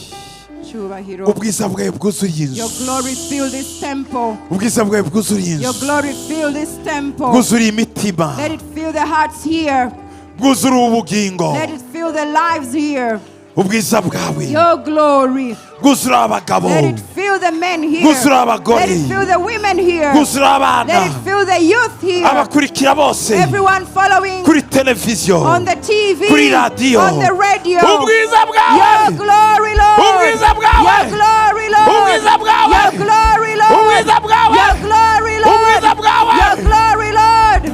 Speaker 2: Cyubahiro.
Speaker 1: Ubwiza bwawe bwuzuye
Speaker 2: Your
Speaker 1: inzu,
Speaker 2: glory fill this temple.
Speaker 1: ubwiza bwawe bwuzuye
Speaker 2: Your
Speaker 1: inzu,
Speaker 2: glory fill this temple.
Speaker 1: bwuzuriye imitima,
Speaker 2: Let it fill the hearts here.
Speaker 1: bwuzuriye ubugingo.
Speaker 2: Let it fill the lives here.
Speaker 1: Ubwiza bwawe
Speaker 2: Your glory.
Speaker 1: bwuzura abagabo,
Speaker 2: Let it fill the men here.
Speaker 1: bwuzura abagore,
Speaker 2: Let it fill the women here.
Speaker 1: bwuzura abana,
Speaker 2: Let it fill the youth here.
Speaker 1: abakurikira bose
Speaker 2: Everyone following
Speaker 1: kuri televiziyo,
Speaker 2: on the TV,
Speaker 1: kuri radiyo.
Speaker 2: on the radio.
Speaker 1: Ubwiza bwawe,
Speaker 2: Your glory, Lord.
Speaker 1: Ubwiza bwawe.
Speaker 2: Your glory, Lord.
Speaker 1: Ubwiza bwawe.
Speaker 2: Your glory, Lord.
Speaker 1: Ubwiza bwawe.
Speaker 2: Your glory, Lord.
Speaker 1: Ubwiza bwawe.
Speaker 2: Your glory, Lord.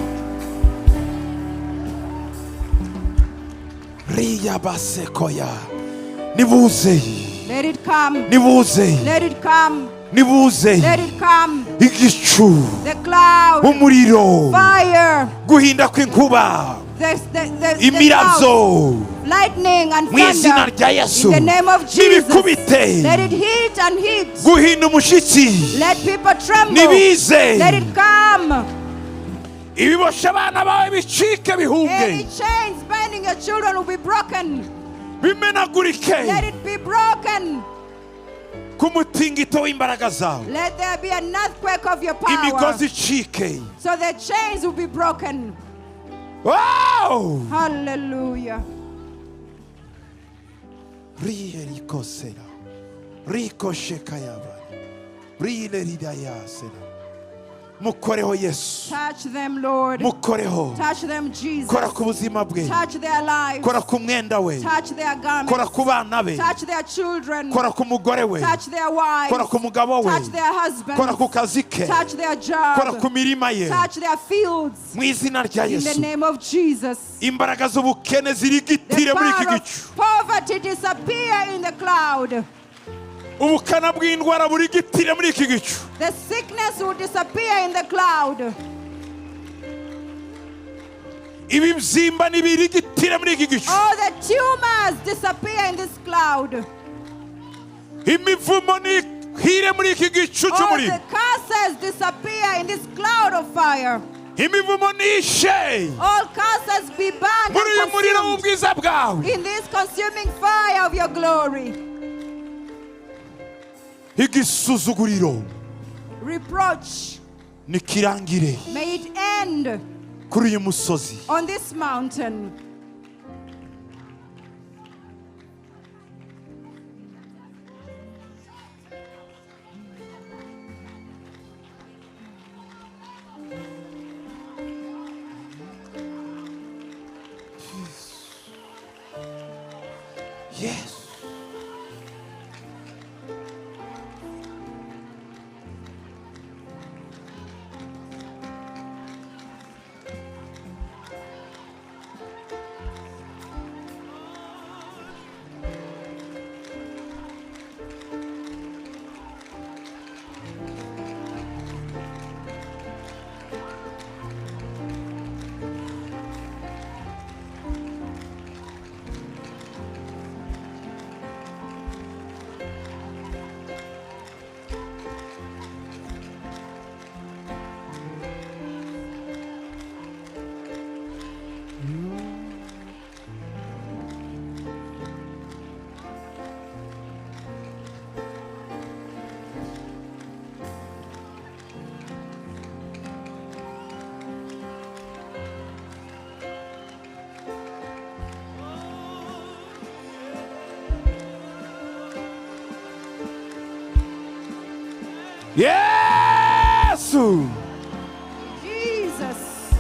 Speaker 1: Riya basekoya, nibuze,
Speaker 2: Let it come.
Speaker 1: nibuze,
Speaker 2: Let it come.
Speaker 1: nibuze.
Speaker 2: Let it come.
Speaker 1: Igicu,
Speaker 2: The cloud,
Speaker 1: umuriro,
Speaker 2: fire,
Speaker 1: guhinda kw'inkuba,
Speaker 2: the
Speaker 1: imirabyo,
Speaker 2: cloud, lightning and
Speaker 1: mu izina
Speaker 2: thunder.
Speaker 1: rya Yesu,
Speaker 2: In the name of Jesus.
Speaker 1: nibikubite,
Speaker 2: Let it hit and hit.
Speaker 1: guhinda umushyitsi,
Speaker 2: Let people tremble.
Speaker 1: nibize,
Speaker 2: Let it come.
Speaker 1: ibiboshe abana bawe bicike bihunge,
Speaker 2: Any chains binding your children will be broken.
Speaker 1: bimenagurike
Speaker 2: Let it be broken.
Speaker 1: ku mutingito w'imbaraga zawe,
Speaker 2: Let there be an earthquake of your power.
Speaker 1: imigozi icike.
Speaker 2: So the chains will be broken.
Speaker 1: Wow!
Speaker 2: Hallelujah.
Speaker 1: Rierikosera, rikoshekayaba, rileridayasera. Mukoreho Yesu,
Speaker 2: Touch them, Lord.
Speaker 1: mukoreho.
Speaker 2: Touch them, Jesus.
Speaker 1: Kora ku buzima bwe,
Speaker 2: Touch their lives.
Speaker 1: kora ku mwenda we,
Speaker 2: Touch their
Speaker 1: kora
Speaker 2: garments.
Speaker 1: ku bana be,
Speaker 2: Touch their children.
Speaker 1: kora ku mugore we,
Speaker 2: Touch their wives.
Speaker 1: kora ku mugabo we,
Speaker 2: Touch their
Speaker 1: kora
Speaker 2: husbands.
Speaker 1: ku kazi ke,
Speaker 2: Touch their
Speaker 1: kora
Speaker 2: job.
Speaker 1: ku mirima ye,
Speaker 2: Touch their fields.
Speaker 1: mu izina rya
Speaker 2: In the
Speaker 1: Yesu.
Speaker 2: name of Jesus.
Speaker 1: Imbaraga z'ubukene
Speaker 2: The
Speaker 1: zirigitire muri iki
Speaker 2: power
Speaker 1: gicu,
Speaker 2: of poverty disappear in the cloud.
Speaker 1: ubukana bw'indwara burigitire muri iki gicu,
Speaker 2: The sickness will disappear in the cloud.
Speaker 1: ibibyimba nibirigitire muri iki gicu,
Speaker 2: All the tumors disappear in this cloud.
Speaker 1: imivumo nihire muri iki gicu
Speaker 2: All
Speaker 1: cy'umuriro,
Speaker 2: the curses disappear in this cloud of fire.
Speaker 1: Imivumo nishe
Speaker 2: All curses be burned
Speaker 1: muri uyu
Speaker 2: and
Speaker 1: muriro
Speaker 2: consumed
Speaker 1: w'ubwiza bwawe.
Speaker 2: in this consuming fire of your glory.
Speaker 1: Igisuzuguriro
Speaker 2: Reproach,
Speaker 1: nikirangire
Speaker 2: may it end
Speaker 1: kuri uyu musozi.
Speaker 2: on this mountain.
Speaker 1: Yes. Yesu.
Speaker 2: Jesus.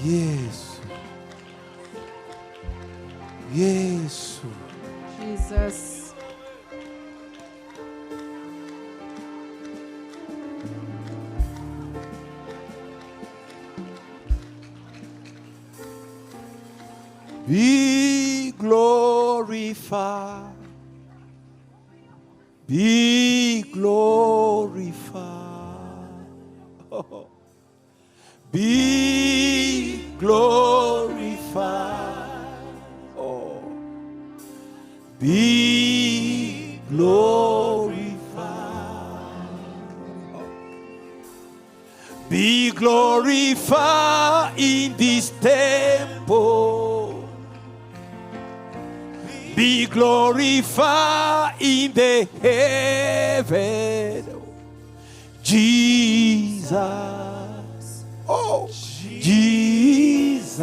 Speaker 1: Yesu. Yesu.
Speaker 2: Jesus.
Speaker 1: Be glorified. Be glorified. Oh. Be glorified. Oh. Be glorified. Oh. Be glorified in this temple. Be glorified in the heaven. Jesus. Oh, Jesus.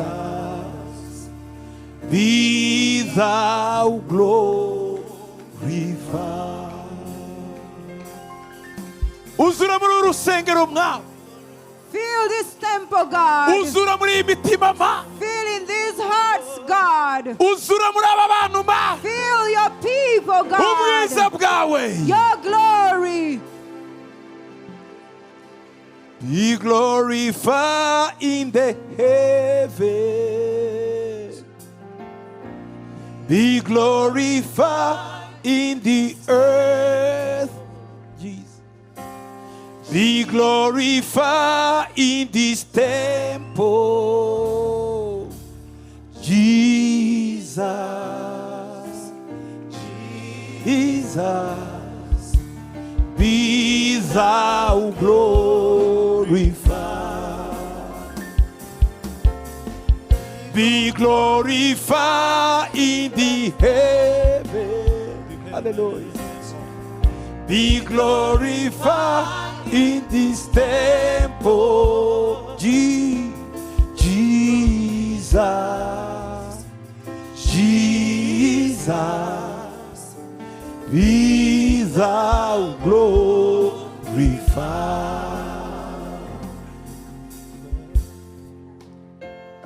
Speaker 1: Be thou glorified. Uzura muri uru rusengero mwami.
Speaker 2: Fill this temple, God.
Speaker 1: Uzura muri iyi mitima ma.
Speaker 2: Fill in these hearts, God.
Speaker 1: Uzura muri aba bantu ma.
Speaker 2: Fill your people,
Speaker 1: Ubwiza
Speaker 2: God.
Speaker 1: bwawe.
Speaker 2: Your glory.
Speaker 1: Be glorified in the heaven. Be glorified in the earth. Jesus. Be glorified in this temple. Jesus. Jesus. Be thou glorified. Be glorified in the heaven. Hallelujah. Be glorified in this temple. Jesus. Jesus. Be thou glorified.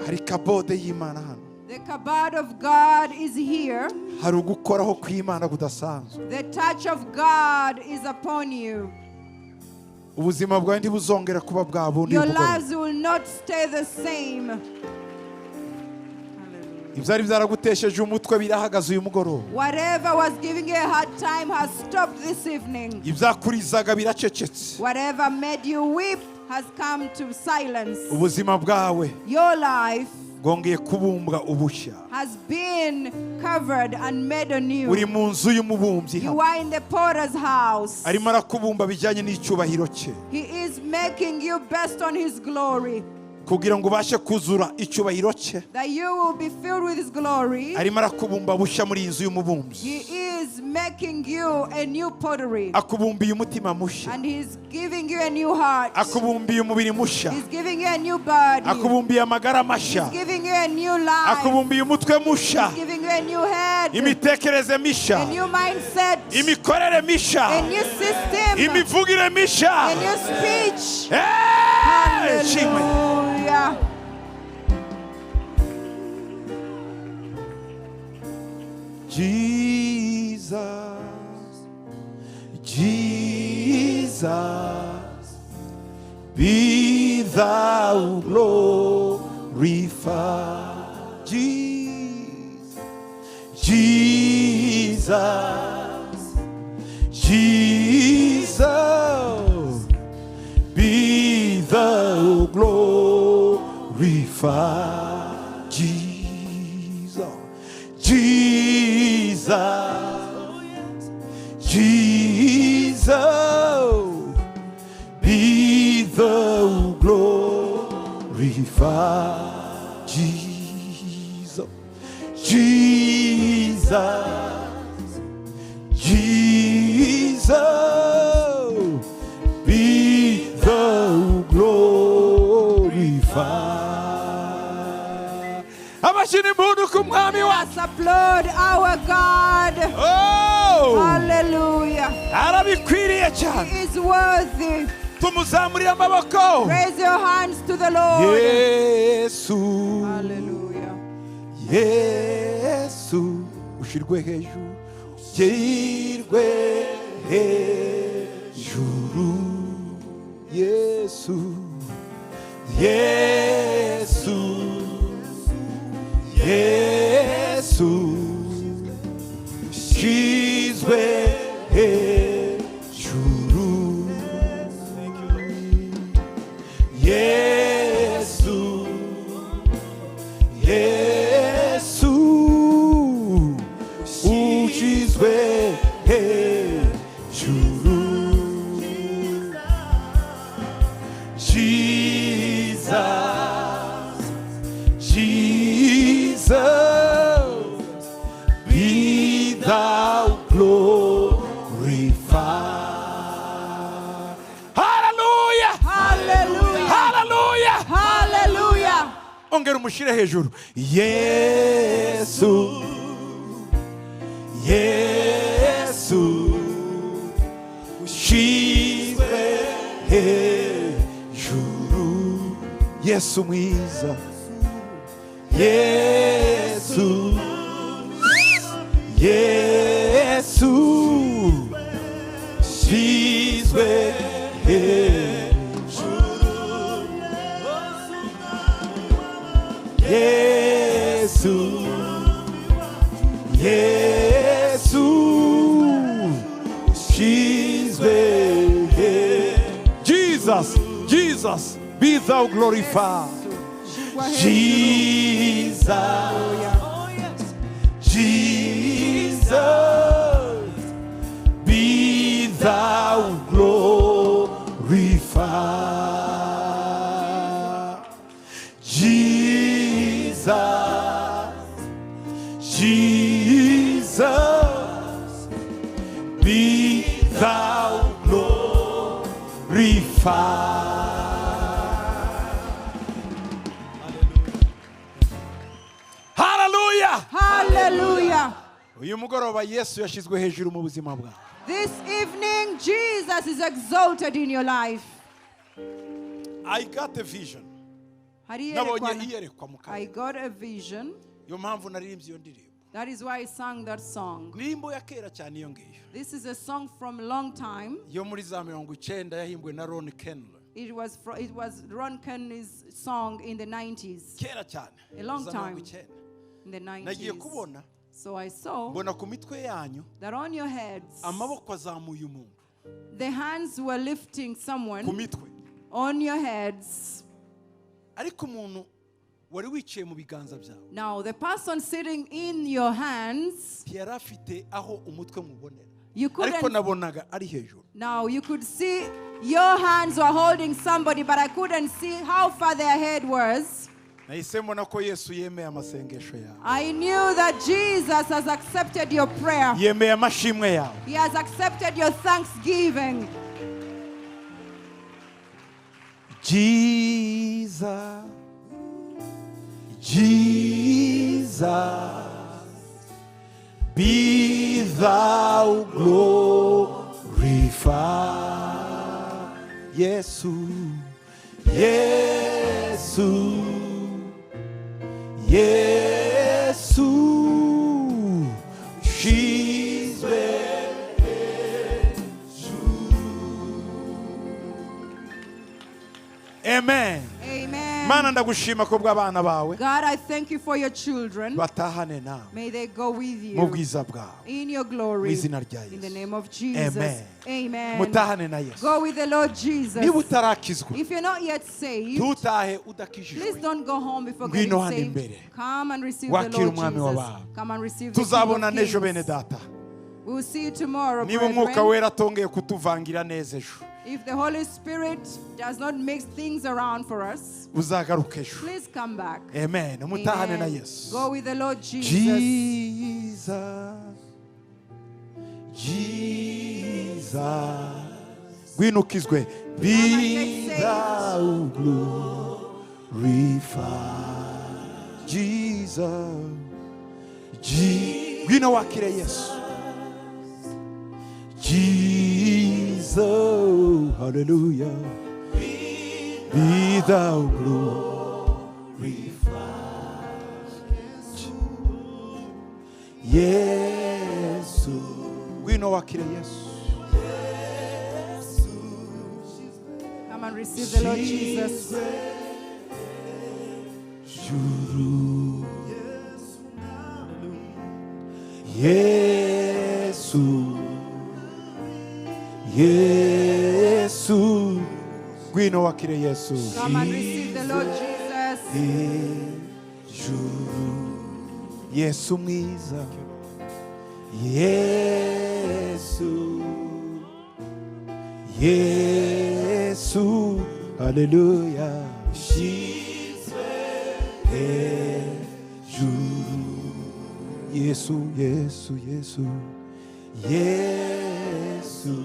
Speaker 1: Hari kabode y'Imana hano.
Speaker 2: The kabod of God is here.
Speaker 1: Hari ugukoraho kw'Imana kudasanzwe.
Speaker 2: The touch of God is upon you.
Speaker 1: Ubuzima bwawe ntibuzongera kuba bwa bundi
Speaker 2: Your
Speaker 1: bugoroba.
Speaker 2: lives will not stay the same.
Speaker 1: Ibyari byaragutesheje umutwe birahagaze uyu mugoroba.
Speaker 2: Whatever was giving you a hard time has stopped this evening.
Speaker 1: Ibyakurizaga biracecetse.
Speaker 2: Whatever made you weep has come to silence.
Speaker 1: Ubuzima bwawe
Speaker 2: Your life
Speaker 1: Bwongeye kubumbwa ubushya.
Speaker 2: Has been covered and made anew.
Speaker 1: Uri mu nzu y'umubumbyi
Speaker 2: You
Speaker 1: hano.
Speaker 2: are in the potter's house.
Speaker 1: Arimo arakubumba bijyanye n'icyubahiro cye.
Speaker 2: He is making you best on his glory,
Speaker 1: Kugira ngo ubashe kuzura icyubahiro cye.
Speaker 2: That you will be filled with his glory.
Speaker 1: Arimo arakubumba bushya muri iyi nzu y'umubumbyi.
Speaker 2: He is making you a new pottery,
Speaker 1: Akubumbiye umutima mushya.
Speaker 2: And he's giving you a new heart.
Speaker 1: Akubumbiye umubiri mushya.
Speaker 2: He's giving you a new body.
Speaker 1: Akubumbiye amagara mashya.
Speaker 2: He's giving you a new life.
Speaker 1: Akubumbiye umutwe mushya.
Speaker 2: He's giving you a new head,
Speaker 1: Imitekerereze mishya.
Speaker 2: A new mindset,
Speaker 1: Imikorere mishya.
Speaker 2: A new system,
Speaker 1: Imivugire mishya.
Speaker 2: A new speech.
Speaker 1: Hey, shimwe.
Speaker 2: Hallelujah.
Speaker 1: Jesus, Jesus, be thou glorified. Jesus, Jesus, Jesus, be thou glorified. Jesus, Jesus, Jesus, be thou glorified. Jesus, Jesus, Jesus, be thou glorified. Amashyi n'impundu ku mwami wacu.
Speaker 2: Let's applaud our God.
Speaker 1: Oh!
Speaker 2: Hallelujah.
Speaker 1: Arabikwiriye cyane.
Speaker 2: He is worthy.
Speaker 1: Tumuzamurire amaboko.
Speaker 2: Raise your hands to the Lord.
Speaker 1: Yesu.
Speaker 2: Hallelujah.
Speaker 1: Yesu ushyirwe hejuru, ushyirwe hejuru. Yesu, Yesu, Yesu ushyizwe hejuru. Yesu, Yesu ushyizwe hejuru. Jesus, Jesus, be thou glorified. Hallelujah!
Speaker 2: Hallelujah.
Speaker 1: Hallelujah!
Speaker 2: Hallelujah.
Speaker 1: Ongera umushyire hejuru. Yesu, Yesu ushyizwe hejuru. Yesu mwiza. Yesu, Yesu ushyizwe hejuru. Yesu, Yesu ushyizwe hejuru. Jesus, Jesus, be thou glorified. Jesus, Jesus, be thou glorified. Jesus, Jesus, be thou glorified. Hallelujah!
Speaker 2: Hallelujah.
Speaker 1: Uyu mugoroba Yesu yashyizwe hejuru mu buzima bwawe.
Speaker 2: This evening, Jesus is exalted in your life.
Speaker 1: I got a vision.
Speaker 2: Hari
Speaker 1: Nabonye
Speaker 2: iyerekwa-
Speaker 1: iyerekwa mu
Speaker 2: I
Speaker 1: kanwa.
Speaker 2: Got a vision.
Speaker 1: Niyo mpamvu naririmbye iyo ndirimbo.
Speaker 2: That is why I sang that song.
Speaker 1: Indirimbo ya kera cyane iyo ngiyo.
Speaker 2: This is a song from a long time.
Speaker 1: Yo muri za 90 yahimbwe na Ron Kenler.
Speaker 2: It was Ron Kenley's song in the 90s.
Speaker 1: Kera cyane.
Speaker 2: A long
Speaker 1: Za
Speaker 2: time.
Speaker 1: 90.
Speaker 2: In the
Speaker 1: Nagiye
Speaker 2: 90s.
Speaker 1: Kubona
Speaker 2: So I saw
Speaker 1: mbona ku mitwe yanyu
Speaker 2: that on your heads,
Speaker 1: amaboko azamuye umuntu
Speaker 2: the hands were lifting
Speaker 1: ku
Speaker 2: someone
Speaker 1: mitwe.
Speaker 2: On your heads.
Speaker 1: Ariko umuntu wari wicaye mu biganza byawe
Speaker 2: Now, the person sitting in your hands,
Speaker 1: ntiyari afite aho umutwe mubonera
Speaker 2: you
Speaker 1: ariko
Speaker 2: couldn't.
Speaker 1: Nabonaga ari hejuru.
Speaker 2: Now, you could see your hands were holding somebody, but I couldn't see how far their head was.
Speaker 1: Nahise mbona ko Yesu yemeye amasengesho yawe.
Speaker 2: I knew that Jesus has accepted your prayer.
Speaker 1: Yemeye amashimwe yawe.
Speaker 2: He has accepted your thanksgiving.
Speaker 1: Jesus, Jesus, be thou glorified. Yesu, Yesu, Yesu, ushyizwe hejuru. Amen.
Speaker 2: Amen.
Speaker 1: Mana ndagushima ko bw'abana bawe
Speaker 2: God, I thank you for your children.
Speaker 1: Batahane nawe
Speaker 2: May they go with
Speaker 1: mu
Speaker 2: you
Speaker 1: bwiza bwawe
Speaker 2: in your glory.
Speaker 1: Mu izina rya
Speaker 2: In the
Speaker 1: Yesu.
Speaker 2: Name of Jesus.
Speaker 1: Amen.
Speaker 2: Amen.
Speaker 1: Mutahane na Yesu.
Speaker 2: Go with the Lord Jesus.
Speaker 1: Niba utarakizwa
Speaker 2: If you're not yet saved,
Speaker 1: ntutahe
Speaker 2: please
Speaker 1: udakijijwe.
Speaker 2: Don't go home before
Speaker 1: Ngwino
Speaker 2: getting
Speaker 1: hano
Speaker 2: saved.
Speaker 1: imbere.
Speaker 2: Come and receive the
Speaker 1: Wakire
Speaker 2: Lord
Speaker 1: umwami
Speaker 2: Jesus.
Speaker 1: w'abantu.
Speaker 2: Come and receive the King
Speaker 1: Tuzabona
Speaker 2: of
Speaker 1: n'ejo bene
Speaker 2: Kings.
Speaker 1: data
Speaker 2: We will see you tomorrow,
Speaker 1: niba umwuka
Speaker 2: brethren.
Speaker 1: Wera atongeye kutuvangira neza ejo.
Speaker 2: If the Holy Spirit does not mix things around for us,
Speaker 1: Uzagaruka ejo.
Speaker 2: Please come back.
Speaker 1: Amen. Mutahane na
Speaker 2: Amen.
Speaker 1: Yesu.
Speaker 2: Go with the Lord Jesus.
Speaker 1: Jesus, Jesus, ngwino ukizwe. Be
Speaker 2: and get saved.
Speaker 1: Thou glorified. Jesus, ngwino wakire Yesu. Jesus, hallelujah, be thou glorified. Yesu, ngwino wakire Yesu.
Speaker 2: Come and receive the Lord Jesus.
Speaker 1: Juru. Yesu, Yesu, ngwino wakire Yesu.
Speaker 2: Come and receive the Lord Jesus.
Speaker 1: Ijuru. Yesu mwiza. Yesu, Yesu, haleluya, ushyizwe hejuru. Yesu, Yesu, Yesu, Yesu,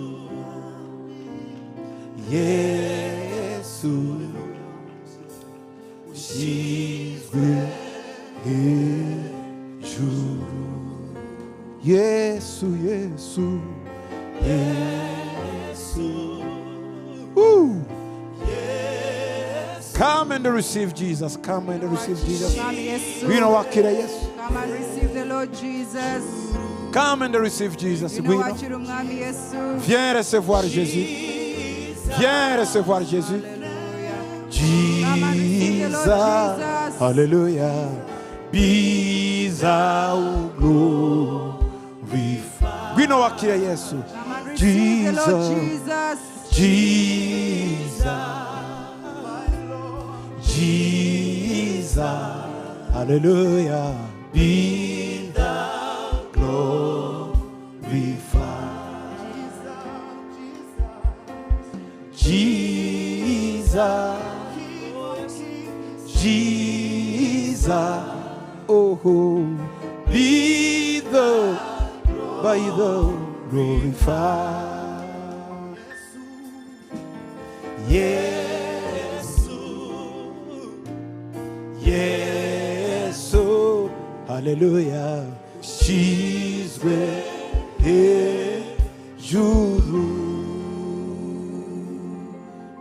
Speaker 1: Yesu, ushyizwe hejuru. Yesu, Yesu, Yesu. Woo. Come and receive Jesus. Come and receive Jesus.
Speaker 2: Come, Yesu.
Speaker 1: Ngwino wakire Yesu.
Speaker 2: Come and receive the Lord Jesus.
Speaker 1: Come and receive Jesus.
Speaker 2: Ngwino
Speaker 1: Ngwino.
Speaker 2: wakire umwami Yesu.
Speaker 1: Viens recevoir Jésus. Viens recevoir Jésus.
Speaker 2: Hallelujah. Come and receive the Lord
Speaker 1: Jesus.
Speaker 2: Jesus.
Speaker 1: Hallelujah. Be thou glorified. Ngwino wakire Yesu.
Speaker 2: Come and receive the Lord Jesus.
Speaker 1: Jesus. Jesus. Hallelujah. Be thou glorified. Jesus. Jesus. Oh, oh. Be the by the glorified. Yesu, Yesu, hallelujah, ushyizwe hejuru.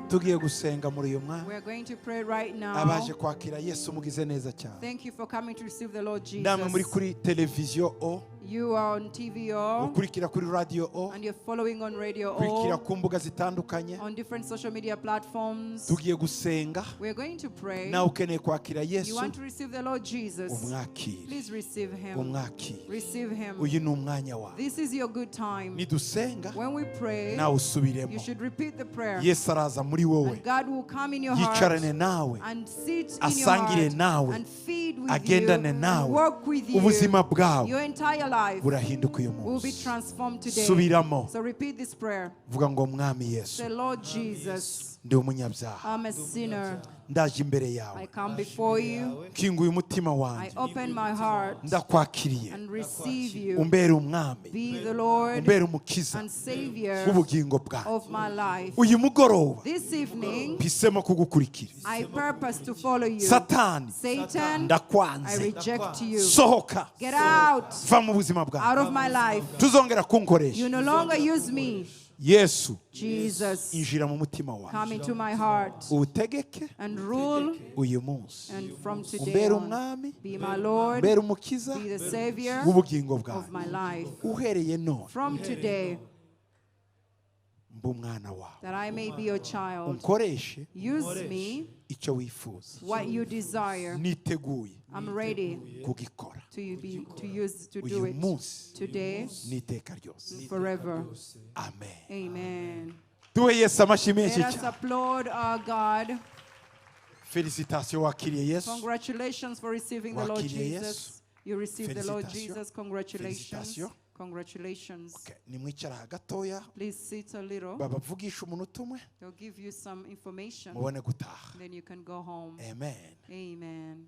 Speaker 1: Tugiye gusenga muri uyu mwanya.
Speaker 2: We are going to pray right now.
Speaker 1: Abaje kwakira Yesu mugize neza cyane.
Speaker 2: Thank you for coming to receive the Lord
Speaker 1: Namwe muri
Speaker 2: Jesus.
Speaker 1: kuri televiziyo o
Speaker 2: You are on TVO
Speaker 1: Ukurikira kuri Radio O,
Speaker 2: and you're following on Radio
Speaker 1: ukurikira
Speaker 2: O,
Speaker 1: ku mbuga zitandukanye.
Speaker 2: On different social media platforms.
Speaker 1: Tugiye gusenga.
Speaker 2: We're going to pray.
Speaker 1: Nawe ukeneye kwakira
Speaker 2: You
Speaker 1: Yesu,
Speaker 2: want to receive the Lord Jesus?
Speaker 1: umwakire.
Speaker 2: Please receive him.
Speaker 1: Umwakire.
Speaker 2: Receive him.
Speaker 1: Uyu ni umwanya wawe.
Speaker 2: This is your good time.
Speaker 1: Nidusenga,
Speaker 2: When we pray,
Speaker 1: nawe usubiremo.
Speaker 2: you should repeat the prayer.
Speaker 1: Yesu araza muri wowe,
Speaker 2: And God will come in your heart
Speaker 1: yicarane nawe,
Speaker 2: and sit in your
Speaker 1: asangire
Speaker 2: heart
Speaker 1: nawe,
Speaker 2: and feed with you
Speaker 1: agendane
Speaker 2: and
Speaker 1: nawe.
Speaker 2: work with you.
Speaker 1: Ubuzima bwawe
Speaker 2: Your entire life
Speaker 1: burahinduka uyu
Speaker 2: will be
Speaker 1: munsi.
Speaker 2: transformed today.
Speaker 1: Subiramo.
Speaker 2: So repeat this prayer.
Speaker 1: Vuga ngo: Mwami Yesu,
Speaker 2: Say, "Lord Jesus,
Speaker 1: ndi umunyabyaha.
Speaker 2: I'm a sinner.
Speaker 1: Ndaje imbere
Speaker 2: I
Speaker 1: yawe.
Speaker 2: come before you.
Speaker 1: Nkinguye umutima
Speaker 2: I
Speaker 1: wanjye.
Speaker 2: Open my heart
Speaker 1: Ndakwakiriye.
Speaker 2: And receive you.
Speaker 1: Umbere umwami,
Speaker 2: Be the Lord
Speaker 1: umbere umukiza
Speaker 2: and Savior
Speaker 1: w'ubugingo bwanjye.
Speaker 2: Of my life.
Speaker 1: Uyu mugoroba
Speaker 2: This evening,
Speaker 1: mpisemo kugukurikira.
Speaker 2: I purpose to follow you.
Speaker 1: Satani,
Speaker 2: Satan, I
Speaker 1: ndakwanze.
Speaker 2: Reject you.
Speaker 1: Sohoka.
Speaker 2: Get out
Speaker 1: Va mu buzima bwawe.
Speaker 2: Out of my life.
Speaker 1: Tuzongera kunkoresha.
Speaker 2: You no longer use me.
Speaker 1: Yesu,
Speaker 2: Jesus,
Speaker 1: injira mu mutima wawe,
Speaker 2: come into my heart
Speaker 1: uwutegeke
Speaker 2: and rule.
Speaker 1: Uyu munsi.
Speaker 2: And from today
Speaker 1: Umbere
Speaker 2: on,
Speaker 1: umwami,
Speaker 2: be my Lord,
Speaker 1: umbere umukiza
Speaker 2: be the Savior
Speaker 1: w'ubugingo
Speaker 2: of
Speaker 1: bwawe.
Speaker 2: My life.
Speaker 1: Uhereye none,
Speaker 2: From today,
Speaker 1: mba umwana wawe.
Speaker 2: That I may be your child.
Speaker 1: Unkoreshe
Speaker 2: Use me
Speaker 1: icyo wifuza.
Speaker 2: What you desire.
Speaker 1: Niteguye
Speaker 2: I'm ready
Speaker 1: kugikora
Speaker 2: to you be to use to do
Speaker 1: uyu
Speaker 2: it
Speaker 1: munsi
Speaker 2: today
Speaker 1: n'iteka ryose.
Speaker 2: Forever.
Speaker 1: Amen.
Speaker 2: Amen.
Speaker 1: Duhe Yesu amashyi menshi
Speaker 2: Let us
Speaker 1: cyane.
Speaker 2: Applaud our God.
Speaker 1: Félicitations, wakiriye Yesu.
Speaker 2: Congratulations for receiving the Lord
Speaker 1: Wakiriye Yesu.
Speaker 2: Jesus. You received the Lord
Speaker 1: Félicitations.
Speaker 2: Jesus. Congratulations.
Speaker 1: Félicitations.
Speaker 2: Congratulations.
Speaker 1: Okay, nimwicara aha gatoya,
Speaker 2: Please sit a little.
Speaker 1: babavugisha umunota umwe,
Speaker 2: They'll give you some information.
Speaker 1: mubone gutaha.
Speaker 2: Then you can go home.
Speaker 1: Amen.
Speaker 2: Amen.